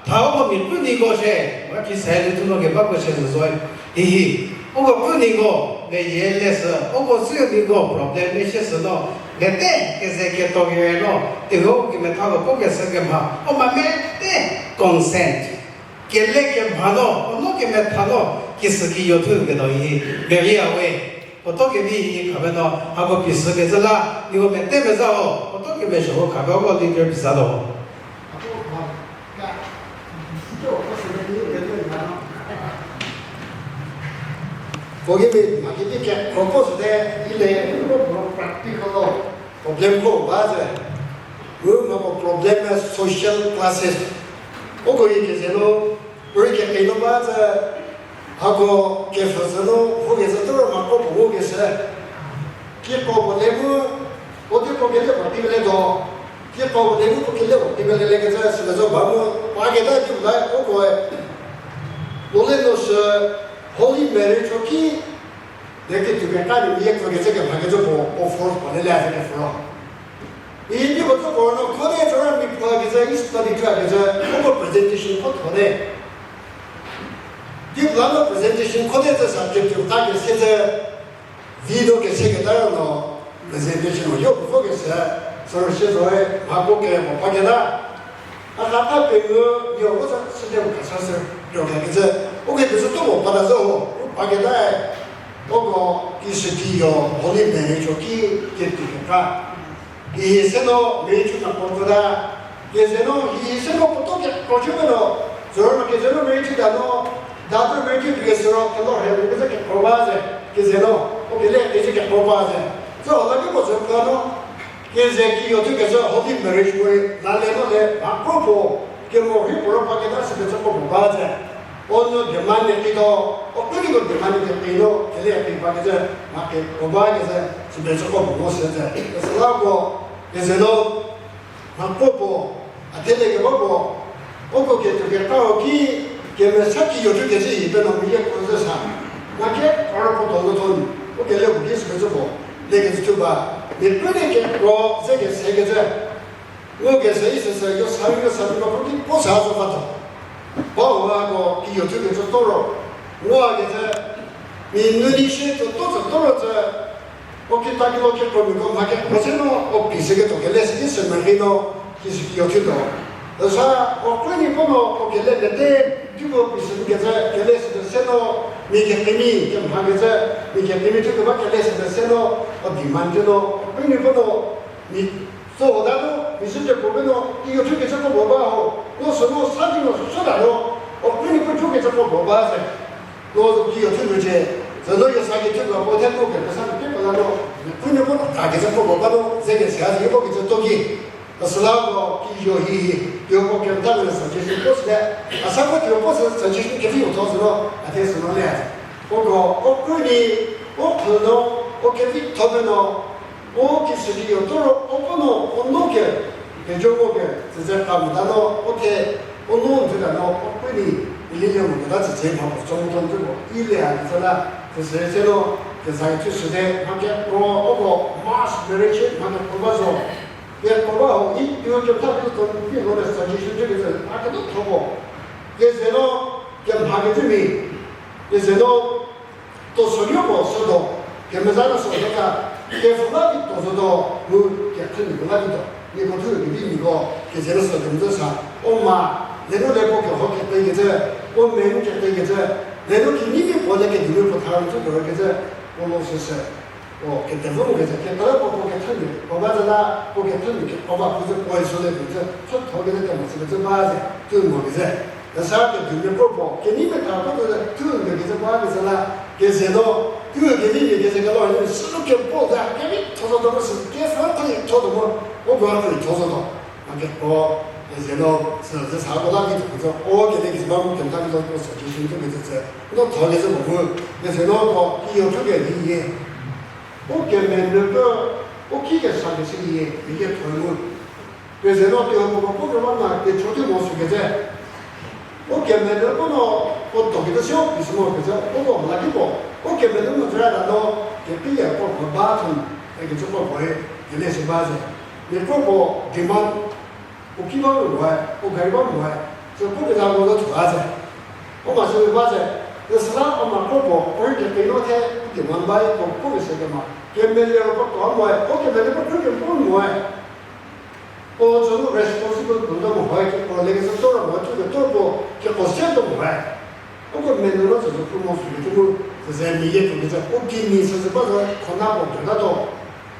tha o ko mi pu niko she, ma ki se lu thu no keba ko she sü zoe. Hihi, o ko pu niko, me ye le sü, o ko sü niko problem me she sü no, mete keze keto kere no, te ho kemethako ko kesü kemha, o ma mete consent. Kele kemha no, o no kemetha no, kisü kiyo thu kedo hi, Maria we. Poto kevi hi khabe no, hako phi sü kecü la, niho mete meza ho, poto kemezho ho khabe ho leader phi za do. Ko kimi, ma kiti ke propose de, ile, practical lo. Problem ko ba ze, mu mako problem social classes. O ko yi keze no, uri kepei no ba ze, hako kepfhü ze no, vo keze toro mako bu vo keze. Kiko bu le mu, o di ko kele bu di le do. Kiko bu le mu ko kele bu di le le keze, süle zo ba mu, ba keta di bu la, o ko e. Lo le no se, holy marriage o ki, Deki tuke kani ye kro kecü kemha kecü puo, o force puo le le a ze kepfü ro. Iye ni puo tsü puo no khode tsü ra mi puo kecü, i study kra kecü, o ko presentation ko thode. Di plan no presentation khode tsü subject tuo ta kese tsü, video kese keta ro no, presentation o yo ko kese, sü ro se zoe, mha ko ke mo pa keta. A ka ta pe ngu, yo ko tsü, sü de ko kesa sü, yo ke kecü. Uko kecü tuo mo pata zo ho, u pa keta, uko kishükiyo, holy marriage o ki, ketuo kekra. Hi se no marriage na pota. Keze no, hi se no poto ke project no. Zoro no keze no marriage ta no, daughter marriage ke suro, kelo he, keze ke proba ze, keze no, o kele keze ke proba ze. Zo la ke mo zo ka no. Keze kiyo thuo kecü holy marriage mo, la le no le, ma ko po, kemo hi poro pa keta sü kecü ko po ba ze. O no demand ni ki do, o kuni ko demand ni ki no, kele ki ba kecü, ma ke ko ba kecü, sü kecü ko po mo se ze. Kese la ko, keze no, ma ko po, a thele ke ba ko, o ko ke to ke ka o ki, kemesa kiyo thuo kecü hi pe no mi ye ko ze sa. Ma ke, aro ko to ko ton, o kele ko ki sü kecü ko, le kecü thuo ba, mi kuni ke ko, ze kese kecü. Ngo kese i sese yo sa yo sa ni ba puo ki puo sa zo ba do. Ba wa ko kiyo thuo kecü toro. Ngo kecü mi nu ni shi to to zo toro ze. O ki ta ki lo ke ko mi ko ma ke ko se no o pi se ke to kele se ki se me ri no ki se kiyo thuo do. Sa o kuni ko no o kele kete di ko pi se kecü kele se se no mi ke kemi ke ma kecü mi ke kemi thuo ke ba kele se se no o demand no o kuni ko no Mi so ho ta no, mi sü te puo pe no, kiyo thuo kecü ko puo ba ho, no sü no sa di no sü ta no, o kuni puo thuo kecü ko puo ba se. No kiyo thuo nu ce, ze no yo sa ki thuo ko puo the ko ke, kesa ke pe la no, kuni puo ka kecü ko puo ba no, ze ke sia ze ko kecü to ki. Süla ko kiyo hi, kiyo ko ke ta le suggestion ko se, a sa ko kiyo ko se suggestion ke vi yo to se no, a the se no le. O ko, o kuni, o phu no, o ke vi to pe no, O ki sü di yo toro, o ko no, o no ke, kejo ko ke, tsüze ka mo ta no, o the, o no nzü ta no, o kuni, ili le mo ta tsüze ma ko, tsong ton tsü ko, i le a tsü la, tsüze se no, ke za ki tsü de, ma ke ko, o ko, mass marriage, ma ke ko ba zo. Ke ko ba ho, i, i ke ta ki to, ki no le suggestion tsü ke tsü, a ke no to ko. Ke ze no, ke ma ke tsü mi, ke ze no, To soyo mo sü do, kemeza nu sü do ta, kepfü la di to zo do, mu kepfü ni la di do. Ni ko thu ni di ni ko, keze nu sü do mu sa, o ma, le nu le ko ke ho ke pe kecü, o me nu ke pe kecü, le nu ki ni ni ko le ke di nu ko tha ru tsü do kecü, o lo sü sü. O ke te vo kecü, ke ta ko ko ke thu ni, ko ba za la, ko ke thu ni ke, ko ba ko ze ko so le kecü, thu tho kecü ke mo sü kecü ba ze, tu mo kecü. Kesa kejümia kropuo, kenei meta kropuo, thu mia kecü ba kecü la, keze no, thu kenei mia kecü kelo, sünu kepuo za, kemi thozo do, sü kesa tha thozo mo, o ba tha thozo do. Ma keko, keze no, sü, sü sa ko la ki thozo, o kele kecü ba mu kemta kecü ko suggestion thu kecü tsü, no tho kecü mo mu, keze no ko, ki yo thu ke ni ye. O kemenü pü, o ki kesa kecü ni ye, ni ye tho mu. Keze no teiho puo ko pu keba na kecho di mo sü kecü. O kemenü puo no, o to kecü sio, pisi mo kecü, o ko la ki puo. O kemenü mo züra ta no, kepi ya puo ko ba thun, e kecü puo ko e, kele si ba ze. Ni puo ko demand, o ki ba mo e, o gari ba mo e, sü puo keza mo zo thu ba ze. O ma sü ba ze, ni süla o ma puo ko, o ri kepi no the, o demand ba e ko, puo kese kema. Kemenü puo ko mo e, o kemenü puo ko ke mo e. O zo nu responsible puo ta mo hai, keko le kecü toro mo, thu ketuo puo, keko se tuo mo hai. O ko menü no zo zo puo mo sü ketuo mu, ze ze mi ye puo kecü, o ki mi sü sü ba zo, khona puo tuo ta tuo.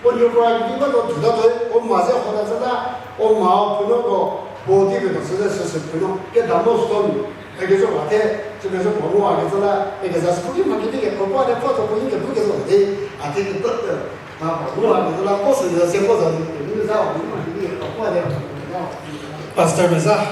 O nuo kra ki ba zo tuo ta tuo, o ma ze khona zü ta, o ma o puo no ko, puo di ketuo sü ze sü sü puo no, ke da mo stone. Ekecü ba the, sükecü puo ngu a kecü la, ekecü sü pu ki ma kidi ke puo puo de puo zo puo yi ke pu kecü de, a the ke doctor, ma puo ngu a kecü la, puo sü ze se puo zo di, kedi za o ni ma kidi ke puo puo de, Pastor Meza.